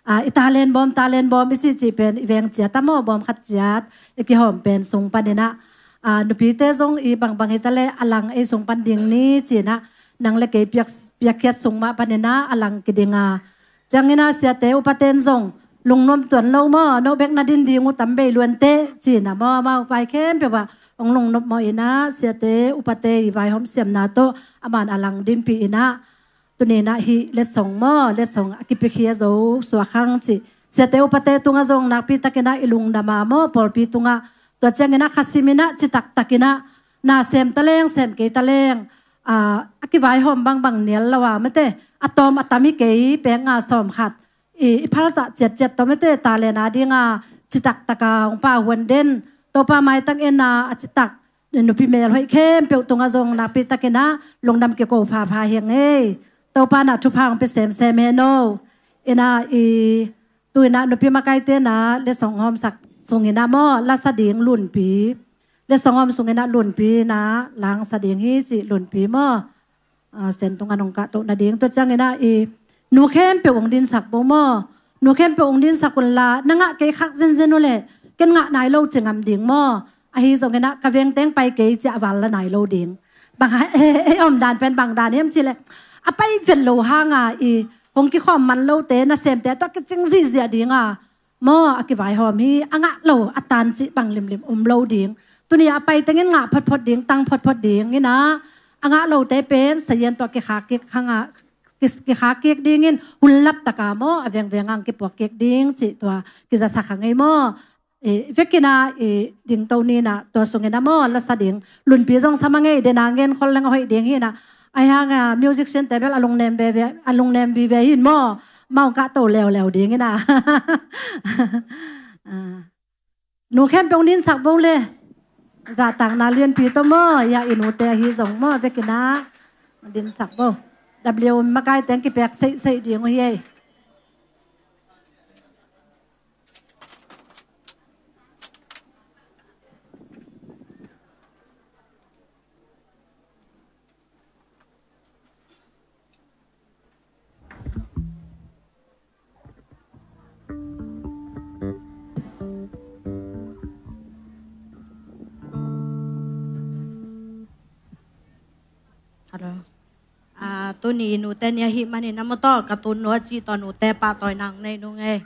Ah, i talent bawm, talent bawm i cihcih pen i veng ciat a maw, bawm khat ciat i kihawm pen sung paninah, ah, nupite zong i bangbang hi ta leh a lang ei sung pan ding ni cinah, nang le kei piak, piakkhiat sung mah paninah a lang kiding a. Cianginah siate upate in zong lungnuam tuan lo maw, no bek na din ding uh tam bei luante cinah maw, amau vai khempeuh ah hong lungnop maw inah siate upate i vaihawm siamna tawh aman a lang dinpih inah. Tuninah hih letsong maw, letsong a kipiakhia zo suak hang cih siate upate tungah zong nakpitakinah i lungdam a maw, pawlpi tungah tua cianginah kha siminah citaktakinah na sem taleng, sem kei taleng, ah, a kivaihawm bangbang nial lo a mite, a tawm a tam hi kei, pek nga sawm khat i, i phalzah ciatciat tawh mite, talent a dinga citaktak a hong pau huan den, Topa maitang en a, a citak nupi melhoih khempeuh tungah zong nakpitakinah lungdam kiko phapha hi ing ei. Topa na thupha hong pia semsem hen aw. Ina i, tu ina nupi makaite na letsong hawmsak sungina maw, lasa ding Lunpi. Letsong hawm sungina Lunpi na langsa ding hi cih Lunpi maw. Ah, sen tungah nong kahtoh nading. Tua cianginah i Nu khempeuh hong dinsak bo maw? Nu khempeuh hong dinsak unla, na ngah kei khak zenzen uh leh ken ngah nai lo ci ngam ding maw? Ahi zongin ah ka vengteng pai kei ci a val la nai lo ding. Bang hang, ei omdan pen bang dan hiam cih leh, a pai vet lo hanga i hong kikhawm man lote, nasemte tua kicing zihziah dinga maw, a kivaihawm hi. A ngah lo a tan cih bang limlim om lo ding. Tuni a pai tengin ngah photphot ding, tang photphot ding inah, a ngah lote pen sazian tua kikhak kik hanga, ki, kikhak kik dingin hun lap taka maw, a vengveng ang kipuak kik ding cih tua kizasak hang ei maw. I vekin ah i dingto ni inah, tua sungin ah maw, lasa ding Lunpi zong sa mang ei, dena ngen khol leng a hoih ding hi inah. Ahi hanga musician te bel a lungnem veve, a lungnem vive hin maw, mau kah to leuleu ding inah. Ah. Nu khempeuh hong dinsak bo le. Zahtakna lianpi tawh maw, ya i nute ahi zong maw, vekin ah dinsak bo. W makai teng kipek seihseih ding uh hi ei. Hello. Ah, tuni nute ni ahih manin a maw tawh, ka tun nu a ci tawh nute pahtawi nang nei nung ei.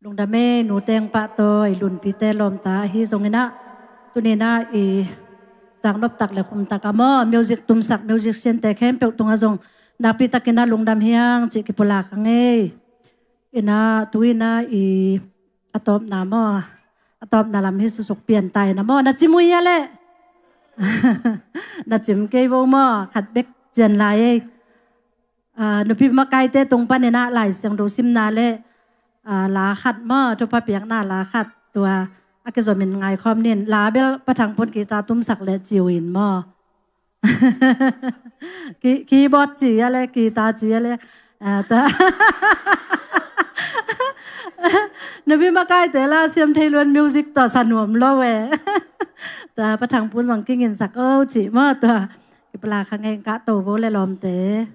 Lungdam ei, nuteng pahtawi, Lunpite lawmta ahi zongin ah, tuni-in ah i zaknop tak le khum tak a maw, music tumsak, musician-te khempeuh tungah zong nakpi takin ah lungdam hi hang cih kipulak hang ei. In ah, tu-in ah i a tawpna maw, a tawpna lam hi susuk pian ta in ah maw, na cim uh hia leh? Na cim kei vo maw, khat bek cian lai ei. Ah, nupi makaite tung panin ah Lai Siangtho simna le, ah, la khat maw, thupha piakna la khat, tua a kizomin ngaikhawm ni in, la bel Pa Thang Pun guitar tumsak le ci uh in maw. Ki-, keyboard ci a le, guitar ci a le, ah, tua. Nupi makaite la siam thei luan, music tawh sa nuam lo e. Tua Pa Thang Pun zong kinginsak o ci maw, tua. Kipulak hang ei, kah to vo le lawmte.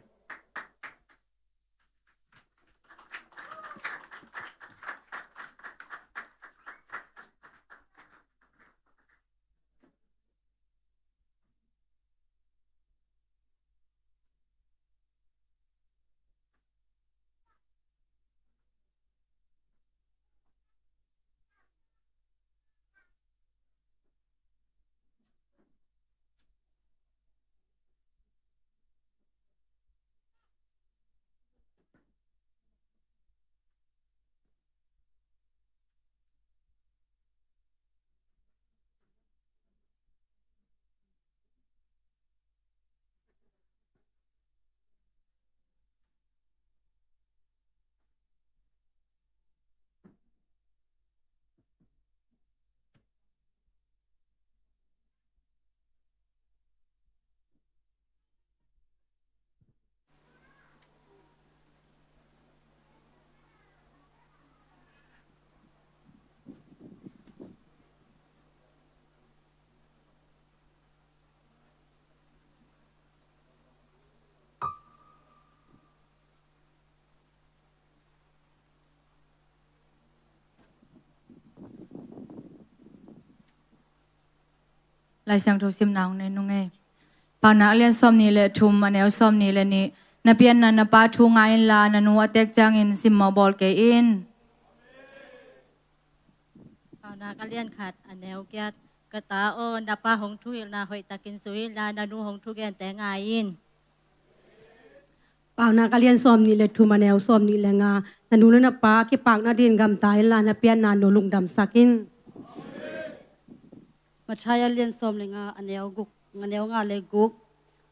Lai Siangtho simna hong nei nung ei. Paunak a lian sawmnih le thum, a neu sawmnih le nih. Na pianna na pa thu ngai inla, na nu a teek ciangin simmawh bawl kei in. Paunak a lian khat, a neu giat. Ka ta aw, na pa hong thuhilhna hoihtakin zui inla, na nu hong thugente ngai in. Paunak a lian sawmnih le thum, a neu sawmnih le nga. Na nu le na pa kipakna dingin gamta inla, na pianna nu lungdamsak in. Matthai a lian sawm le nga, a neu guk, a neu nga le guk.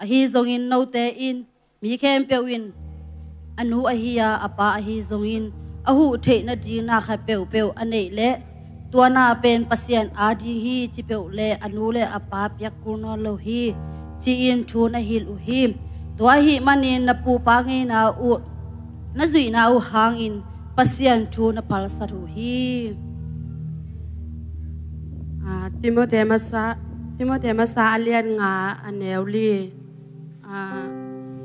Ahi zongin note in, mi khempeuh in a nu ahi a, a pa ahi zongin a huh theih nading na khat peuhpeuh a neih leh, tua na pen Pasian ading hi ci peuh leh a nu le a pa piak kul nawn lo hi, ci-in thu na hilh uh hi. Tua ahih manin na pupa ngeina uh, na zuihna uh hangin Pasian thu na phalsat uh hi. Ah, Timote masa, Timote masa a lian nga, a neu li. Ah,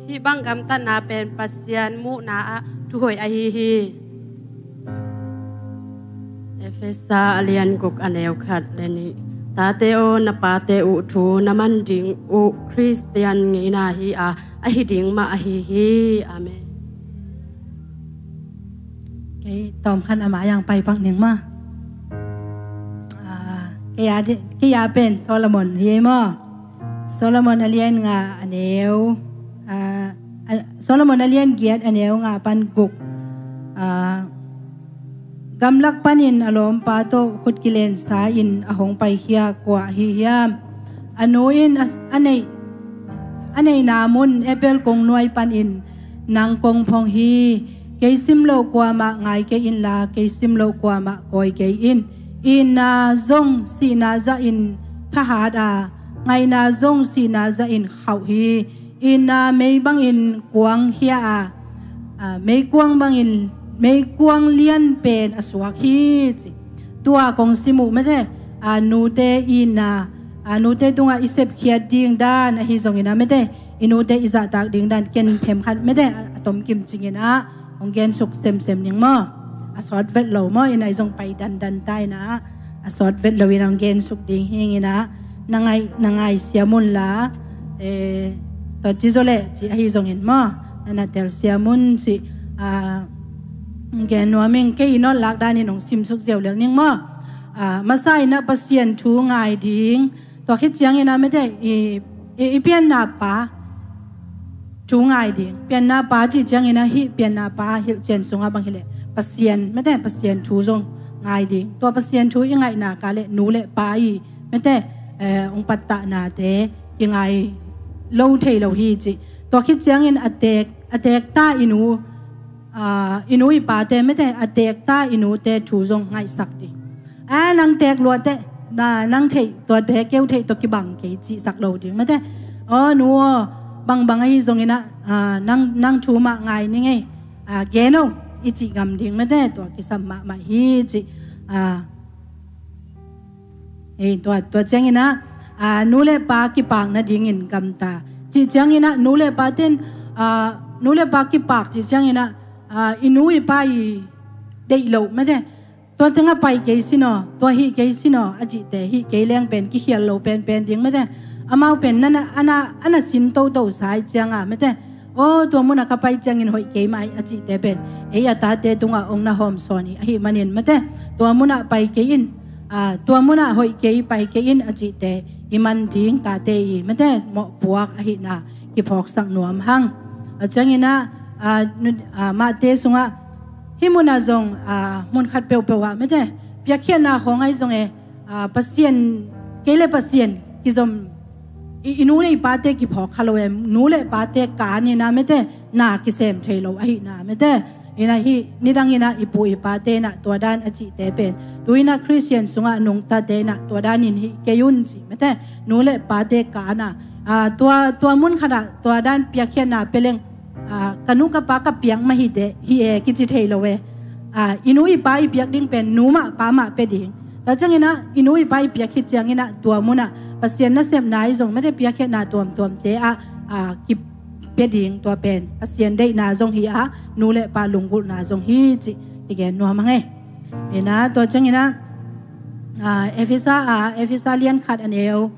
hih bang gamtatna pen Pasian muhna ah thuhoih ahi hi. Efesa a lian guk, a neu khat le nih. Tate aw, na pate uh thu na man ding uh Khristian ngeina hi a, ahi ding mah ahi hi. Amen. Kei tawm khat amah yang pai pak ning maw. Ah, kei a di-, kei a pen Solomon hi ei maw. Solomon a lian nga, a neu, ah, a, Solomon a lian giat, a neu nga pan guk. Ah, gamlak panin a lawmpa tawh khut kilensa in a hong paikhia kua ahi hiam? A nu in a, a neih, a neihna mun apple kongnuai panin nang kong phong hi. Kei sim loh kuamah ngai kei inla, kei sim loh kuamah kawi kei in. Itna zong sihna zahin thahat a, ngaihna zong sihna zahin khauh hi. Itna mei bangin kuang khia a, a, meikuang bangin, meikuang lian pen a suak hi ci. Tua kong sim uh mate, a, nute itna, a, nute tungah i sepkhiat ding dan ahi zongin a mate, i nute i zahtak ding dan ken themkhat mate, a, a tomkim cingin ah hong gensuk semsem ning maw. A sawt vet lo maw, in ah i zong pai dandan ta in ah, a sawt vet lo in ah hong gensuk ding hi ing in ah, na ngai, na ngai siam un la, eh, tua ci zaw leh ci ahi zongin maw, na na tel siam un ci, ah, Gen nuam ing, kei i nawt lak danin hong simsuk ziau lel ning maw. Ah, masa in ah Pasian thu ngai ding. Tua khit ciangin ah mete i, i, i pianna pa thu ngai ding. Pianna pa cih ciangin ah hih pianna pa hilhcian sungah bang hileh Pasian, mete Pasian thu zong ngai ding. Tua Pasian thu i ngaihna ka leh nu le pa i, mete, eh, hong pattahnate kingai lo thei lo hi cih. Tua khit ciangin a teek, a teek ta i nu, ah, i nu i pate, mete a teek ta i nute thu zong ngaihsak ding. A, nang teek luate, na, nang theih tuate keu theih tawh kibang kei cihsak lo ding, mete. Aw nu aw, bangbang ahi zongin ah, ah, nang, nang thu mah ngai ning ei, ah, gen o i cih ngam ding, mete tua kisam mahmah hi cih. Ah, ei, tua, tua ciangin ah, ah, nu le pa kipak nadingin gamta. Cih ciangin ah nu le pa ten, ah, nu le pa kipak cih ciangin ah, ah, i nu i pa i deih lo, mete. Tua tengah pai kei sin aw, tua hih kei sin aw a cihte, hih kei leng pen kikhial lo penpen ding, mete. Amau pen nana, ana, ana sin toto sa i cianga, mete. Aw, tua munah ka pai ciangin hoih kei mai a cihte pen ei a tate tungah hong na hawm sawn hi ahih manin, mete. Tua munah pai kei in, ah, tua munah hoih kei, pai kei in a cihte i man ding tate i, mete, mawhpuak ahihna kiphawksak nuam hang. A ciangin ah, ah, nu-, ah, mahte sungah hih munah zong, ah, mun khat peuhpeuh ah, mete, piakkhiatna khawng ahi zong e, ah, Pasian, kei le Pasian kizom i, i nu le i pate kiphawk kha lo e, nu le pate kanin ah, mete, na kisem thei lo ahihna, mete. In ah hih nidang in ah i pu i pate in ah tua dan a cihte pen, tu in ah Khristian sungah a nungtate in ah tua danin hih kei un cih, mete, nu le pate kana, ah, tua, tua mun khatah tua dan piakkhiatna pia leng, ah, ka nu ka pa ka piak mah hi teh, hi e kici thei lo e. Ah, i nu i pa i piak ding pen nu mah pa mah pia ding. Tua ciangin ah i nu i pa i piak khit ciangin ah tua munah Pasian nasepna i zong, mete, piakkhiatna tuamtuamte ah, ah, kipia ding, tua pen Pasian deihna zong hi a, nu le pa lunggulhna zong hi cih i gen nuam hang e. In ah tua ciangin ah, ah, Efesa, ah, Efesa lian khat a neu,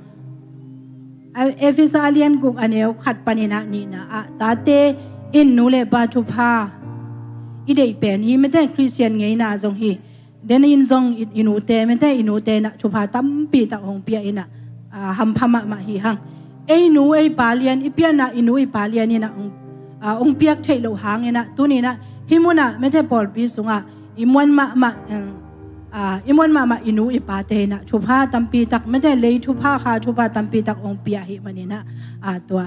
ah, Efesa lian guk a neu khat panin ah nihna ah, tate in nu le pa thupha i deih pen hi, mete, Khristian ngeina zong hi. Denin zong i, i nute, mete, i nute in ah thupha tampi tak hong pia in ah, ah, hampha mahmah hi hang. Ei nu ei pa lian, i pianna i nu i pa lian in ah hong, ah, hong piak theih loh hangin ah, tuni in ah hih munah, mete, pawlpi sungah i muan mahmah, em, ah, i muan mahmah i nu i pate in ah thupha tampi tak, mete, lei thupha, kha thupha tampi tak hong pia ahih manin ah, ah, tua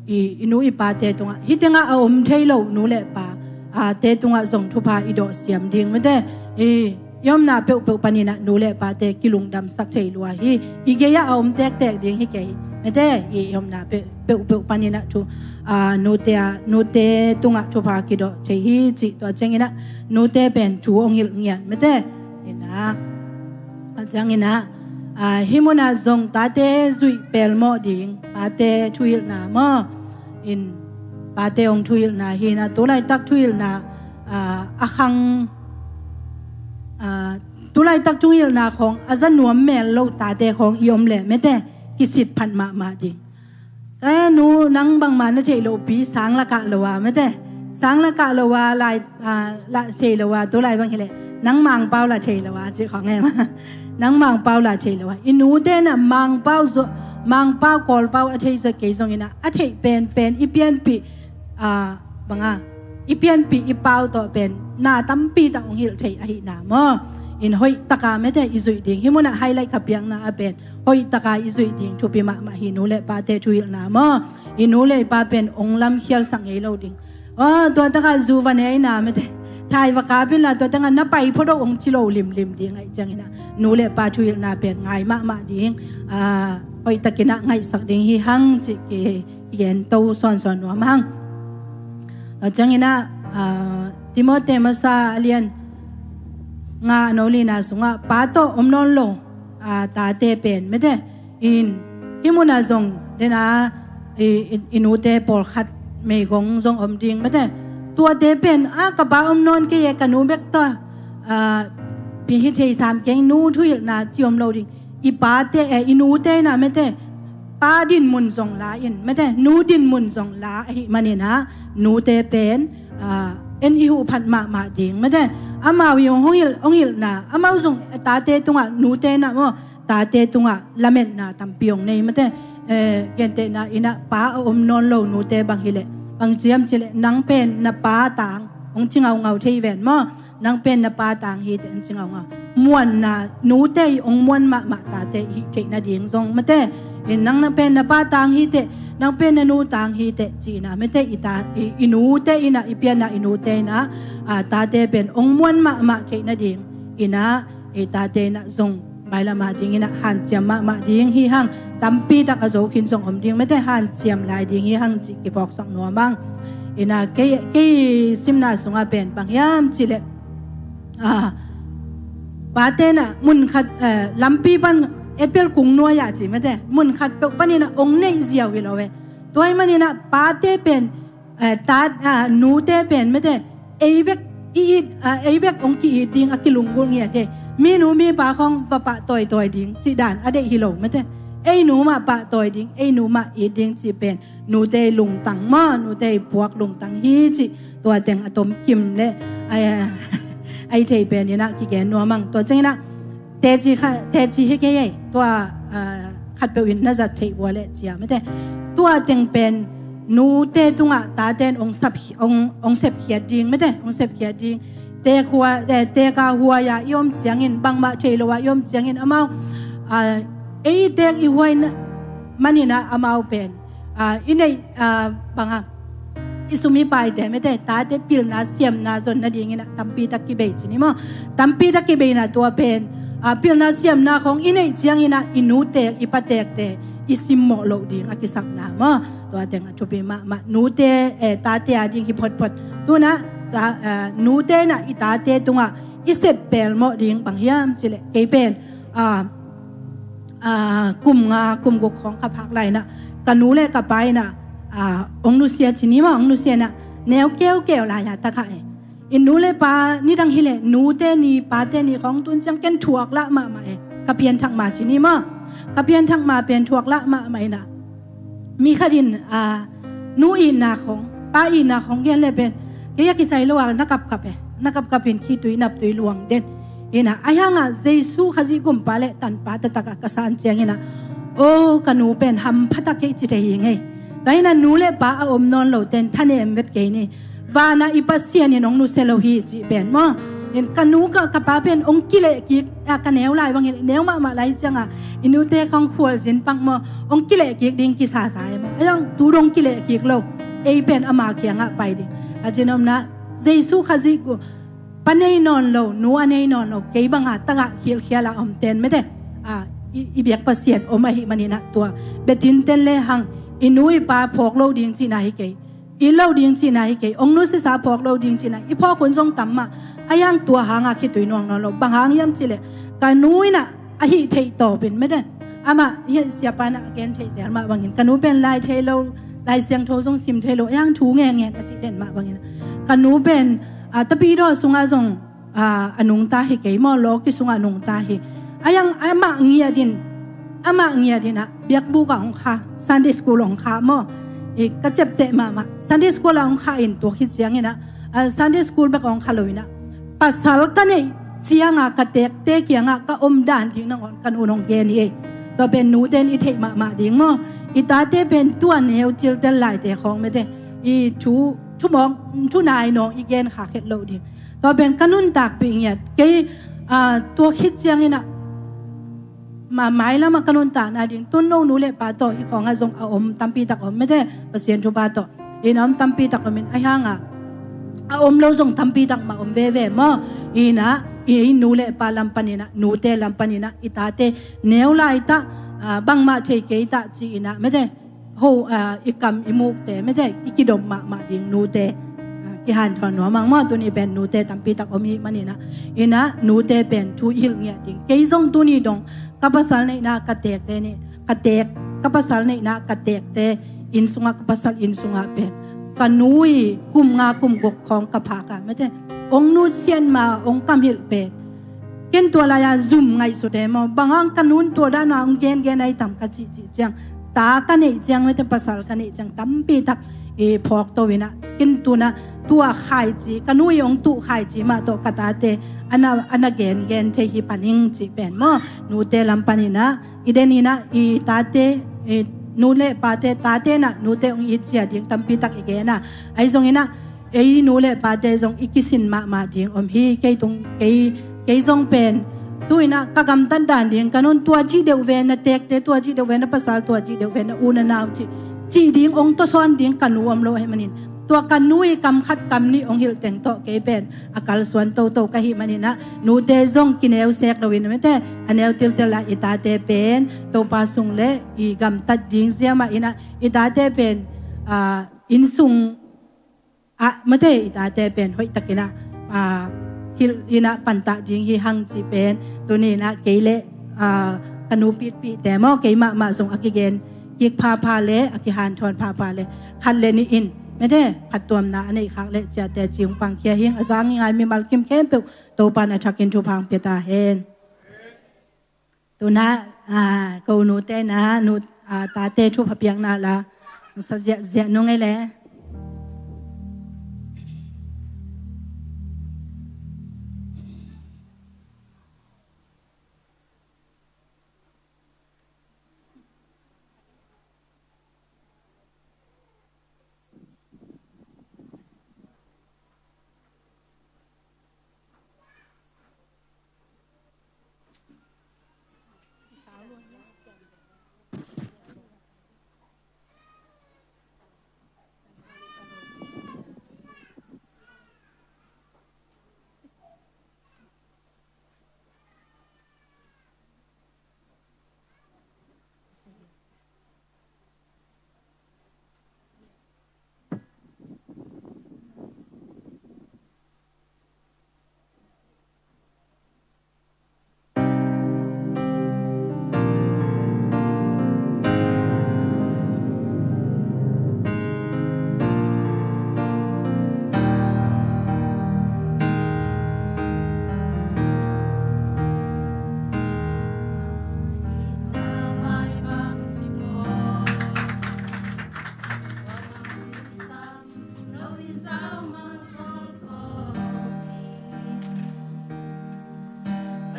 i, i nu i pate tungah, hih tengah a om thei lo nu le pa, ah, te tungah zong thupha i dawhsiam ding, mete, i, i omna peuhpeuh panin ah nu le pate kilungdamsak thei lua hi. I gei-ah a om tektek ding hi kei, mete, i, i omna peuh, peuhpeuh panin ah thu, ah, nute ah, nute tungah thupha kidawh thei hi cih. Tua ciangin ah nute pen thu hong hilh ngiat, mete. In ah, a ciangin ah, ah, hih munah zong tate zuih pelmawh ding, pate thuhilhna maw. In, pate hong thuhilhna hi in ah, tu laitak thuhilhna, ah, a khang, ah, tu laitak thuhilhna khawng a za nuam mel lo tate khawng i om leh, mete, kisit phat mahmah ding. Ka nu, nang bangmah na theih loh pi, sang la kah lo a, mete, sang la kah lo a, lai, ah, la thei lo a, tu lai bang hileh nang Mangpau la thei lo a, ci khawng e. Nang Mangpau la thei lo a, i nute in ah Mangpau zaw, Mangpau Kawlpau a thei zaw kei zongin ah, a theih penpen i pianpih, ah, bang a, i pianpih i pau tawh pen na tampi tak hong hilh thei ahihna maw. In hoih taka, mete, i zuih ding, hih munah highlight ka piakna ah pen hoih taka i zuih ding thupi mahmah hi, nu le pate thuhilhna maw. I nu le i pa pen hong lamkhialsak ngei lo ding. Aw, tua takah zu va nei na, mete, thai va kap in la, tua takah na pai phot o hong ci lo limlim ding ahih ciangin ah, nu le pa thuhilhna pen ngai mahmah ding, ah, hoih takin ah ngaihsak ding hi hang cih ki, kigento sawnsawn nuam hang. Tua ciangin ah, ah, Timote masa a lian nga a neu lina sungah pa tawh om nawn lo, ah, tate pen, mete, in, hih munah zong den a, i, i, i nute pawlkhat meigong zong om ding, mete. Tuate pen, a, ka pa om nawn kei e, ka nu bek tawh, ah, pi hi thei sam keng, nu thuhilhna ci om lo ding. I pate, eh, i nute in ah, mete, pa dinmun zong la in, mete, nu dinmun zong la ahih manin ah, nute pen, ah, En i huhphat mahmah ding mate. Amau i hong hilh, hong hilhna, amau zong tate tungah, nute na maw, tate tungah lametna tampi hong nei mate. Gentehna in ah pa a om nawn lo nute bang hileh, bang ciam cileh, nang pen na pa tang hong ci ngaungau thei ven maw. Nang pen na pa tang hi teh hong ci ngaungau. Muanna, nute i hong muan mahmah tate i hih theih nading zong mate. Nang, nang pen na pa tang hi teh, nang pen na nu tang hi teh ci-in ah mate, i ta, i, i nute in ah, i pianna i nute in ah, tate pen hong muan mahmah theih nading in ah, i tate in ah zong mailam a ding in ah hanciam mahmah ding hi hang. Tampi tak a zo khin zong om ding mate, hanciam lai ding hi hang cih kiphawksak nuam ing. In ah kei, kei simna sungah pen bang hiam cileh, pate in ah mun khat, lampi pan, apple kung nuai-ah ci mate, mun khat peuh panin ah hong neih ziau hi lo e. Tua ahih manin ah pate pen, ta, nute pen mate, ei bek i it, ei bek hong ki-it ding a kilunggulh ngiat hi. Mi nu mi pa khawng va pahtawi tawi ding cih dan a deih hi lo mate. Ei nu mah pahtawi ding, ei nu mah it ding cih pen nute i lungtang maw, nute i puak lungtang hi cih tua teng a tomkim le a i thei pen in ah kigen nuam ing. Tua ciangin ah teci kha, teci hi kei ei, tua khatpeuh in na zat theih vua leh cia mate. Tua teng pen nute tungah tate in hong sep, hong, hong sepkhiat ding mate, hong sepkhiat ding. Teek huai, teek a huai-a i om ciangin, bangmah thei lo-a i om ciangin amau, ei teek i huai manin ah amau pen i neih, bang a, i sum i paite mate, tate pilna siamna zon nading in ah tampi tak kibei ci ni maw. Tampi tak kibei in ah tua pen pilna siamna khawng i neih ciangin ah i nu teek, i pa teekte i simmawh loh ding a kisapna maw. Tua teng a thupi mahmah, nute, tate a ding hi photphot. Tu-in ah nute in ah i tate tungah i sep pelmawh ding bang hiam cileh, kei pen kum nga kum guk khawng ka phak lai-in ah ka nu le ka pa in ah hong nusia ci ni maw, hong nusia in ah neu keukeu lai-a tak ah e. I nu le pa nidang hileh nute ni pate ni khawng tun ciang ken thuak lah mahmah e. Ka pianthak ma ci ni maw, ka pianthak ma pen thuak lah mahmah in ah mi khat in nu itna khawng, pa itna khawng gen leh pen kei a kisai lo-a na kapkap e, na kapkap in khitui naptui luang den. In ah ahi hang ah Jesu Khazih gumpa le tanpa taktak ah ka san ciangin ah, aw ka nu pen hampha tak kei ci thei hi ing ei. Tua in ah nu le pa a om nawn lote in thanem vet kei ni. Van ah i Pasian in hong nusia lo hi cih pen maw. In ka nu ka, ka pa pen hong kileh kik, ka neu lai bangin neu mahmah lai ciangah i nute khawng khualzin pak maw, hong kileh kik ding kisasa e maw. Ahi hang tu dong kileh kik lo, ei pen ama kiangah pai ding. A cin omna Jesu Khazih gu, pa nei nawn lo, nu a nei nawn lo, kei banga tagah khilkhial a omten mete, i, i biak Pasian om ahih manin ah tua betin ten le hang i nu i pa phawk lo ding cihna hi kei. I lo ding cihna hi kei, hong nusiasa phawk lo ding cihna, i phawk hun zong tam mah. Ahi hang tua hanga khitui nuang nawn lo, bang hang hiam cihleh ka nu in ah a hih theih tawpin mete. Amah, hih siapa in ah a gen theih zel mah bangin, ka nu pen lai thei lo, Lai Siangtho zong sim thei lo, ahi hang thu ngen ngen a cih den mah bangin, ka nu pen, a, tapidaw sungah zong a nungta hi kei maw, lawki sungah a nungta hi. Ahi hang amah ngiatin, amah ngiatin ah biakbuk ah hong kha, Sunday school hong kha maw. I ka ciapteh mahmah, Sunday school ah hong kha in, tua khit ciangin ah, a, Sunday school bek hong kha lo in ah, pasal ka neih cianga ka teekte kiangah ka omdan ding nangawn ka nu'n hong gen hi ei. Tua pen nute in i theih mahmah ding maw. I tate pen tua neu ciltel laite khawng mete, i thu, thumawk, thu nai nawng i gen kha khet lo ding. Tua pen ka nuntakpih ngiat kei, a, tua khit ciangin ah, ma, mailam ah ka nuntakna ding, tun no nu le pa tawh hih khawngah zong a om tampi tak om mete, Pasian thupha tawh. In a om tampi tak om in, ahi hang ah a om lo zong tampi tak mah om veve maw. In ah, i nu le pa lam panin ah, nute lam panin ah, i tate neu lai ta, a, bangmah thei kei ta ci-in ah mete, ho, a, i kam i mukte mete, i kidom mahmah ding nute, a, kihanthawn nuam ang maw. Tuni pen nute tampi tak om i hih manin ah, in ah nute pen thu i hilh ngiat ding. Kei zong tuni dong ka pasal neihna ka teekte ni, ka teek, ka pasal neihna ka teekte inn sungah, ka pasal inn sungah pen ka nu i kum nga kum guk khawng ka phak ah mete, hong nusiat ma, hong kamhilh pen ken tua lai-a zum ngaihsut e maw. Bang hang ka nu'n tua dan a hong gengen ahi tam ka cihcih ciang, ta ka neih ciang mete, pasal ka neih ciang tampi tak i phawk to inah, kin tunah tua khaici, ka nu i hong tuh khaici mah tawh ka tate ana, ana gen gen thei hi paning cih pen maw, nute lam paninah i deninah i tate, i nu le pate, tate nah nute hong it cia ding tampi tak i genah, ahi zonginah ei nu le pate zong i kisin mahmah ding om hi. Kei tung, kei, kei zong pen tu inah ka gamtat dan ding ka nun, tua cih deuh ve na tekte, tua cih deuh ve na pasal, tua cih deuh ve na u na nau cih, cih ding hong tawsawn ding ka nu om lo ahih manin, tua ka nu i kam khat kam nih hong hilh teng tawh kei pen a kalsuan toto ka hih maninah, nute zong kineu sek loin mete, a neu tiltil ah i tate pen Topa sung le i gamtat ding zia mah inah i tate pen, ah, innsung ah mate i tate pen hoihtakinah, ah, hilh inah pantah ding hi hang cih pen tuninah kei le, ah, ka nu pitpihte maw, kei mahmah zong a kigen kik phapha le a kihanthawn phapha le khat le nih in mate phattuamna a neih khak le ciate ci hong pangkhia hing. A zang i ngai mimal kim khempeuh Topa in a thakin thupha hong pia ta hen. Tunah, ah, ko nute na nu, ah, tate thupha piakna la sa ziahziah nung ei le.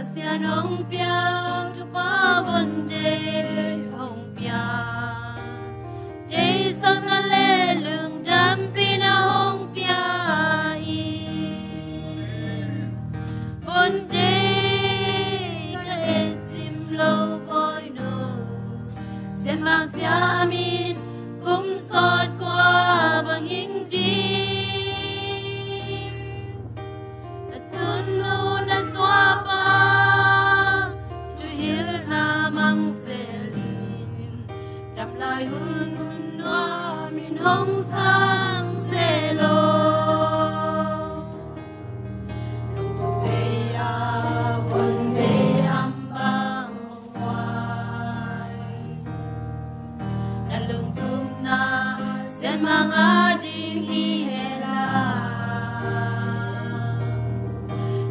Pasian hong piak thupha vonte hong piak, teisakna le lungdampihna hong piak hi. Vonte ka et cim lo bawi no, sianmang siamin kum sawt kua bang hing ding. Na tunnu na suahpa thuhilhna mangselin, damlai hun hun nuamin hong sang se lo. Lungput tei a von tei am bang hong guai. Na lungtupna sianmang a ding hi hen la,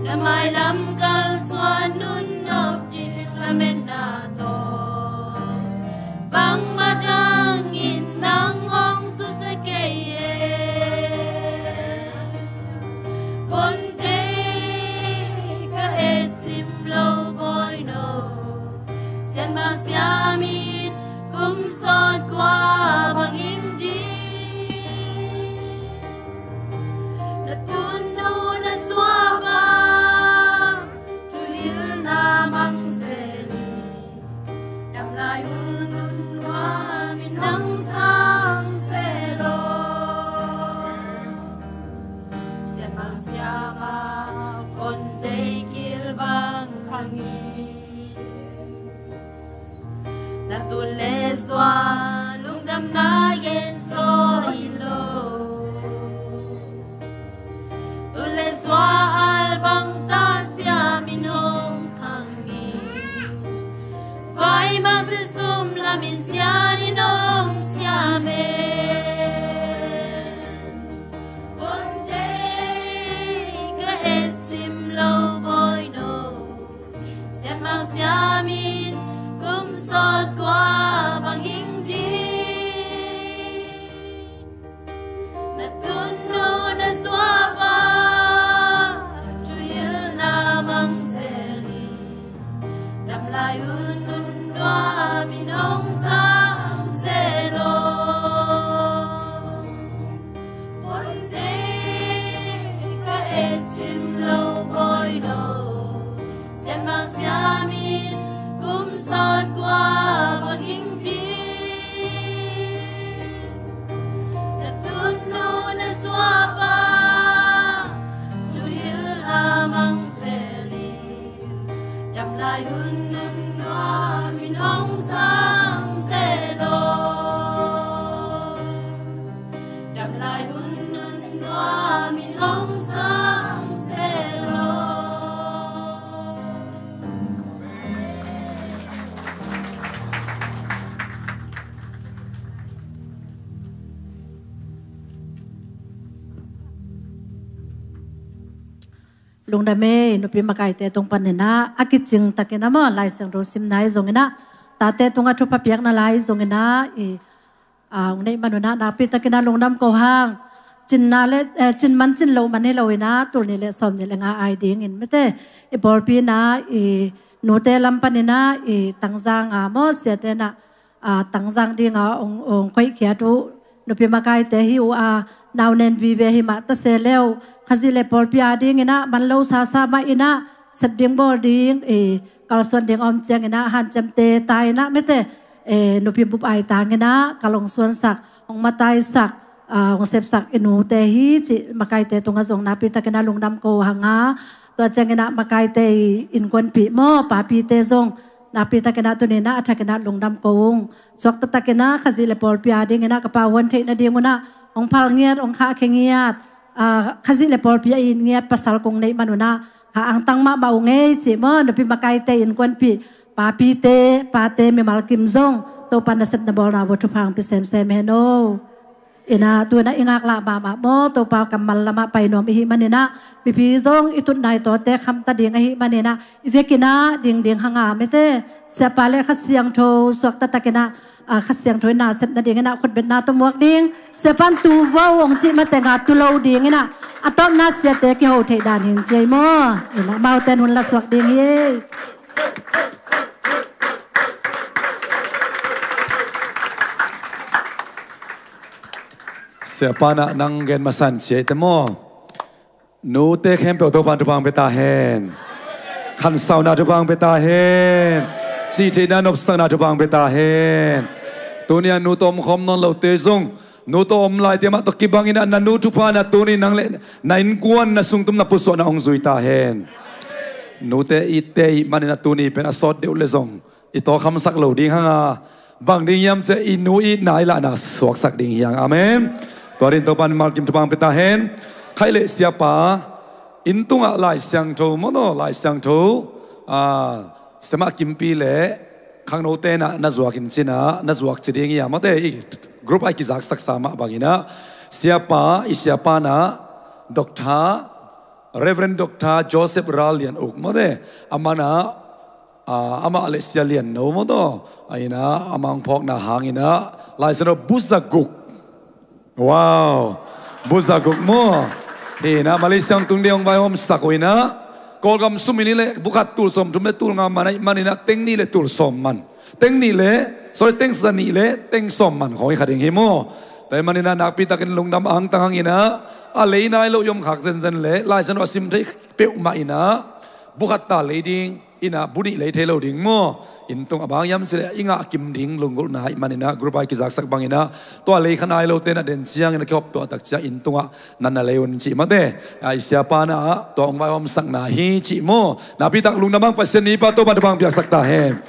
na mailam kalsuan nunnop ding lametna tawh bangmah dangin nang hong susia kei e. Vonte ka et cim lo bawi no, sianmang siamin kum sawt kua bang hing ding. Na tunnu na suahpa thuhilhna mangselin, damlai hun hun nuamin hong sang se lo. Sianmang siama von tei kilbang khang in, na tul le sua lungdamna gen sawh hi lo. Tul le sua al bang ta siamin hong khang in, vai mah se sum lamin sianin hong siam e. Vonte ka et cim lo bawi no, sianmang siamin kum sawt kua bang hing ding. Lungdam ei, nupi makaite tung panin ah a kicing takin ah maw, Lai Siangtho simna i zongin ah, tate tungah thupha piakna lai i zongin ah i, a, hong neih man un ah nakpi takin ah lungdam ko hang. Cinna le, eh, cin man cin loh man hi lo in ah, tul nih le sawm nih le nga ai dingin mite, i pawlpi in ah i nute lam panin ah i Tangzang a maw, siate in ah, a, Tangzang ding a hong, hong koihkhiat uh nupi makaite hi uh a, nau nen vive hi mah ta se le uh, Khazih le pawlpi a dingin ah man lo sasa mah in ah, sep ding bawl ding, e, kalsuan ding a om ciangin ah hanciamte ta in ah mite, e, nupi bup ai tangin ah kal hong suansak, hong mataisak, a, hong sepsak i nute hi cih makaite tungah zong nakpi takin ah lungdam ko hang a, tua ciangin ah makaite i innkuanpih maw, papite zong nakpi takin ah tuni in ah a thakin ah lungdam ko ung. Suakta takin ah Khazih le pawlpi a dingin ah ka Pa Huan theih nading un ah hong phal ngiat, hong khahkhia ngiat, a, Khazih le pawlpi a it ngiat pasal kong neih man un ah ha angtang mahmah ung ei cih maw, nupi makaite innkuanpih, papite, pate, mimal kim zong Topa nasepna bawlna uh thupha hong pia semsem hen aw. In ah tu in ah i ngaklah mahmah maw, Topa kammal lamah pai nuam i hih manin ah, mipi zong i tutna i tawte khamta ding ahih manin ah, i vekin ah dingding hang a mite, siapa le Kha Siangtho suakta takin ah, a, Kha Siangtho in na sep nadingin ah khutbetna tawh muak ding, siapa in tu vo hong cih mateng a tu lo dingin ah, a tawpna siate kiho theih dan hi in ci ei maw. In ah amaute in hun la suak ding hi. Siapa in ah nang gen masa in ci ei te maw. Nute khempeuh Topa in thupha hong pia ta hen. Khansauna thupha hong pia ta hen. Cihtheihna nopsakna thupha hong pia ta hen. Tuni a nu tawh omkhawm nawn lote zong, nu tawh om laite mah tawh kibangin ah na nu thupha in ah tuni nang le na innkuan, na sungtum, na pusuahna hong zui ta hen. Nute itte i hih manin ah tuni pen a sawt deuh le zong i tawkhamsak lo ding hang a, bang ding hiam cih leh i nu itna i lahna suaksak ding hi hang. Amen. Tua dingin Topa in mimal kim thupha hong pia ta hen. Khaih leh siapa, inn tungah Lai Siangtho maw, Lai Siangtho, a, siamah kimpi le khangnote in ah na zuak in ci in ah, na zuak ci ding hi a, mate, i group a i kizaksaksa mah bangin ah, siapa, i siapa in ah Doctor, Reverend Doctor Joseph Ral Lian Uk, mate, aman ah, a, amah le Sia Lian No maw taw, a, in ah amah hong phawkna hangin ah Lai Siangtho bu za guk. Wow. Bu za guk maw. Hi in ah Malaysia hong tung ding hong vaihawmsak uh in ah, Kawlgam sum i nih le bu khat tul sawm thum le tul nga man ahih manin ah teng nih le tul sawm man, teng nih le, sorry, teng za nih le teng sawm man khawng hi kha ding hi maw. Tua ahih manin ah nakpi takin lungdam angtang hang in ah, a lei nai lo i om khak zenzen le Lai Siangtho a sim thei peuhmah in ah bu khat ta lei ding, in ah bu nih lei thei lo ding maw. Inn tung a bang hiam cih leh i ngah kim ding lunggulhna ahih manin ah group a i kizaksak bangin ah, tua lei kha nai lote in ah den ciangin a kihawmtuah tak ciang inn tungah na na lei un cih mate. A, i siapa in ah tua hong vaihawmsakna hi cih maw. Nakpi tak lungdam hang, Pasian mipa Topa in thupha hong piaksak ta hen.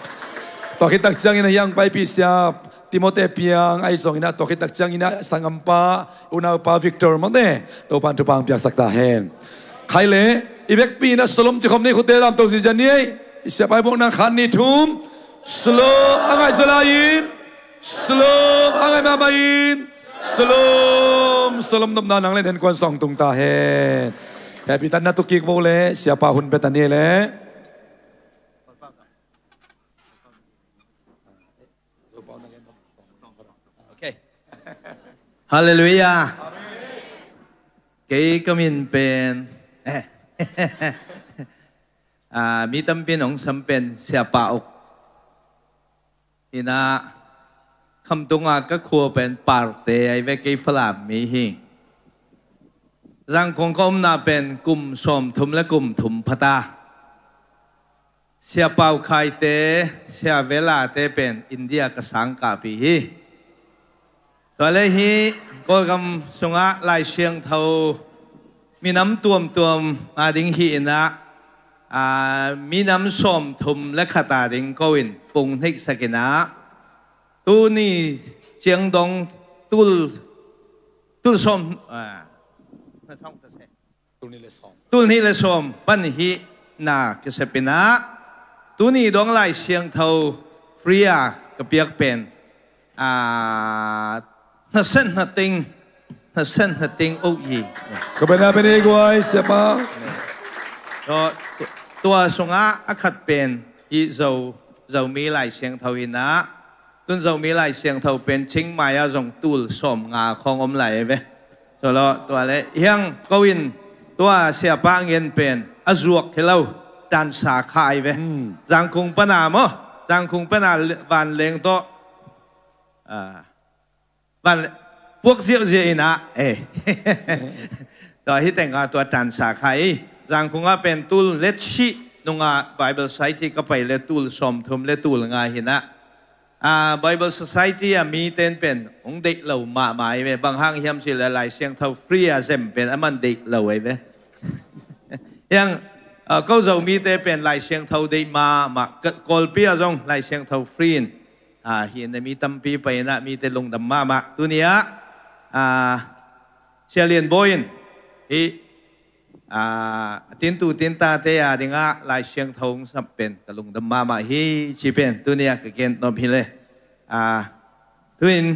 Tua khit tak ciangin ah hiang paipih sia Timothy Piang ahi zongin ah, tua khit tak ciangin ah sanggampa, unaupa Victor mate, Topa in thupha hong piaksak ta hen. Khaih leh i vekpi in ah shalom ci khawm ni, khute lamto ziazia ni ei. I siapa i buakna khat, nih, thum. Shalom. A ngai zaw lai-in. Shalom. A ngai mahmah in. Shalom. Shalom nopna nang le na innkuan sung tung ta hen. Happy tan na tu kik vo le siapa hun pia ta ni le. Okay. Halleluiah. Kei ka min pen, eh. Ah, mi tampi in hong sam pen Siapa Uk. Hi in ah, Khamtung a ka khua pen Parte ahi ve, kei Falam mi hi. Zangkong ka omna pen kum sawmthum le kum thum pha ta. Sia Pau Khaite, Sia Velate pen India ka sangkahpih hi. Tua leh hih Kawlgam sungah Lai Siangtho minam tuamtuam a ding hi in ah, aa, minam sawmthum le khat a ding ko in pung hneihsak in ah, tuni ciang dong tul, tul sawm, aa, tul nih le sawm. Tul nih le sawm pan hih na kisep in ah, tuni dong Lai Siangtho free a ka piak pen, aa, hnasen hnating, hnasen hnating oh hi. Ka pen a pen hi guai, Siapa. Tua, tua sungah a khat pen hih Zo, Zomi Lai Siangtho hi-in ah, tun Zomi Lai Siangtho pen Chiang Mai ah zong tul sawm nga khawng om lai ve. Tua leh, tua leh hiang ko in tua siapa ngen pen a zuak hi lo, tansa kha hi ve. Zangkung pana maw, Zangkung pana vanleng tawh, ah, van puak ziauziau in ah, eh. Tua hi teng ah tua tansa kha hi. Zangkung ah pen tul letsih nungah Bible Society ka pai leh tul sawmthum leh tul nga hi-in ah, ah, Bible Society a mite in pen hong deih lo mahmah hi ve. Bang hang hiam cih leh Lai Siangtho free a zem pen aman deih lo hi ve. Hiang, ah, ko Zomite pen Lai Siangtho deih mahmah, Ka-, Kawlpi ah zong Lai Siangtho free in, ah, hi-in ah mi tampi pai-in ah mite lungdam mahmah. Tuni ah, ah, Sia Lian Bawi in hih, ah, a tintu tintate a dingah Lai Siangtho hong sap pen ka lungdam mahmah hi, ci pen tuni ah ka gen nop hi leh. Ah, tu-in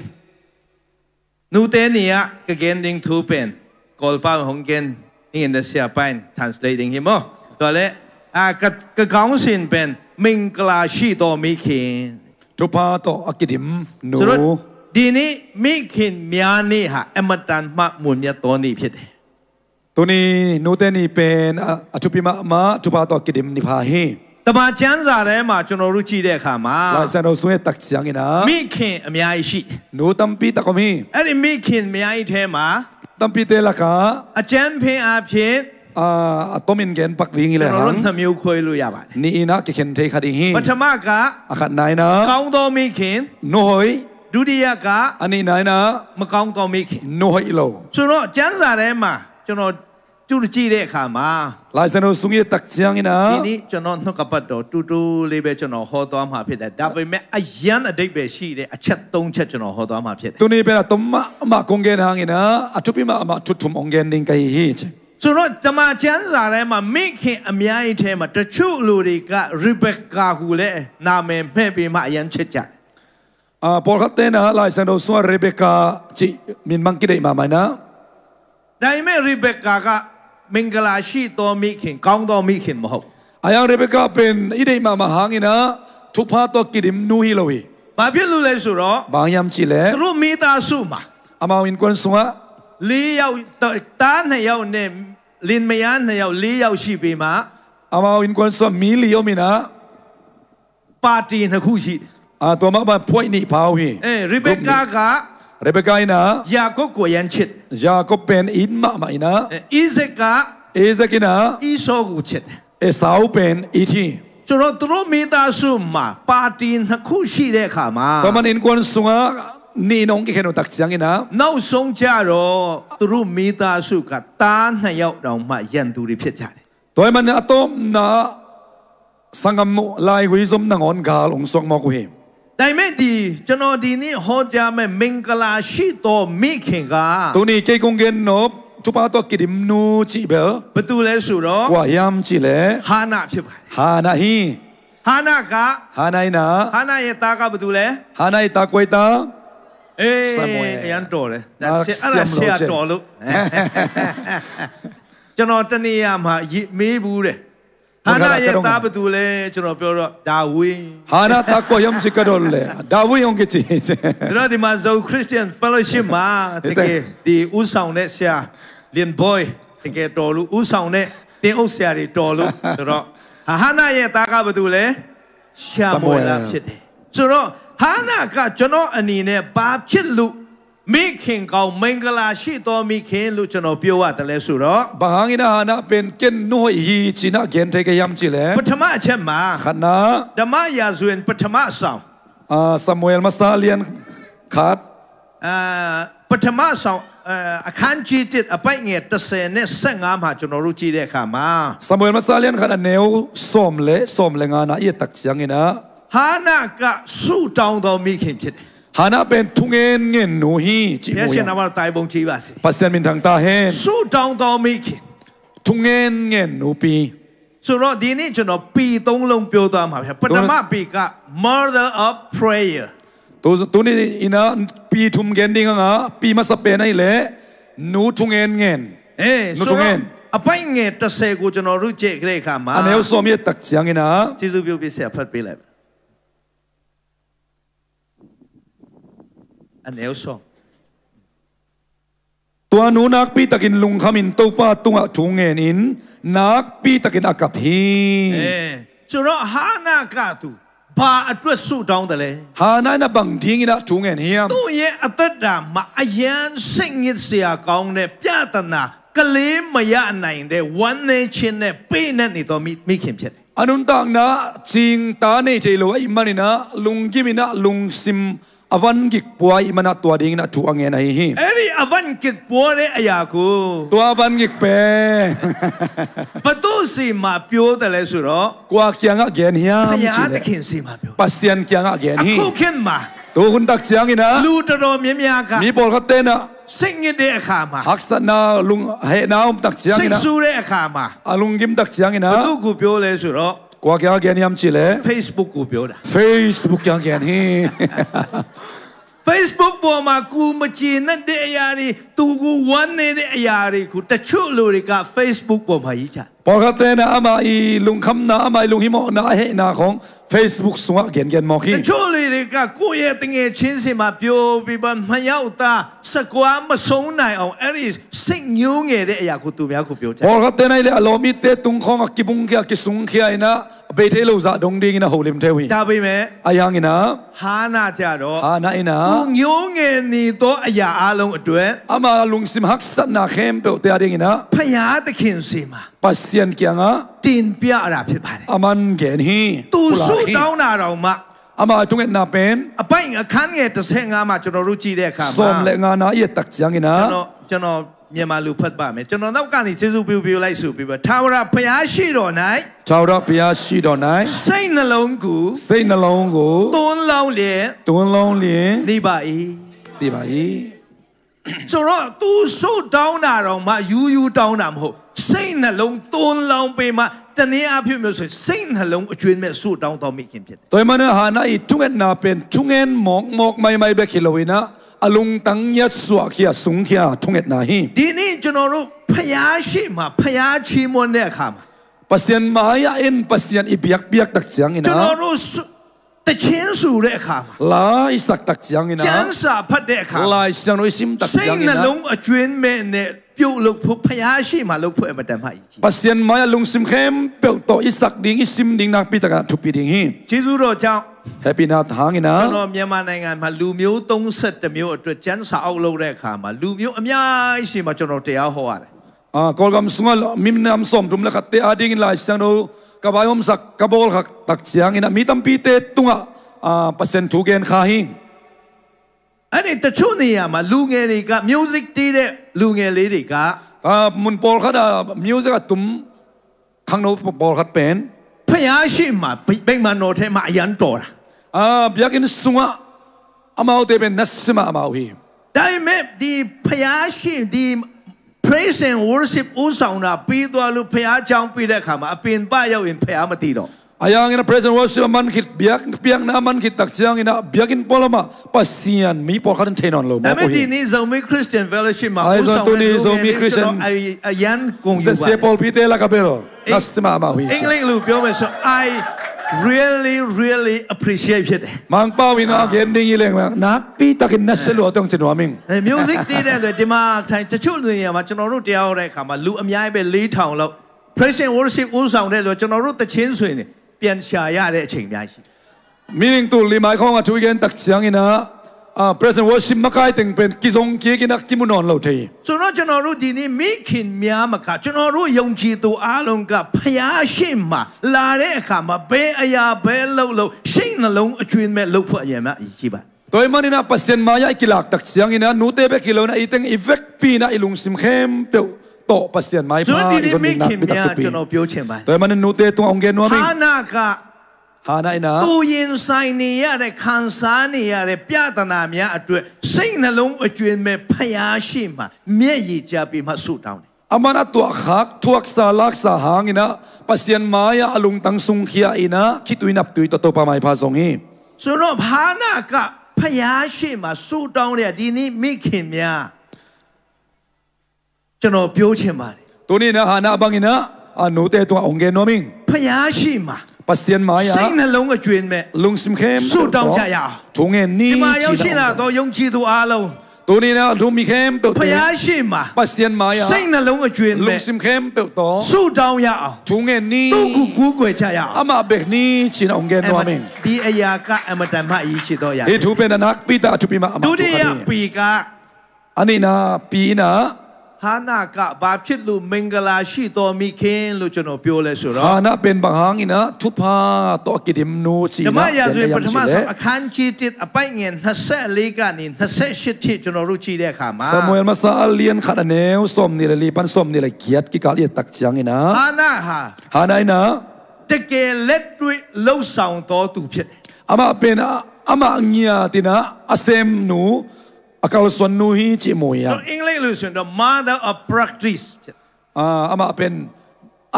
nute ni-ah ka gen ding thu pen Kawlpau hong gen dingin a siapa in translate ding hi maw. Tua leh, ah, ka, ka council pen Mingkala Shito Mikhin. Thupha tawh a kidim nu. Sawt, dini Mikhin mya ni ha, ematan hma mun mya taw ni phit. Tuni nute ni pen a, a thupi mahmah, thupha tawh a kidim ni pha hi. တမန်ကျမ်းစာထဲမှာ ကျွန်တော်တို့ကြည့်တဲ့အခါမှာ Lai Siangtho sung i et tak ciangin ah မိခင်အများကြီးရှိတယ်။ နူ tampi tak om hi. အဲ့ဒီမိခင်များကြီးထဲမှာ Tampite lakah အကြမ်းဖျဉ်းအားဖြင့် ah, a tomin gen pak ding hi lehang ကျွန်တော်တို့နှစ်မျိုးခွဲလို့ရပါတယ်။ နှစ် in ah kikhen thei kha ding hi. ပထမက A khatna in ah ကောင်းသောမိခင် nu hoih. ဒုတိယက A nihna in ah မကောင်းသောမိခင်။ Nu hoih lo. ဆိုတော့ကျမ်းစာထဲမှာ ကျွန်တော် သူတို့ကြည့်တဲ့အခါမှာ Lai Siangtho sung i et tak ciangin ah ဒီနေ့ကျွန်တော်နှုတ်ကပတ်တော်တူတူလေးပဲကျွန်တော်ဟောသွားမှာဖြစ်တယ်။ ဒါပေမဲ့အရမ်းအဓိပ္ပာယ်ရှိတဲ့အချက်သုံးချက်ကျွန်တော်ဟောသွားမှာဖြစ်တယ်။ Tuni pen a tom mahmah kong gen hangin ah a thupi mahmah thu thum hong gen ding ka hi hi ci. ဆိုတော့တမန်ကျမ်းစာထဲမှာမိခင်အများကြီးထဲမှာတချို့လူတွေကရေဘက္ကာဟူတဲ့နာမည်မှဲ့ပြီးမှအရမ်းချစ်ကြတယ်။ Ah, pawlkhatte in ah Lai Siangtho sungah Rebekah cih min bang kideih mahmah in ah. ဒါပေမဲ့ရေဘက္ကာကမင်္ဂလာရှိသောမိခင်ကောင်းသောမိခင်မဟုတ်။ Ahi hang Rebekah pen i deih mahmah hangin ah thupha tawh kidim nu hi lo hi. ဘာဖြစ်လို့လဲဆိုတော့ Bang hang hiam cih leh သူတို့မိသားစုမှာ Amau innkuan sungah လေးယောက် သားနှစ်ယောက်နဲ့လင်မယားနှစ်ယောက် လေးယောက်ရှိပြီးမှ Amau innkuan sungah mi li om in ah ပါတီနှစ်ခုရှိတယ်။ Ah, tua mah bang phuaih nih pha uh hi. အဲ၊ ရေဘက္ကာက Rebekah in ah ယာကုပ်ကိုအရမ်းချစ်တယ်။ Jakob pen it mahmah in ah အဲ၊ အိဇက်က Isaac in ah ဧသောကိုချစ်တယ်။ Esau pen it hi. ဆိုတော့သူတို့မိသားစုမှာပါတီနှစ်ခုရှိတဲ့အခါမှာ Tua man innkuan sungah nih in hong kikhen uh tak ciangin ah နောက်ဆုံးကျတော့သူတို့မိသားစုကသားနှစ်ယောက်တောင်မှရန်သူတွေဖြစ်ကြတယ်။ Tua ahih manin a tawpna sanggam uh laihui zom nangawn gal hong suak mawk uh hi. ဒါပေမဲ့ဒီကျွန်တော်ဒီနေ့ဟောကြားမဲ့မင်္ဂလာရှိသောမိခင်က Tuni kei kong gen nop thupha tawh kidim nu cih bel ဘာတူလဲဆိုတော့ kua hiam cih leh ဟာနဖြစ်ပါတယ်။ Hannah hi. ဟာနက Hannah in ah ဟာနရဲ့သားကဘာတူလဲ။ Hannah i ta kua hi ta. အေး Samuel အရမ်းတော်တယ်။ ဒါဆရာ အဲ့ဒါဆရာတော်လို့ ကျွန်တော်တနေရာမှာမေးဘူးတယ်။ ဟာနရဲ့သားဘယ်သူလဲ။ ကျွန်တော်ပြောတော့ဒါဝိ။ Hannah ta kua hiam ci ka dot leh David hong kici. ကျွန်တော်ဒီမှာ Zo Christian Fellowship မှာတကယ်ဒီဦးဆောင်တဲ့ဆရာလင်ဘွိုင်တကယ်တော်လို့ဦးဆောင်တဲ့သင်းအုပ်ဆရာတွေတော်လို့ဆိုတော့ဟာနရဲ့သားကဘယ်သူလဲ။ ရှမူအလ်ဖြစ်တယ်။ ဆိုတော့ဟာနကကျွန်တော်အနေနဲ့ဘာဖြစ်လို့မိခင်ကောင်းမင်္ဂလာရှိသောမိခင်လို့ကျွန်တော်ပြောရတယ်လဲဆိုတော့ Bang hangin ah Hannah pen ken nu hoih hi ci-in ah gen thei ka hiam cih leh ပထမအချက်မှာ Khatna ဓမ္မရာဇဝင်ပထမဆောင် Ah, Samuel Masa lian khat. အာ၊ ပထမဆောင်၊ အာ၊ အခန်းကြီးတစ်၊ အပိုဒ်ငယ်တစ်ဆယ်နဲ့ဆယ့်ငါးမှာကျွန်တော်တို့ကြည့်တဲ့အခါမှာ၊ Samuel Masa lian khat a neu sawm le sawm le nga na i et tak ciangin ah, ဟာနကဆုတောင်းသောမိခင်ဖြစ်တယ်။ Hannah pen thungen ngen nu hi cih mu hi. ဘုရားရှင်နာမတော်သာယာဘုန်းကြီးပါစေ။ Pasian minthang ta hen. ဆုတောင်းသောမိခင်။ Thungen ngen nupi. ဆိုတော့ဒီနေ့ကျွန်တော် P သုံးလုံးပြောသွားမှာဗျာ။ ပထမ P က Mother of Prayer. Tu, tuni in ah P thum gen ding hang a, P masa pen ahih leh nu thungen ngen. Eh, nu thungen. အပိုင်းငယ်တစ်ဆယ်ကိုကျွန်တော်တို့ကြည့်ကြတဲ့အခါမှာ အနည်းဆုံးမြတ်တတ်ကြံနေတာ ကျေးဇူးပြုပြီးဆရာဖတ်ပေးလိုက်ပါ။ အနည်းဆုံး။ Tua nu nakpi takin lungkhamin Topa tungah thu ngenin nakpi takin a kap hi. အဲဆိုတော့ဟာနာကသူဘာအတွက်ဆုတောင်းတယ်လဲ။ Hannah in a bang dingin a thu ngen hiam? သူ့ရဲ့အသက်တာမှာအရမ်းစိတ်ညစ်စရာကောင်းတဲ့ပြဿနာကလေးမရနိုင်တဲ့ဝမ်းနည်းခြင်းနဲ့ပိတ်နက်နေသောမိမိခင်ဖြစ်တယ်။ A nuntakna cingta nei thei lo ahih manin a lunggim in a lungsim a van gik pua ahih manin a tua dingin a thu a ngen ahi hi. အဲ့ဒီအဝမ်းကစ်ပွားတဲ့အရာကို Tua van gik pen ဘသူ့ဆီမှာပြောတယ်လဲဆိုတော့ Kua kiangah gen hiam? ဘုရားသခင်ဆီမှာပြော Pasian kiangah gen hi. အခုခေတ်မှာ Tu hun tak ciangin a လူတော်တော်များများက mi pawlkhat ten a စိတ်ညစ်တဲ့အခါမှာ haksatna lung hehna om tak ciangin a စိတ်ဆိုးတဲ့အခါမှာ a lunggim tak ciangin a ဘသူ့ကိုပြောလဲဆိုတော့ Kua kiangah gen hiam cih leh Facebook ကိုပြောတာ။ Facebook kiangah gen hi. Facebook ပေါ်မှာကိုယ်မကျေနပ်တဲ့အရာတွေသူကိုဝမ်းနည်းတဲ့အရာတွေကိုတချို့လူတွေက Facebook ပေါ်မှာရေးကြတယ်။ Pawlkhat ten a amah i lungkhamna amah i lunghimawhna a hehna khawng Facebook sungah gengen mawk hi. တချို့လူတွေကကိုယ့်ရဲ့တငယ်ချင်းဆီမှာပြောပြီးမှမရောက်တာစကွာမဆုံးနိုင်အောင်အဲ့ဒီစိတ်ညူးငယ်တဲ့အရာကိုသူများကိုပြောကြတယ်။ Pawlkhat ten a i le a lawmite tung khawng a kibungkhia kisungkhia in a bei thei lo zah dong dingin a holim thei uh hi. ဒါပေမဲ့ Ahi hangin a ဟာနာကြတော့ Hannah in a သူညူးငယ်နေသောအရာအလုံးအတွက် ama lungsim haksatna khempeuhte a dingin a ဘုရားသခင်ဆီမှာ Pasian kiangah တင်ပြရတာဖြစ်ပါတယ်။ Aman gen hi. သူဆုတောင်းတာတောင်မှ Ama thungetna pen အပိုင်းအခန်းငယ်တစ်ဆယ့်ငါးမှာကျွန်တော်တို့ကြည့်တဲ့အခါမှာ sawm le ngana i et tak ciangin a ကျွန်တော်ကျွန်တော်မြန်မာလိုဖတ်ပါမယ်ကျွန်တော်နောက်ကနေကျေးဇူးပြုပြုလိုက်ဆိုပြီးတော့ထာဝရဘုရားရှိတော်၌ Thaura Bia shi dawh nai စိတ်နှလုံးကို Sei na long go သွန်လောင်းလျက် Tun long li နေပါ၏။ Ti ba i. ဆိုတော့သူဆုတောင်းတာတော့မှယူယူတောင်းတာမဟုတ်စိတ်နှလုံးသွန်လောင်းပေးမှတနည်းအားဖြင့်မျိုးဆိုစိတ်နှလုံးအကျွင်းမဲ့ဆုတောင်းတော်မိခင်ဖြစ်တယ်။ Tua ahih manin Hannah i thungetna pen thungen mawkmawk maimai bek hi lo in a a lungtang ngiat suahkhia sungkhia thungetna hi. ဒီနေ့ကျွန်တော်တို့ဖျားရှိမှဖျားချီးမွမ်းတဲ့အခါမှာ Pasian mai-ah en Pasian i biakpiak tak ciangin a ကျွန်တော်တို့ဆု- တခြင်းဆိုတဲ့အခါမှာ La i sak tak ciangin a ကျမ်းစာဖတ်တဲ့အခါ Lai Siangtho i sim tak စိတ် ciangin နှ a လုံးအကျွင်းမဲ့နဲ့ပြုတ်လုပ်ဖို့ဖျားရှိမှလုပ်ဖို့အင်မတန်မှအရေးကြီး Pasian mai-ah lungsim khempeuh tawh i sak ding i sim ding nakpi takin a thupi ding hi. ကျေးဇူးတော်ကြောင့် Happy na hangin a ကျွန်တော်မြန်မာနိုင်ငံမှာလူမျိုးသုံးဆယ့်တစ်မျိုးအတွက်ကျမ်းစာအုပ်လုပ်တဲ့အခါမှာလူမျိုးအများကြီးရှိမှကျွန်တော်တရားဟောရတယ်။ Ah, Kawlgam sungah minam sawmthum le khatte adingin Lai Siangtho ka vaihawmsak ka bawlkha tak ciangin a mi tampite tungah ah Pasian thu gen kha hi. အဲ့ဒီတချို့နေရာမှာလူငယ်တွေက music တီးတဲ့လူငယ်လေးတွေက Ah, mun pawlkhat ah music a tum khangno pawlkhat pen ဖျားရှိမှဗိမာန်တော်ထဲမှာအရမ်းတော်တာ Ah, biakinn sungah amaute pen nasia mahmah uh hi. ဒါပေမဲ့ဒီဖျားရှိဒီ praise and worship ဦးဆောင်တာပြီးသွားလို့ဖျားကြောင်းပြီးတဲ့အခါမှာအပင်ပရောက်ရင်ဖျားမတည်တော့ Ahi hangin a praise and worship a man khit biak piakna a man khit tak ciangin a biakinn pualamah Pasian mi pawlkhat in thei nawn lo ဒါပေမဲ့ mawk uh ဒီ hi. နေ့ Zomi Christian Fellowship မှာ Ahi ဦးဆောင်တဲ့ zong tuni လူငယ် Zomi လေး Christian ကျွန်တော်အရမ်းဂုဏ်ယူပါ Sese pawlpite lak a bel Eng- nasia mahmah uh hi. English လို့ပြောမယ်ဆို I really really appreciate ဖြစ်တယ် Mangpau in a gen ding i leng nakpi takin nasia lua tong ci nuam ing. အဲ music တီးတဲ့အတွက်ဒီမှာထိုင်တချို့လူတွေမှာကျွန်တော်တို့တရားဟောတဲ့အခါမှာလူအများကြီးပဲလေးထောင်လောက် praise and worship ဦးဆောင်တဲ့အတွက်ကျွန်တော်တို့သီချင်းဆိုရင်ပြန်ရှာရတဲ့အချိန်များရှိတယ် Meaning tul i mai khawng a thu i gen tak ciangin a ah, praise and worship makai teng pen kizong kik in a kimu nawn lo thei hi. ဆိုတော့ကျွန်တော်တို့ဒီနေ့မိခင်များမကကျွန်တော်တို့ယုံကြည်သူအားလုံးကဖျားရှိမှလာတဲ့အခါမှာဘယ်အရာပဲလုပ်လို့စိတ်နှလုံးအကျွင်းမဲ့လုပ်ဖို့အရင်မှအရေးကြီးပါ Tua ahih manin a Pasian mai-ah i kilak tak ciangin a nute bek hi lo in a i teng i vekpi in a i lungsim khempeuh tawh Pasian maipha i zon ding nakpi tak thupi hi. ဆိုတော့ဒီနေ့မိခင်များကျွန်တော်ပြောချင်ပါတယ်။ Tua ahih manin nute tungah hong gen nuam ing. ဟာနာက Hannah in a သူရင်ဆိုင်နေရတဲ့ခံစားနေရတဲ့ပြဿနာများအတွက်စိတ်နှလုံးအကျွင်းမဲ့ဖျားရှိမှမျက်ရည်ကျပြီးမှဆုတောင်းတယ် Aman a tuahkhak thuaksa laksa hangin a Pasian mai-ah a lungtang sungkhia in a khitui naptui tawh Topa maipha zong hi. ဆိုတော့ဟာနာကဖျားရှိမှဆုတောင်းတဲ့ဒီနေ့မိခင်များကျွန်တော်ပြောချင်ပါတယ် Tuni-in ah Hannah bangin ah, a nute tungah hong gen nuam ing. ဖယားရှိမှာ Pasian mai-ah စိတ်နှလုံးအကြွင်းမဲ့ Lungsim khempeuh tawh ဆုတောင်းကြရအောင် thu ngen ni. ဒီမှာရောက်ရှိလာသောယုံကြည်သူအားလုံး Tuni-in ah a thu mi khempeuh teh ဖယားရှိမှာ Pasian mai-ah စိတ်နှလုံးအကြွင်းမဲ့ Lungsim khempeuh tawh ဆုတောင်းရအောင် thu ngen ni. သူ့ကိုကိုးကွယ်ကြရအောင် Amah bek ni ci-in ah hong gen nuam ing. ဒီအရာကအင်မတန်မှအရေးကြီးသောအရာ Hih thu pen a nakpi tak a thupi mahmah thu khat hi. ဒုတိယ P က A nihna P in ah ဟာနက ဘာဖြစ်လို့မင်္ဂလာရှိသောမိခင်လို့ကျွန်တော်ပြောလဲဆိုတော့ Hannah pen bang hangin ah thupha tawh a kidim nu ci-in ah ဓမ္မရာဇဝင် ပထမဆုံး အခန်းကြီးတစ် အပိုဒ်ငယ် နှစ်ဆယ့်လေးကနေ နှစ်ဆယ့်ရှစ်ထိ ကျွန်တော်တို့ကြည့်တဲ့အခါမှာ Samuel masa a lian khat, a neu sawmnih le li pan sawmnih le giat kikal i et tak ciangin ah ဟာနဟာ Hannah in ah တကယ်လက်တွေ့လှုပ်ဆောင်သောသူဖြစ်တယ် Amah pen ah, amah ngiatin ah a sem nu, a kalsuan nu hi cih mu hi hang. ဆိုတော့ English လို့ဆိုရင်တော့ mother of practice ဖြစ်တယ် Ah, amah pen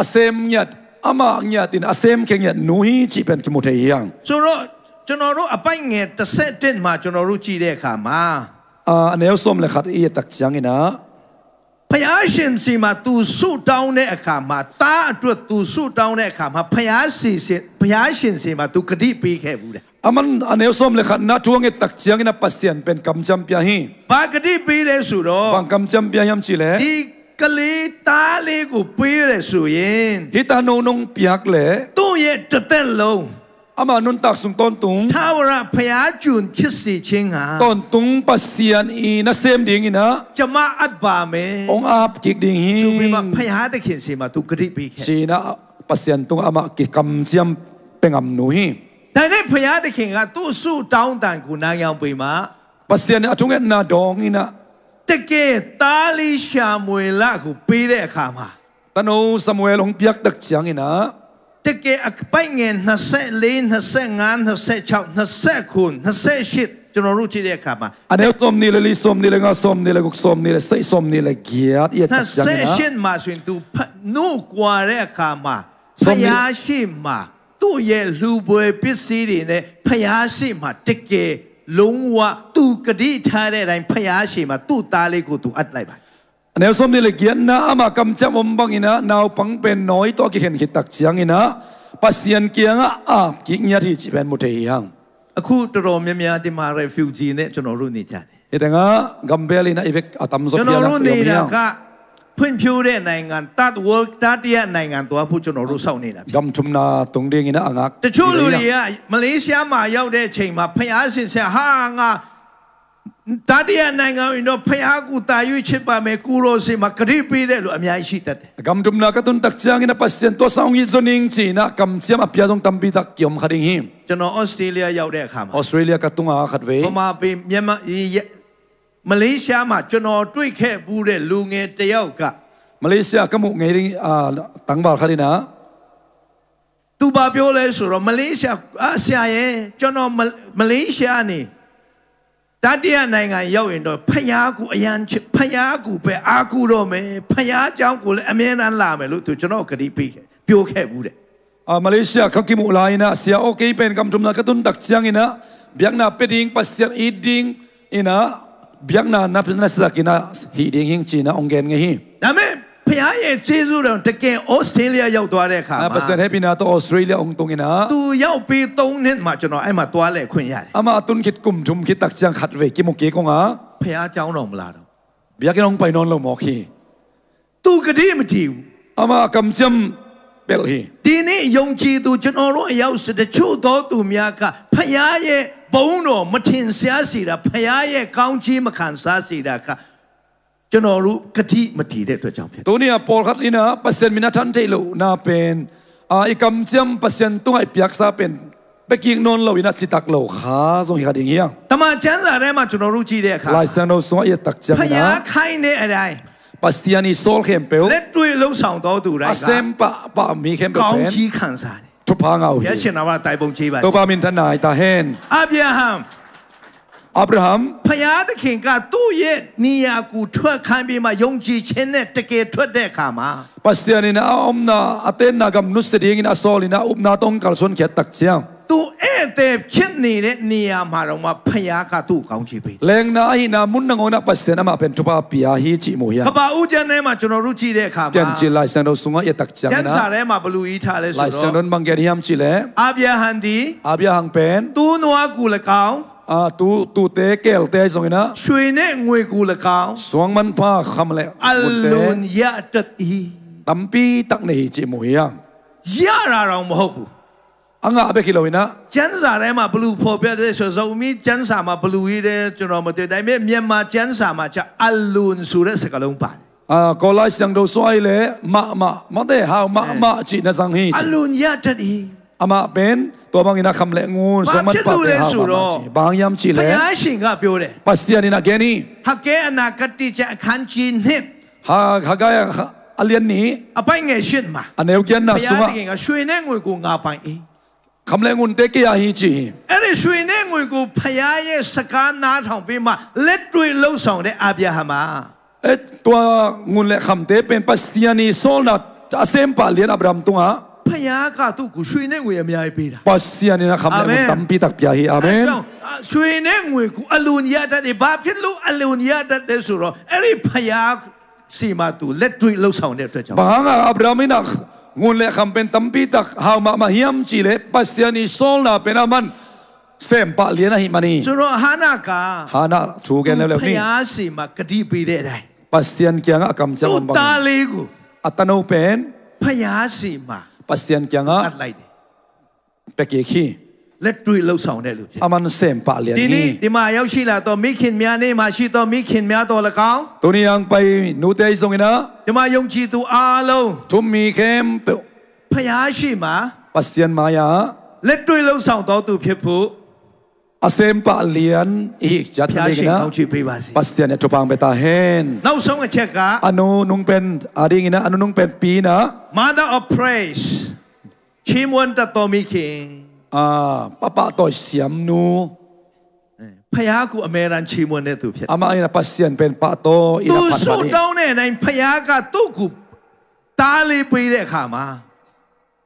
a sem ngiat, amah ngiatin a sem khia ngiat nu hi cih pen kimu thei hi hang. ဆိုတော့ကျွန်တော်တို့အပိုဒ်ငယ် တစ်ဆယ့်တစ်မှာ ကျွန်တော်တို့ကြည့်တဲ့အခါမှာ Ah, a neu sawm le khat i et tak ciangin ah ဘုရားရှင်ဆီမှာသူဆုတောင်းတဲ့အခါမှာ သားအတွက်သူဆုတောင်းတဲ့အခါမှာ ဘုရားစီစဉ် ဘုရားရှင်ဆီမှာသူကတိပေးခဲ့ဘူးတဲ့ Aman a neu sawm le khat in ah thu a nget tak ciangin ah Pasian pen kamciam pia hi. ဘာကတိပေးလဲဆိုတော့ Bang kamciam pia hiam cih leh ဒီကလေးသားလေးကိုပေးတယ်ဆိုရင် Hih tanu nong piak leh သူ့ရဲ့တစ်သက်လုံး Ama nuntak sung tawntung ထာဝရဘုရားကျွန်ဖြစ်စေခြင်းဟာ tawntung Pasian i nasem dingin ah ကျွန်မအပ်ပါမယ် hong ap kik ding hi ဆိုပြီးမှ ဘုရားသခင်ဆီမှာသူကတိပေးခဲ့ Ci-in ah Pasian tungah amah kikamciam pia ngam nu hi. ဒါနဲ့ဘုရားသခင်ကသူ့ဆုတောင်းသံကိုနားယောင်ပေးမှ Pasian in a thungetna dawngin ah တကယ်သားလေးရှမူအလကိုပေးတဲ့အခါမှာ Tanu Samuel hong piak tak ciangin ah တကယ်အပိုဒ်ငယ် နှစ်ဆယ့်လေး နှစ်ဆယ့်ငါး နှစ်ဆယ့်ခြောက် နှစ်ဆယ့်ခုနစ် နှစ်ဆယ့်ရှစ် ကျွန်တော်တို့ကြည့်တဲ့အခါမှာ A neu sawmnih le li, sawmnih le nga, sawmnih le guk, sawmnih le sagih, sawmnih le giat i et tak ciangin ah နှစ်ဆယ့်ရှစ်မှာဆိုရင်သူဖ- နှုတ်ကွာတဲ့အခါမှာ ဘုရားရှိမှာ သူ့ရဲ့လူပွဲပစ္စည်းတွေနဲ့ ဘုရားရှိမှာ တကယ်လုံးဝသူကတိထားတဲ့အတိုင်း ဘုရားရှိမှာ သူ့သားလေးကိုသူအပ်လိုက်ပါတယ် A neu sawmnih le giatna amah kamciam om bangin ah naupang pen nawi tawh a kikhen khit tak ciangin ah Pasian kiangah ap kik ngiat hi cih pen mu thei hi hang. အခုတော်တော်များများဒီမှာ refugee နဲ့ကျွန်တော်တို့နေကြတယ် Hih tengah gambel in ah i vek a tamzaw ကျွန်တော်တို့နေတာက ဖွံ့ဖြိုးတဲ့နိုင်ငံ third world တတိယနိုင်ငံသွားဖို့ကျွန်တော်တို့စောင့်နေတာဖြစ်တယ် Gam thumna tung dingin ah a ngak တချို့လူတွေကမလေးရှားမှာရောက်တဲ့အချိန်မှာဘုရားရှင်ဆရာဟာငါတတိယနိုင်ငံကိုတော့ဘုရားကိုသာရွေးချယ်ပါမယ်ကိုယ်တော်စီမှာကတိပေးတယ်လို့အများကြီးရှိတတ်တယ် Gam thumna ka tun tak ciangin ah Pasian tawh sang hong it zaw ning ci-in ah kamciam a pia zong tampi tak kiom kha ding hi. ကျွန်တော် Australia ရောက်တဲ့အခါမှာ Australia ka tung a khatvei ဗမာပြည်မြန်မာ- မလေးရှားမှာကျွန်တော်တွေ့ခဲ့ဘူးတဲ့လူငယ်တစ်ယောက်က Malaysia ka muh ngei ding, ah, tangval khat in ah သူဘာပြောလဲဆိုတော့ မလေးရှား- အာဆရာရဲ့ကျွန်တော်မ- မလေးရှားကနေတတိယနိုင်ငံရောက်ရင်တော့ဖယားကိုအရမ်းချစ်- ဖယားကိုပဲအားကိုးတော့မယ်ဖယားကြောင့်ကိုလည်းအမြဲတမ်းလာမယ်လို့သူကျွန်တော်ကတိပေးခဲ့- ပြောခဲ့ဘူးတဲ့ Ah, Malaysia ka kimuh lai in ah sia aw kei pen gam thumna ka tun tak ciangin ah biakna pia ding Pasian it ding in ah biakna na pia na sak in ah hih ding hing ci-in ah hong gen ngei hi. ဒါပေမဲ့ဘုရားရဲ့ကျေးဇူးတော်တကယ် Australia ရောက်သွားတဲ့အခါမှာ Pasian hehpihna tawh Australia hong tung in ah သူရောက်ပြီးသုံးနှစ်မှာကျွန်တော်အဲ့မှာသွားလည်ခွင့်ရတယ် Amah a tun khit kum thum khit tak ciang khatvei kimu kik hong a ဘုရားကျောင်းတော်မလာတော့ Biakinn hong pai nawn lo mawk hi. သူကတိမတည်ဘူး Amah a kamciam pelh hi. ဒီနေ့ယုံကြည်သူကျွန်တော်တို့အယောက်တချို့သောသူများကဖခင်ရဲ့ဘုန်းတော်မထင်ရှားစေတာဖခင်ရဲ့ကောင်းချီးမခံစားစေတာကကျွန်တော်တို့ကတိမတည်တဲ့အတွက်ကြောင့်ဖြစ်တယ် Tuni a pawlkhat in ah Pasian min a than theih lohna pen, ah, i kamciam Pasian tungah i piaksa pen pia kik nawn lo in ah citak lo kha zong hi kha ding hi hang. တမန်ကျမ်းစာထဲမှာကျွန်တော်တို့ကြည့်တဲ့အခါ Lai Siangtho sungah i et tak ciangin ah ဘုရားခိုင်းတဲ့အတိုင်း Pasian i sawl khempeuh လက်တွေ့လှုပ်ဆောင်သောသူတိုင်းက a sem pahpah mi khempeuh pen ကောင်းချီးခံစားတယ် thupha ngah uh hi. ဘုရားရှင်နာမတော်ကို ဘုန်းကြီးပါစေ Topa minthanna hi ta hen. အာဗြဟံ Abraham ဘုရားသခင်ကသူ့ရဲ့နေရာကိုထွက်ခိုင်းပြီးမှယုံကြည်ခြင်းနဲ့တကယ်ထွက်တဲ့အခါမှာ Pasian in ah a omna a tenna gam nusia dingin a sawl in ah upna tawh hong kalsuan khiat tak ciang သူဧည့် แต่เช่นนี้เนี่ย နေရာမှာတောင်မှ ဘုရားက သူ့ကို ကောင်းချီးပေးတယ်။ လယ်နာအဟိနာ မုန်းနငေါနာ ပသျၢၣ်နမပင်ထုပါပျႃးဟီး ချိမူဟီးယံ။ ကပ္ပဦးကျမ်းထဲမှာ ကျွန်တော်တို့ ကြည့်တဲ့အခါမှာ ပြန်ကြည့်လိုက် စံတော်စူငါ ယတၢ်ကျမ်း ကျမ်းစာထဲမှာ ဘယ်လို ရေးထားလဲဆိုတော့ လိုက် စံတော် ဘင်ဂဲၢ်ဟံဢမ်ၢ် ချိလဲၣ်။ အာဗြဟံသည် အာဗြဟံပင် သူ့နွားကိုလည်းကောင်း သူ့ သူ့တဲကဲလ်တဲ ယိုင်အံၤနၤ ရွှေနဲ့ငွေကိုလည်းကောင်း စွင်မၢၼ်ၽႃၶမ်လႄၣ် အလွန်ရတတ်၏။ တမ်ပီတၢ်ကန့ၣ်ဟီး ချိမူဟီးယံ။ ရတာတောင်မဟုတ်ဘူး။ အငါဘဲ ခီလီၤဝံၤနၤ ကျမ်းစာထဲမှာ ဘယ်လိုဖော်ပြလဲဆိုတော့ ဇိုမီးကျမ်းစာမှာ ဘယ်လိုရေးလဲ ကျွန်တော်မသိဘူး။ ဒါပေမဲ့ မြန်မာကျမ်းစာမှာကျ အလွန်ဆိုတဲ့စကားလုံးပါတယ်။ ကီၤလၤ စံတော်စူအံၤလဲၣ် မးမး မ့ၢ်တဲ ဟးမးမး ချိနစၢ်ဟီး ချိ။ အလွန်ရတတ်၏။ အမပင် တွၢ်ဘၣ်အံၤနၤ ခမ်လၢၣ်ငူၢ် စွင်မၢၼ်ပၢ်တဲ ဟးမးမး ချိ။ ဘာဖြစ်လို့လဲဆိုတော့ ဘၣ်မနုၤအဃိလဲၣ် ဘုရားရှင်ကပြောတယ်။ ပသျၢၣ်အံၤနၤ ကဲန့ၣ် ဟဂ္ဂဲအနာဂတ်ကျမ်း အခန်းကြီးနှစ် ဟဂ္ဂဲ အလဵၼ်နံၣ် အပိုင်းငယ်ရှစ်မှာ အနဵဝ်ကၠၢၼ်နၤစူငါ ဘုရားသခင်က ရွှေနဲ့ငွေကို ငါပိုင်၏။ ခမ်လၢၣ်ငူၢ်တဲ ကဲယၤဟီး ချိ။ အဲ့ဒီရွှေနဲ့ငွေကို ဘုရားရဲ့စကားနားထောင်ပြီးမှ လက်တွေ့လုပ်ဆောင်တဲ့အာဗြဟံမှာ တွၢ်ငူၢ်လၢၣ်ခမ်တဲပင် ပသျၢၣ်နံၣ် စီလ်နၤ အစ့ၣ်ပာ်လံ အာဗြဟံတုၤဧါ ဘုရားက သူ့ကို ရွှေနဲ့ငွေအများကြီးပေးတာ။ ပသျၢၣ်အံၤနၤ ခမ်လၢၣ်ငူၢ် တမ်ပီတၢ်ပျၢဟီး အာမ့ၣ်။ ရွှေနဲ့ငွေကို အလွန်ရတတ်တယ်။ ဘာဖြစ်လို့ အလွန်ရတတ်လဲဆိုတော့ အဲ့ဒီဘုရားဆီမှာ သူလက်တွေ့လုပ်ဆောင်တဲ့အတွက်ကြောင့်။ ဘၣ်ဟါ အာဗြဟံအံၤနၤ ငူၢ်လၢၣ်ခမ်ပင် တမ်ပီတၢ် ဟးမးမး ဟံၢ်အမ်ၢ် ချိလဲၣ် ပသျၢၣ်နံၣ် စီလ်နၤပင် အမ့ၢ် စ့ၣ်ပာ်လံ အဟံၣ်မးန့ၣ် ဆိုတော့ ဟန္နက ဟန္န ချိကဲလၢာ်လၢာ်န့ၣ် ဘုရားဆီမှာ ကတိပေးတဲ့အတိုင်း ပသျၢၣ်ကၠၢ် အကမ်ၣ်ကၠၢ် သူ့သားလေးကို အတၢ်နိပင် ဘုရားဆီမှာ ပသျၢၣ်ကၠၢ် အပ်လိုက်တယ်။ ပက့ၤခံ လက်တွေ့လုပ်ဆောင်တဲ့လူဖြစ်တယ်။ အမ့ၢ် စ့ၣ်ပာ်လံ ဒီနေ့ ဟံၣ် ဒီမှာရောက်ရှိလာသော မိခင်များ၊ နေ့မှာရှိသော မိခင်များသော်လည်းကောင်း၊ တုၤနံၣ်ယံၤပၢၢ် နူတဲ ယိုင်အံၤနၤ ဒီမှာယုံကြည်သူအားလုံး ထူမံၤခဲမ် ဘုရားဆီမှာ ပသျၢၣ်မၤယၤ လက်တွေ့လုပ်ဆောင်သောသူဖြစ်ဖို့ အစ့ၣ်ပာ်လံ အဟံၣ်ကၠၢ် ဘုရားရှင် ကောင်းချီးပေးပါစေ။ ပသျၢၣ်န့ၣ် ထုကဖၣ်ပတၢ်ဟဲၣ် နောက်ဆုံးအချက်က အနုနုင်ပင် အဒ်အံၤနၤ အနုနုင်ပင် ပီနၤ Mother of Praise ချီးမွမ်းတတ်သောမိခင်။ ပပာ်တီၢ်စံၣ်နူ ဘုရားကို အမြဲတမ်းချီးမွမ်းတဲ့သူဖြစ်တယ်။ အမအံၤနၤ ပသျၢၣ်ပင် ပာ်တီၢ်အံၤနၤ သူဆုတောင်းတဲ့အတိုင်း ဘုရားက သူ့ကို သားလေးပေးတဲ့အခါမှာ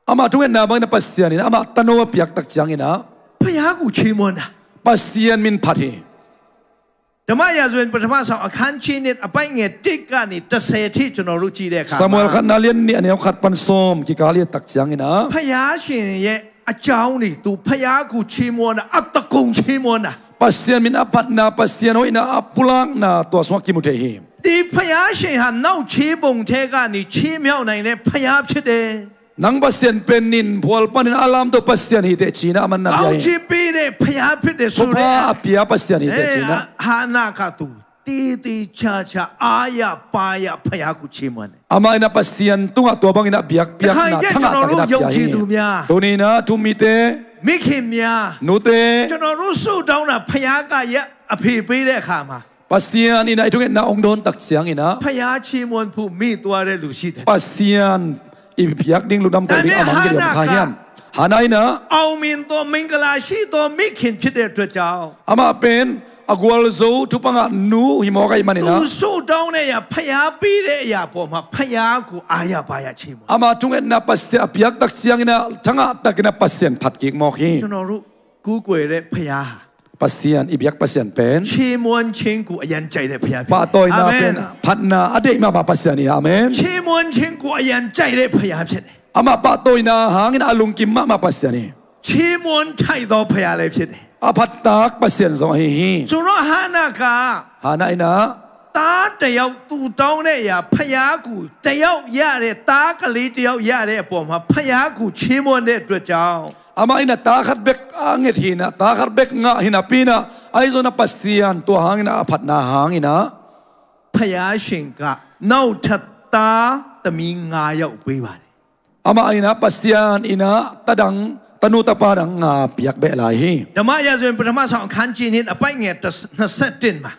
အမထုးနၢ်ဘၣ်အံၤနၤ ပသျၢၣ်အံၤနၤ အမတၢ်နိအပျၢ်တၢ်ကၠၢ်အံၤနၤ ဘုရားကိုချီးမွမ်းတာ။ ပသျၢၣ်မ့ၢ်ဖတ်ဟီၣ် ဓမ္မရာဇဝင် ပထမဆောင် အခန်းကြီးနှစ် အပိုင်းငယ်တစ်ကနေ တစ်ဆယ်ထိ ကျွန်တော်တို့ ကြည့်တဲ့အခါမှာ စၤမူအ့လ် ခတ်နၤ လၢၢ်နံၣ် အနဵဝ်ခတ်ပၣ် စီမ် ကီးကးလံ တၢ်ကၠၢ်အံၤနၤ ဘုရားရှင်ရဲ့အကြောင်းတွေ သူ ဘုရားကို ချီးမွမ်းတာ အသကုန်ချီးမွမ်းတာ။ ပသျၢၣ်မ့ၢ်အဖတ်နၤ ပသျၢၣ်ဟီၣ်အံၤနၤ အပူၤလၢ်နၤ တွၢ်သွါကံၢ်မူၤထီၣ်ဟီၣ် ဒီဘုရားရှင်ဟာ နောက်ချေပုံထဲကနေ ချီးမြှောက်နိုင်တဲ့ဘုရားဖြစ်တယ်။ နပသျၢၣ်ပၢၢ် နံၣ်ဖီလ်ပၢၢ်န့ၣ် အလၢ်တအိၣ် ပသျၢၣ်ဟီၣ်တ့ၢ် ချိနၤ အမ့ၢ်နၤ ကောင်းချီးပေးတဲ့ဘုရားဖြစ်တယ်ဆိုတဲ့ ထုကဖၣ်အပျၢ် ပသျၢၣ်ဟီၣ်တ့ၢ် ချိနၤ ဟန္နက သူ သေသေချာချာ အားရပါးရ ဘုရားကို ချီးမွမ်းတယ်။ အမအံၤနၤ ပသျၢၣ်တုၤ တွၢ်ဘၣ်အံၤနၤ ဘျၢၣ်ပျၢၣ်နၤ ထါနၤ တၢ်ကနၣ်ပျၢၣ်ဟီၣ် တုၤနံၤနၤ ထူမံၤတဲ မိခင်များ နူတဲ ကျွန်တော်တို့ ဆုတောင်းတာ ဘုရားက အဖြေပေးတဲ့အခါမှာ ပသျၢၣ်အံၤနၤ အံၤထုးနၢ် အုၣ်ဒိၣ်တၢ်ကၠၢ်အံၤနၤ ဘုရားချီးမွမ်းဖို့ မေ့သွားတဲ့လူရှိတယ်။ ပသျၢၣ် အံၤဘျၢၣ်ဒ်လိာ်နမ်တၢ်လံ အမၤက့ၤလၢ မခါဟံၣ် ဟန္နအံၤနၤ အောင်မြင်သော မင်္ဂလာရှိသော မိခင်ဖြစ်တဲ့အတွက်ကြောင့် အမပၢၢ် အဂီၢ်လၢ ထုးပှၤနူ ဟံၣ်မီၢ်ကါအံၤမးန့ၣ်နၤ သူဆုတောင်းတဲ့အရာ ဘုရားပေးတဲ့အရာပေါ်မှာ ဘုရားကို အားရပါးရ ချီးမွမ်း အမထုးနၢ် ပသျၢၣ်အဘျၢၣ်တၢ်ကၠၢ်အံၤနၤ ထါနၤ တၢ်ကနၣ် ပသျၢၣ်ဖတ်က့ၤမီၢ်ဟီၣ် ကျွန်တော်တို့ ကိုးကွယ်တဲ့ဘုရားဟာ ပသျၢၣ် အံၤဘျၢၣ်ပသျၢၣ်ပၢၢ် ချီးမွမ်းခြင်းကို အရမ်းကြိုက်တဲ့ဘုရားဖြစ်တယ်။ ပာ်တီၢ်အံၤနၤပၢၢ် ဖတ်နၤ အဒိၣ်မးမး ပသျၢၣ်န့ၣ် အာမ့ၣ် ချီးမွမ်းခြင်းကို အရမ်းကြိုက်တဲ့ဘုရားဖြစ်တယ်။ အမပာ်တီၢ်အံၤနၤ ဟါအံၤနၤ အလူၢ်ကံၢ်မးမး ပသျၢၣ်န့ၣ် ချီးမွမ်းထိုက်သောဘုရားလည်းဖြစ်တယ်။ အဖတ်တၢ် ပသျၢၣ် ယိုင်အဟံၣ် ဆိုတော့ ဟန္နက ဟန္နအံၤနၤ သားတစ်ယောက် သူတောင်းတဲ့အရာ ဘုရားကို တစ်ယောက်ရတယ် သားကလေးတစ်ယောက်ရတဲ့အပေါ်မှာ ဘုရားကို ချီးမွမ်းတဲ့အတွက်ကြောင့် အမအံၤနၤ တၢ်ခတ်ဘျဲၣ် အငဲၢ်ဟံၣ်နၤ တၢ်ခတ်ဘျဲၣ် ငါဟံၣ်နၤ ပံနၤ အအံၤယိုင်နၤ ပသျၢၣ် တွၢ်ဟါအံၤနၤ အဖတ်နၤ ဟါအံၤနၤ ဘုရားရှင်က နောက်ထပ် သားသမီးငါးယောက်ပေးပါတယ်။ အမအံၤနၤ ပသျၢၣ်အံၤနၤ တၢ်ဒၣ် တၢ်နူတၢ်ပၢ်ဒၣ် ငါးပျၢ်ဘဲလၢ်ဟံၣ် ဓမ္မရာဇဝင် ပထမဆောင် အခန်းကြီးနှစ် အပိုင်းငယ် နှစ်ဆယ့်တစ်မှာ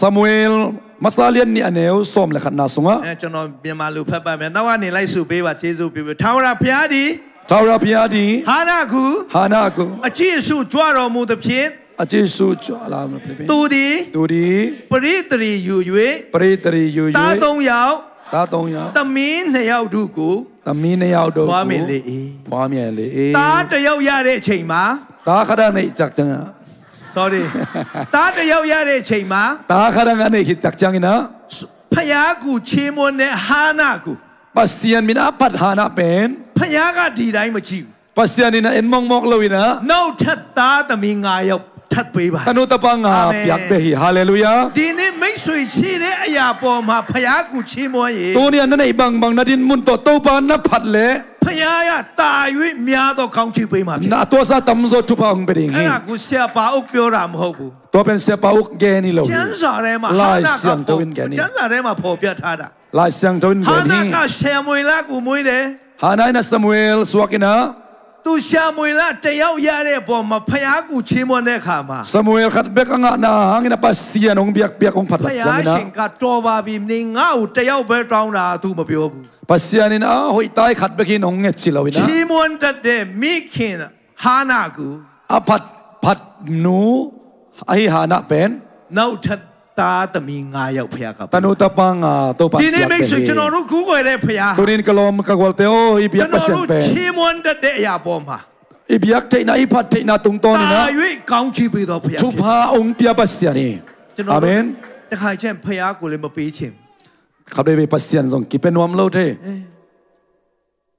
စၤမူအ့လ် မစၢ် လၢၢ်နံၣ် အနဵဝ်စီမ်လၢခတ်နၤစူငါ ကျွန်တော် မြန်မာလိုဖတ်ပါမယ်။ နောက်ကနေ လိုက်ဆိုပေးပါ။ ကျေးဇူးပြုပေး။ ထာဝရဘုရားသည် ထာဝရဘုရားသည် ဟန္နကို ဟန္နကို အကြည့်အရှုကြွတော်မူသဖြင့် အကြည့်အရှုကြွလာမူသဖြင့် သူသည် သူသည် ပရိသတ်ယူ၍ ပရိသတ်ယူ၍ သားသုံးယောက် သားသုံးယောက် သမီးနှစ်ယောက်တို့ကို သမီးနှစ်ယောက်တို့ကို ဖွားမြင်လေ၏။ ဖွားမြင်လေ၏။ သားတစ်ယောက်ရတဲ့အချိန်မှာ တားခတ်တာနဲ့ ကြက်ကြံ Sorry. တားတစ်ယောက်ရတဲ့အချိန်မှာ တားခတ်တာနဲ့ ဟစ်ကြက်ကြံ ဘုရားကိုချီးမွမ်းတဲ့ ဟန္တာကို Pasian min a phat Hannah pen ဘုရားကဒီတိုင်းမကြည့်ဘူး Pasian in a en mawkmawk lo in a နောက်ထပ်သားသမီးငါးယောက်ထပ်ပေးပါ tanu tapa nga အာမင် piak bek hi. Halleluiah. ဒီနေ့မိတ်ဆွေရှိတဲ့အရာပေါ်မှာဘုရားကိုချီးမွမ်းရင် Tuni a na neih bangbang na din mun tawh Topa na phat leh ဘုရားကသာ၍များသောကောင်းချီးပေးမှာဖြစ်တယ် na tuasa tamzaw thupha hong pia ding hi. အဲ့ဒါကိုဆရာပါအုပ်ပြောတာမဟုတ်ဘူး Tua pen Sia Pa Uk gen hi lo hi. ကျမ်းစာထဲမှာ Lai Siangtho in gen hi. ကျမ်းစာထဲမှာဖော်ပြထားတာ Lai Siangtho in gen hi. ဟန္တာကဆာမွေလကိုမွေးတယ် Hannah in a Samuel suak in a သူဆာမွေလတစ်ယောက်ရတဲ့အပေါ်မှာဘုရားကိုချီးမွမ်းတဲ့အခါမှာ Samuel khat bek a ngahna hangin a Pasian hong biakpiak hong phat ဘုရားရှင်ကတော်ပါပြီ နင်ငါ့ကိုတစ်ယောက်ပဲတောင်းတာသူမပြောဘူး Pasian in a hoih tai khat bek in hong ngetcih lo in a ချီးမွမ်းတတ်တဲ့မိခင်ဟန္တာကို A phat, phat nu ahi Hannah pen နောက်ထပ်သားသမီးငါးယောက်ဘုရားကပေး tanu tapa nga Topa ဒီနေ့မိတ်ဆွေ piak bek hi. ကျွန်တော်တို့ကိုးကွယ်တဲ့ဘုရား Tuni in ka lawm ka gualte aw, i biak Pasian pen ချီးမွမ်းတတ်တဲ့အရာပေါ်မှာ i biak theihna, i phat theihna tungtawn in a သာ၍ကောင်းချီးပေးသောဘုရားဖြစ်တယ် thupha hong pia Pasian hi. ကျွန်တော်တို့ Amen. တခါကျရင်ဘုရားကိုလည်းမပေးချင်ဘူး Khat veivei Pasian zong kipia nuam lo thei.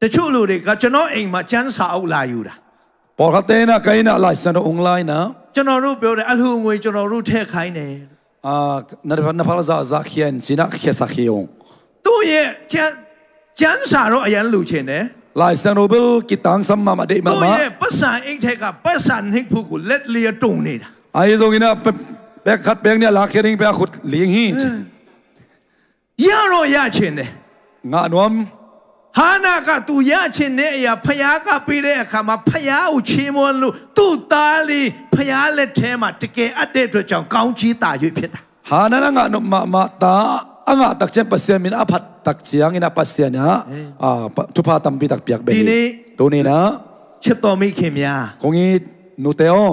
တချို့လူတွေကကျွန်တော်အိမ်မှာကျမ်းစာအုပ်လာယူတာ Pawlkhatte in a ka inn ah Lai Siangtho hong la in a ကျွန်တော်တို့ပြောတယ်အလှူငွေကျွန်တော်တို့ထည့်ခိုင်းတယ် Ah, na, na phal zahzah khia in ci in a khiasak hi ung. သူ့ရဲ့ကျမ်းကျမ်းစာတော့အရမ်းလှူချင်တယ် Lai Siangtho bel kitangsam mahmah deih သူ့ mahmah. ရဲ့ပတ်စံအိတ်ထဲကပတ်စံနှစ်ခုကိုလက်လေးအတုံနေတာ Ahi zongin a pe, pek khat pek nih a lakkhia ding pen a khut ling hi. ရတော့ရချင်တယ် Ngah nuam. ဟန္တာကသူရချင်တဲ့အရာဘုရားကပေးတဲ့အခါမှာဘုရားကိုချီးမွမ်းလို့သူ့သားလေးဘုရားလက်ထဲမှာတကယ်အပ်တဲ့အတွက်ကြောင့်ကောင်းချီးသာ၍ဖြစ်တာ Hannah in a ngah nop mahmah ta a ngah tak ciang Pasian min a phat tak ciangin a Pasian in a, ah, pa, thupha tampi tak piak bek hi. ဒီနေ့ Tuni in a ချစ်တော်မိခင်များ Kong it nute aw,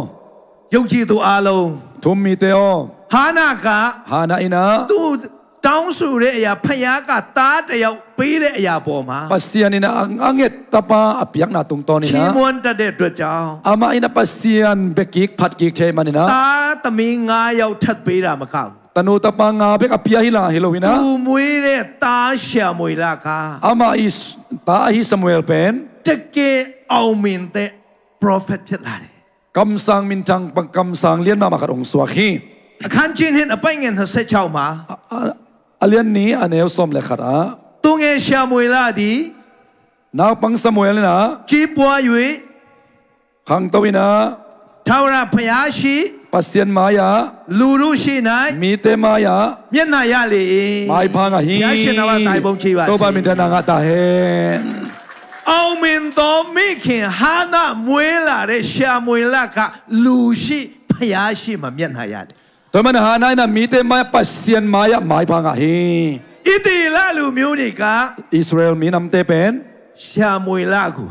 ယုံကြည်သူအားလုံး thu-um mite aw, ဟန္တာက Hannah in a သူတောင်းဆိုတဲ့အရာဘုရားကသားတစ်ယောက်ပေးတဲ့အရာပေါ်မှာ Pasian in a, a nget tapa a piakna tungtawn in a ချီးမွမ်းတတ်တဲ့အတွက်ကြောင့် amah in a Pasian bia kik phat kik thei man in a သားသမီးငါးယောက်ထပ်ပေးတာမကဘူး tanu tapa nga bek a pia hi la hi lo in a သူမွေးတဲ့သားရှမွေလက amah i ta ahi Samuel pen တကယ်အောင်မြင်တဲ့ prophet ဖြစ်လာတယ် kamsang minthang, kamsang lian mahmah khat hong suak hi. အခန်းကြီးနှစ်အပိုင်းငယ်နှစ်ဆယ့်ခြောက်မှာ A, a, a lian nih a neu sawm le khat ah သူငယ်ရှမွေလသည် naupang Samuel in a ကြီးပွား၍ khangto in a ထာဝရဘုရားရှိ Pasian mai-ah လူတို့ရှိ mite mai-ah မျက်နှာရလေ maipha ngah hi. ဘုရားရှင်တော်ကတိုင်ပုံချီပါစေ Topa minthanna ngah ta hen. အောင်မြင်သောမိခင်ဟန္တာမွေးလာတဲ့ရှမွေလကလူရှိဘုရားရှိမှာမျက်နှာရတယ် Tua ahih manin Hannah in a mite mai-ah Pasian mai-ah maipha ngah hi. ဣသရေလလူမျိုးတွေက Israel minamte pen ရှမွေလကို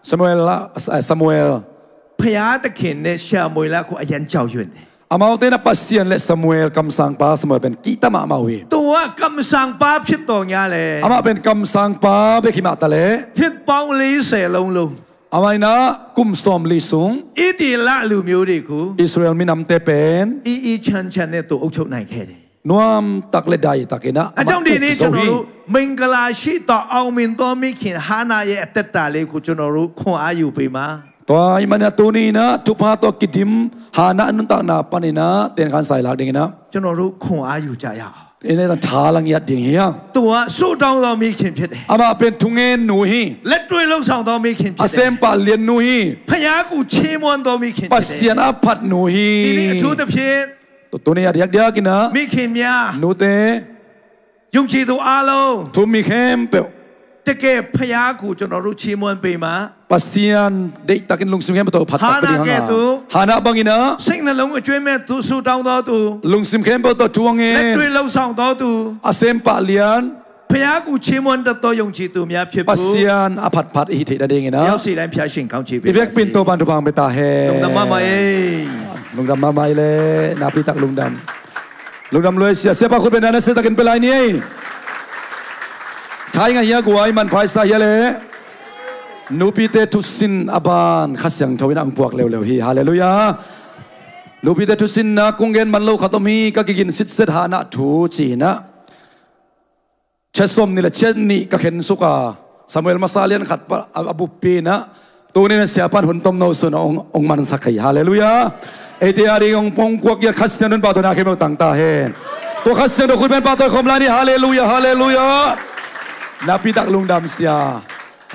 Samuel, eh, Samuel ဘုရားသခင်နဲ့ရှမွေလကိုအရမ်းကြောက်ရွံ့တယ် Amaute in a Pasian le Samuel, kamsangpa Samuel pen kihta mahmah uh hi. သူက kamsangpa ဖြစ်သော်ငြားလဲ Amah pen kamsangpa bek hi mah taleh နှစ်ပေါင်းလေးဆယ်လုံးလုံး Amah in a kum sawmli sung ဣသရေလလူမျိုးတွေကို Israel minamte pen အေးအေးချမ်းချမ်းနဲ့သူအုပ်ချုပ်နိုင်ခဲ့တယ် nuamtak le daitak in a အဲကြောင့်ဒီနေ့ amah tuk zo hi. ကျွန်တော်တို့မင်္ဂလာရှိသောအောင်မြင်သောမိခင်ဟန္တာရဲ့အသက်တာလေးကိုကျွန်တော်တို့ခွန်အားယူပေးပါ Tua ahih manin a tuni in a thupha tawh kidim Hannah nuntakna panin a tenkhansa i lak dingin a ကျွန်တော်တို့ခွန်အားယူကြရအောင် in a tha la ngiat ding hi hang. သူကဆုတောင်းသောမိခင်ဖြစ်တယ် Amah pen thungen nu hi. လက်တွေ့လုပ်ဆောင်သောမိခင်ဖြစ်တယ် A sem pah lian nu hi. ဘုရားကိုချီးမွမ်းသောမိခင်ဖြစ်တယ် Pasian a phat nu hi. ဒီနေ့အထူးသဖြင့် Tuni a diakdiak in a မိခင်များ nute ယုံကြည်သူအားလုံး thu-um mi khempeuh တကယ်ဘုရားကိုကျွန်တော်တို့ချီးမွမ်းပေးမှာ Pasian deihtakin lungsim khempeuh tawh phat tak pia ding hang a ဟာနကဲ့သို့ Hannah bangin a စိတ်နှလုံးအကျွမ်းမဲ့သူဆုတောင်းသောသူ lungsim khempeuh tawh thu a ngen လက်တွေ့လုပ်ဆောင်သောသူ a sem pah lian ဘုရားကိုချီးမွမ်းတတ်သောယုံကြည်သူများဖြစ်ဖို့ Pasian a phatphat i hih theih nadingin a ရောက်စေတိုင်းဖျားရှင်ကောင်းချီးပေးပါစေ i vekpi in Topa'n thupha hong pia ta hen. Lungdam mahmah ei. Lungdam mahmah ei le, nakpi tak lungdam. Lungdam lua ei sia, siapa khut beng na na sia takin pia lai ni ei. Thai ngah hia, guai manpha i sa hia le. Nupite thusin a ban Kha Siangtho in a hong puak leuleu hi. Halleluiah. Nupite thusinna kong gen man lo khat om hi, ka kigin sitset Hannah thu ci-in ah. Chia sawm nih le chia nih ka khensuk a, Samuel masa lian khat pa a, a buppi in ah, tuni-in ah siapa'n hun tomno sungin hong, hong mansak hi. Halleluiah. Eite a ding hong pongkuak i Kha Siangtho in pahtawi na khempeuh tang ta hen. Tua Kha Siangtho khut bengin pahtawi khawm lai ni. Halleluiah, halleluiah. Napi tak lungdam sia.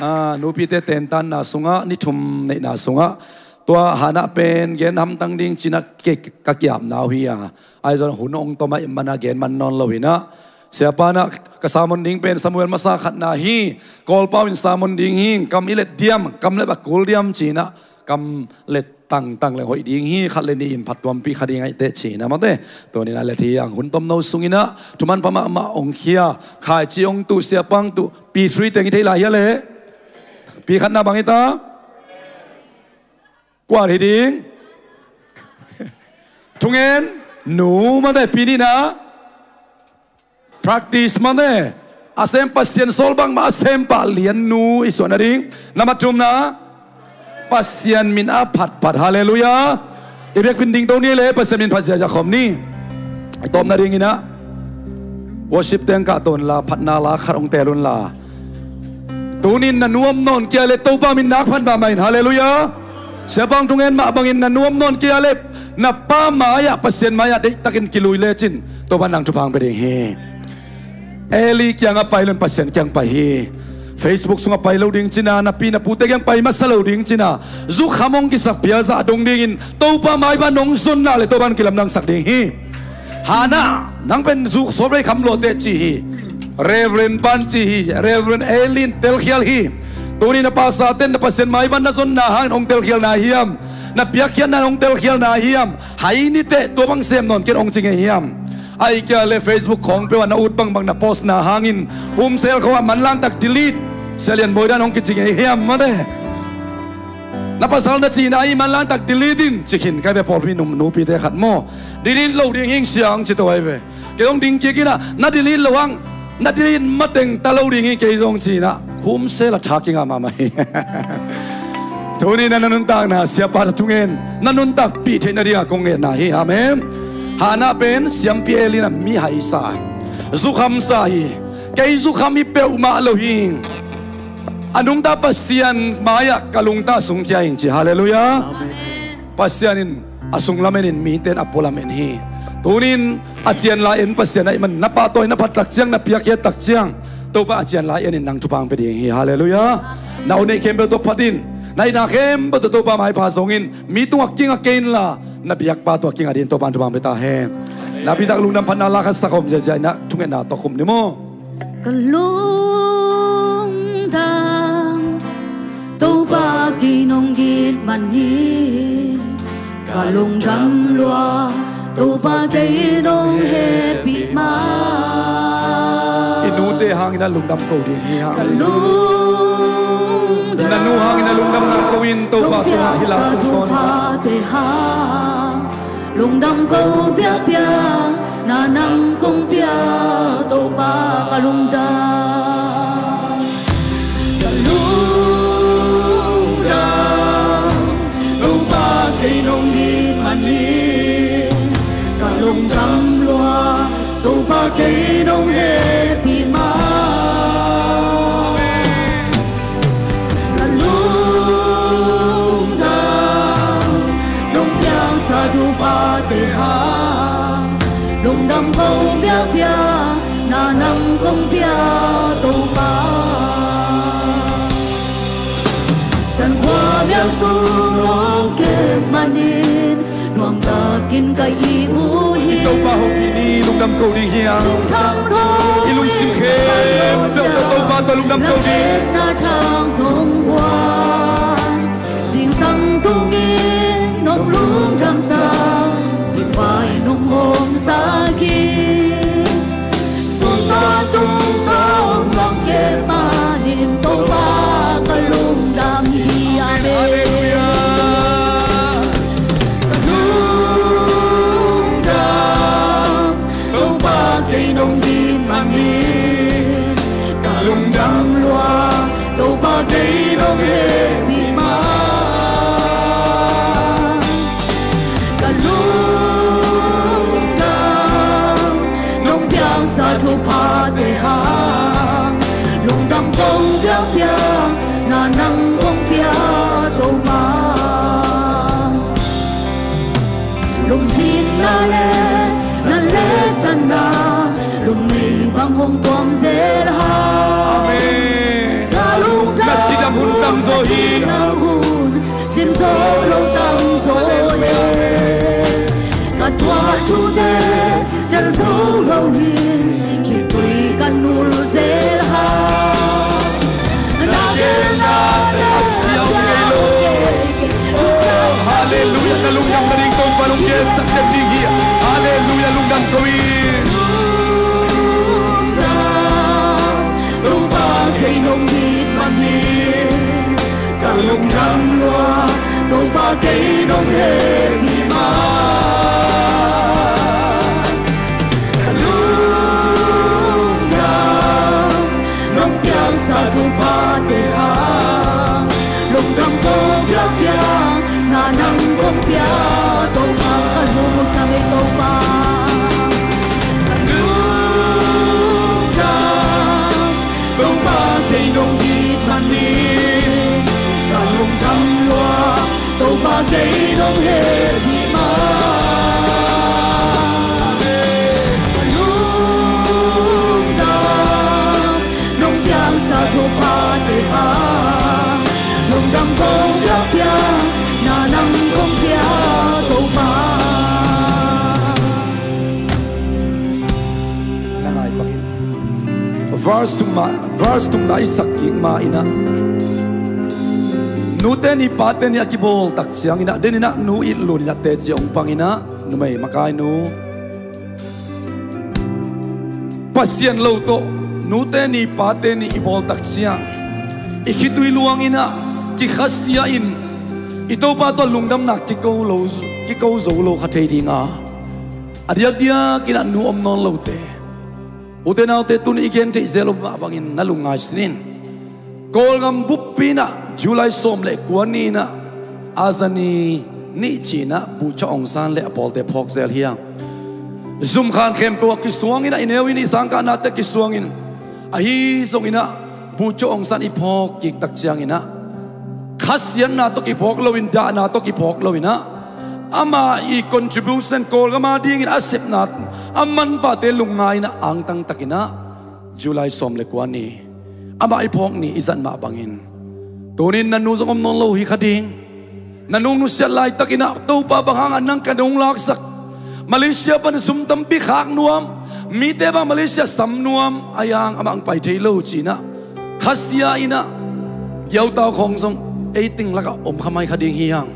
Ah, nupite tentanna sungah, ni thum neihna sungah, tua Hannah pen gen hamtang ding ci-in ah ke, ka ki-apna uh hi a. Ahi zong hun hong tom ahih manin ah gen man nawn lo-in ah, siapa'n ah ka sermon ding pen Samuel masa khatna hi. Kawlpau in sermon ding hi. Kam i let diam, kam let a kul diam ci-in ah, kam let tangtang le hoih ding hi, khat le nih in phattuampih kha ding ahih teh ci-in ah mate. Tuni-in ah let hi hang, hun tomno sungin ah, thuman pha mahmah hong khia, khaici hong tuh, siapa hong tuh, P three teng i thei lai hia leh? P khatna bang hi ta? Kua hi ding? Thungen, nu mate, P nihna. Practice mate. A sem Pasian sawl bangmah a sem pah lian nu i suah nading. Number thumna, Pasian min a phatphat. Halleluiah. I biakpin ding to ni le Pasian min phat ziahziah khawm ni. I tawpna dingin ah, worship teng kah ta un la, phatna la khat hong teel un la. Tuni-in na nu om nawn kei a leh Topa min nak phat mahmah in. Halleluiah. Siapa hong thungen mah bangin na nu om nawn kei a leh na pa mai-ah, Pasian mai-ah deihtakin kilui lecin Topa'n nang thupha hong pia ding hi. Eli kiangah pai lo-in Pasian kiang pai hi. Facebook sungah pai lo ding ci-in ah, na pi na pute kiang pai masa lo ding ci-in ah, zukham hong kisak pialzah dong dingin Topa maipa'n nong zon na leh Topa'n kilamdangsak ding hi. Hannah, nang pen zuk sawtvei kham lua teh ci hi. Reverend pa'n ci hi, Reverend Eli in telkhial hi. Tuni-in na pastor te'n na Pasian maipa'n na zonna hangin hong telkhial na hiam? Na piakkhiatna in hong telkhial na hiam? Hai ni teh tua bang sem nawn kei in hong ci ngei hiam? Ahih kei leh Facebook khawng peuh ah na ut bangbang na post na hangin, home cell khawng ah manlang tak delete, Sia Lian Bawi dan hong kici ngei hiam mate? Na pasal na cihna hi, manlang tak delete in ci khin ka hi ve, pawlpi num nupite khat maw. Delete lo ding hi ing sia hong ci to ahi ve. Kei zong ding kik in ah, na delete lo hang, na delete mateng ta lo ding hi kei zong ci-in ah, home cell ah tha kingah mahmah hi. Tuni-in ah na nuntakna siapa na thungen na nuntakpih theih nadingin ah kong ngetna hi. Amen. Hannah pen siampi Eli in ah mi haisa, zukhamsa hi. Kei zukham hi peuhmah lo hi. A nungta Pasian mai-ah ka lungtang sungkhia hi ci. Halleluiah. Amen. Pasian in a sunglam en in, mite in a pualam en hi. Tuni-in a cian lai en Pasian ahih manin na pahtawi na phat tak ciang, na piakkhiat tak ciang, Topa a cian lai en in nang thupha hong pia ding hi. Halleluiah. Amen. Na u neih khempeuh tawh phat in, na hihna khempeuh tawh Topa maipha zong in, mi tungah kingah kei inla, na biakpa tungah kingah dingin Topa'n thupha hong pia ta hen. Napi tak lungdam, phatna la khat sak khawm ziahziah in ah, thungetna tawh khum ni maw. Ka lungdam, Topa kei nong it manin, ka lungdam lua, Topa kei nong hehpih ma. I nute hangin ah lungdam ko ding hi hang. Ka lungdam, na nu hangin ah lungdam ko in, Topa tungah hi la, nong piaksa thupha te hang. Lungdam ko piakpiak, na nam kong pia, Topa ka lungdam. Ka lungdam, Topa kei nong it manin, ka lungdam lua, Topa kei nong hehpih ma. Ka lungdam, nong piaksa thupha te hang. Lungdam ko piakpiak, na nam kong pia, Topa. San khua mial sung nong kep manin, nuam takin ka ihmu hi. I Topa hong it ni, lungdam ko ding hi hang. Lungdam ko, i lungsim khempeuh tawh Topa tawh lungdam ko ding. Lammetna thang nong huan, zingsang tungin nong lungdamsak, zingvai nong hawmsak hi. Sum tawh tung zong nong kep manin, Topa ka lungdam hi. Amen. Halleluiah. Ka lungdam, Topa kei nong it manin, ka lungdam lua, Topa kei Thuphate hang lungdam kong piakpiak, na nang kong pia Topa. Lungsinna le na lesanna, lungmei bang hong tuam zel hang. Amen. Ka lungdam, na cidam hun tamzaw hi. Cidam hun simzaw lo tamzaw hi. Ka tuah thute tel zo lo hi. Khitui ka nul zel hang. Na gelna a siau ngei lo. Oh, hallelujah. Ka lungdam na ding Topa lunggelsak den ding hi. Hallelujah. Lungdam ko in. Topa kei nong it man hi. Ka lungdam lua, Topa kei nong hehpih man. Ka lungdam, nong piaksa thuphate hang lungdam kong piakpiak, na nang kong pia Topa. Ka lungdam ei Topa. Ka lungdam, Topa kei nong it man hi. Ka lungdam lua, Topa kei nong hehpih man. Ka lungdam, nong piaksa thuphate hang lungdam kong piakpiak, na nang kong pia Topa. Na ngai pakin. Verse thumna, verse thumna i sak kik ma in ah, nute ni pate ni a kibawl tak ciangin ah, den in ah nu it lun in ah teci hong pang in ah, numei makai nu, Pasian lo tawh nute ni pate ni i bawl tak ciang i khitui luang in ah kikhasia in i Topa tawh lungdamna kiko lo, kiko zo lo kha thei ding a, a diakdiak in ah nu om nawn lote, ute naute, tuni i gen theih zel om mah bangin na lungngai sin in. Kawlgam buppi in ah July sawm le kua ni in ah a zani nih ci in ah Bogyoke Aung San le a pawlte phawk zel hi hang. Zumkhan khempeuh ah kisuang in ah, i neu in i sangkahnate kisuang in, ahi zongin ah Bogyoke Aung San i phawk kik tak ciangin ah khasiatna tawh kiphawk loin, dahna tawh kiphawk loin ah, ama i contribution, Kawlgam a dingin a sepna, a manpate lungngai in ah angtang takin ah July sawm le kua ni, amah i phawk ni i zat mah bangin, tunin na nu zong om nawn lo hi kha ding. Na nu nusiat laitakin ah, Topa, bang hang a nang ka nung laksak? Malaysia pan sum tampi khak nuam, mite bang Malaysia sam nuam, a yang amah ang pai thei lo ci in ah khasia in ah, giautau khawng zong ei ting lakah om kha mai kha ding hi hang.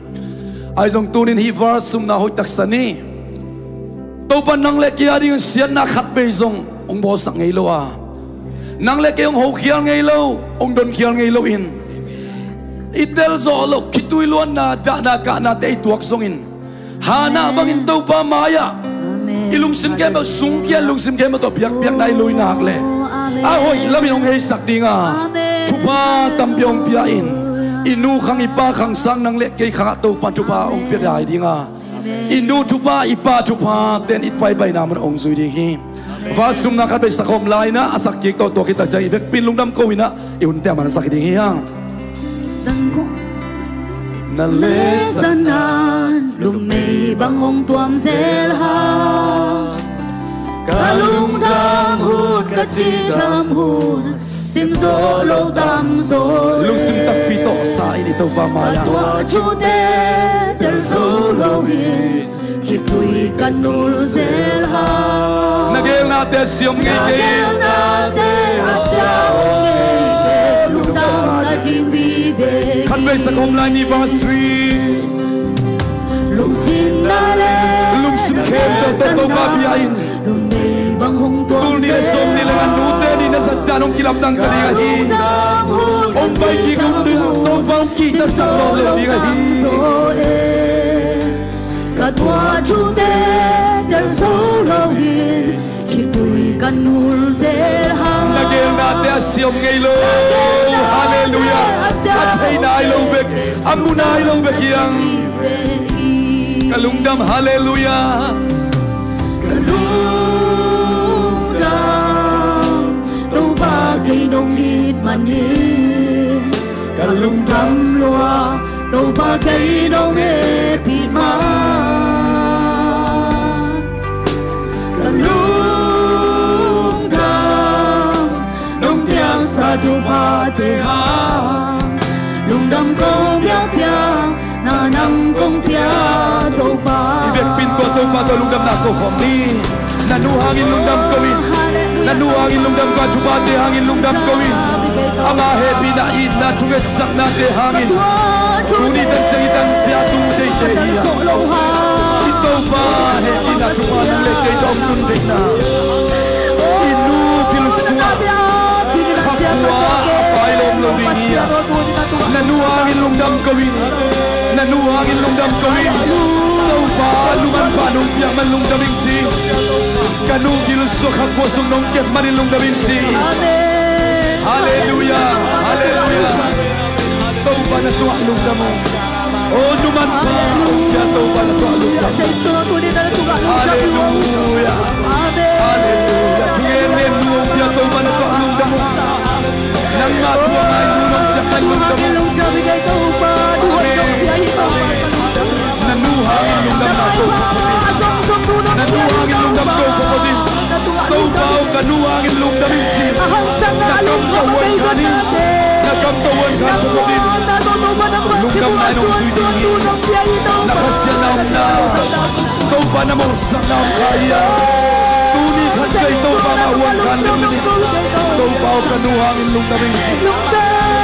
Ahi zong tunin hih verse thumna hoih taksa ni. Topa, nang le kei a dingin siatna khat vei zong hong bawlsak ngei lo a, nang le kei hong hokhial ngei lo, hong donkhial ngei lo in, i tel zawh loh khitui luanna, dahna kahnate i tuak zongin, Hannah bangin Topa mai-ah i lungsim khempeuh sungkhia in, lungsim khempeuh tawh biakpiakna i lui nak leh a hoih lamin hong heisak ding a, thupha tampi hong pia in, i nu khang i pa khang sang nang le kei khangah Topa thupha hong pia dai ding a, i nu thupha, i pa thupha ten i paipaina mun hong zui ding hi. Verse thumna khat vei sak hawm lai in ah, a sak kik tawh tua khit tak ciang i vekpi in lungdam ko in ah i hunte a mansak hi ding hi hang. Na lesanna, lungmei bang hong tuam zel hang. Ka lungdam hun, ka cidam hun simzaw lo tamzaw hi. Lungsim takpi tawh sa in i Topa mai-ah. Ka tuah thute tel zo lo hi. Khitui ka nul zel hang. Na gelnate a siam ngei kei. Na gelnate a siam ngei kei. Lungdam na ding vive. Khat vei sak hawm lai ni, verse three. Lungsim na le lungsim khempeuh tawh Topa bia in. Lungmei bang hong tuam tul nih le sawm nih le nga nute ni na zat dan hong kilamdang ka ding ahi. Hong pai kik hong ding, Topa hong kihtaksak nawn lo ding ahi. Ka tuah thute tel zo lo in, khitui ka nul zel hang. Na gelnate a siam ngei lo. Halleluiah. A thei nai lo bek, a mu nai lo bek hi hang. Ka lungdam, halleluiah. Ka lungdam. Ka lungdam lua, Topa kei nong hehpih ma. Ka lungdam, nong piangsa thuphate hang. Lungdam kong piang piang, na nam kong pia Topa. I vekpi in tua Topa tawh lungdamna ko khawm ni. Na nu hangin lungdam ko in. Na nu hangin lungdam ko, a thuphate hangin lungdam ko in. Ama hehpihna, itna, thungetsaknate hangin tuni tan ciang i tan pia tung teitei hi a. I Topa hehpihna thupha nang le kei tawh hong tun theihna. I nu gil sungah khakhua a pai lawm lo ding hi a. Na nu hangin lungdam ko in. Na nu hangin lungdam ko in. Topa, nu manpha nong piak man lungdam ing ci. Ka nu gil sungah khakhua sung nong kep manin lungdam ing ci. Halleluiah, halleluiah. Topa na tungah lungdam ung. O nu manpha, hong pia Topa na tungah lungdam. Halleluiah. Halleluiah. Thungen nen nu hong pia Topa na tungah lungdam ung. Nangmah thu a ngai nu nong piak man lungdam ung. Amen. Na nu hangin lungdamna ko. Na nu hangin lungdam ko, ko ko din. Topa aw, ka nu hangin lungdam in ci. Na kam tawh huan khan in. Na kam tawh huan khan ko ko din. Lungdamna in hong zui ding hi. Na khasiatna omna, Topa na mawhsakna om kha hi a. Tuni khan kei Topa mah huan khan lim in. Topa aw, ka nu hangin lungdam in ci.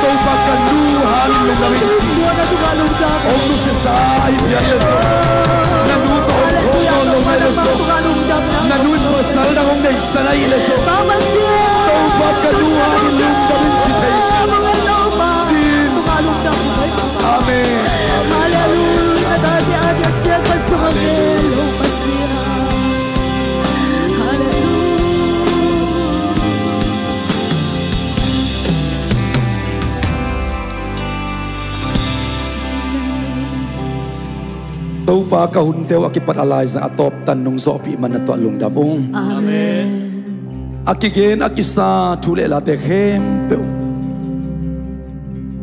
Topa, ka nu hangin lungdam in ci. Hong nusiasa ahih pian le zong, na nu tawh hong khawm nawn lo na le zong, na nu in pasal dang hong neihsan ahih le zong, Topa, ka nu hangin lungdam in ci thei. Sin. Amen. Halleluiah. Topa, ka hunte uh a kipat a laizang a tawptan nong zawhpih man na tungah lungdam ung. Amen. A kigen a kisa thu le late khempeuh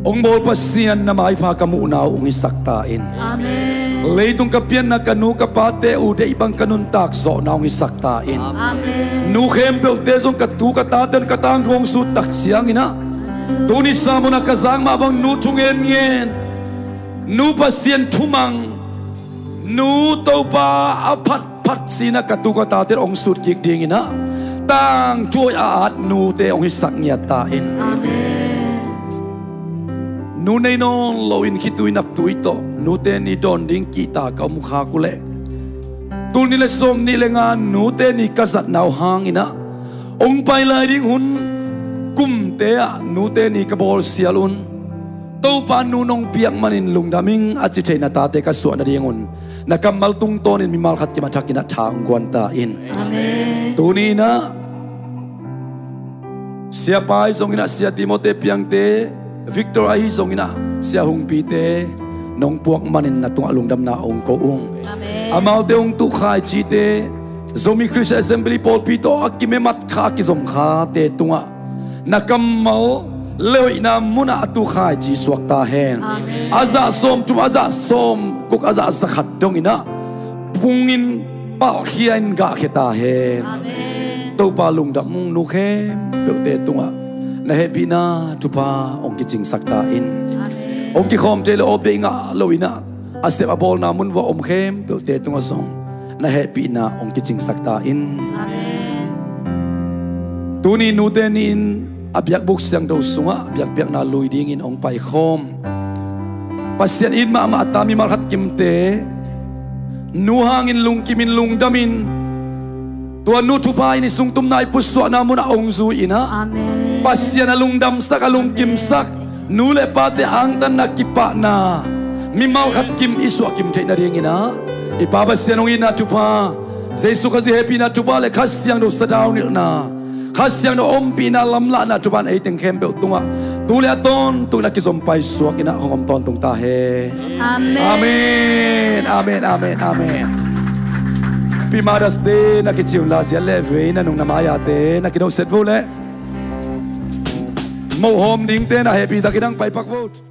hong bawl Pasian na maipha ka muhna uh hong hisak ta in. Amen. Leitung ka pianna ka nu ka pate uh deih bang ka nuntak zawhna hong hisak ta in. Amen. Nu khempeuhte zong ka tu ka tate un ka tangthu hong sut tak ciangin ah, tuni sermon ah ka zak mah bang nu thungen ngen, nu Pasian thumang, nu Topa a phatphat ci-in ah ka tu ka tate hong sut kik dingin ah, tangthu hoih a at nute hong hisak ngiat ta in. Amen. Nu nei nawn loin khitui naptui tawh nute ni dawn ding kihta ka om khak uh leh, tul nih le sawmnih le nga nute ni ka zatna uh hangin ah, hong pai lai ding hun kumte ah nute ni ka bawlsial un. Topa, nu nong piak manin lungdam ing a ci thei na tate ka suah nadingun na kammal tungtawnin mimal khat kim a thakin ah tha hong guan ta in. Amen. Tuni-in ah Siapa ahi zongin ah, Sia Timothy Piangte, Victor ahi zongin ah, Sia Hungpite, nong puak manin na tungah lungdamna hong ko ung. Amen. Amaute hong tuh khaicite, Zomi Christian Assembly pawlpi tawh a kimemat kha, a kizom khate tungah na kammal le hoihna munah a tuh khaici suak ta hen. Amen. A zah sawmthum, a zah sawmguk, a zah zakhat dongin ah pungin palhkhia in gahkhia ta hen. Amen. Topa, lungdam ung, nu khempeuhte tungah na hehpihna thupha hong kicingsak ta in. Amen. Hong kikhawm thei le awpdeih ngah loin ah a sep a bawlna mun vuah om khempeuhte tungah zong na hehpihna hong kicingsak ta in. Amen. Tuni nute ni-in a biakbuk siangtho sungah biakpiakna lui dingin hong paikhawm Pasian it mahmah a ta mimal khat kimte, nu hangin lungkimin lungdamin, tua nu thupha in i sungtumna, i pusuahna munah hong zui-in ah, amen, Pasian a lungdamsak, a lungkimsak, amen, nu le pate angtanna, kipahna mimal khat kim i suahkim theih nadingin ah, i Pa Pasian hong itna thupha, Jesu Khazih hehpihna thupha le Kha Siangtho sadaunilhna, Kha Siangtho ompihna, lamlahna thupha in ei teng khempeuh tungah tu le a tawntung in a kizom paisuak in ah hong om tawntung ta hen. Amen. Amen, amen, amen, amen. Happy Mother's Day na kici un la, ziat le vei na nung na mai-ate na kinohset vo leh. mohawm dingte na hehpih takin ang paipak vo.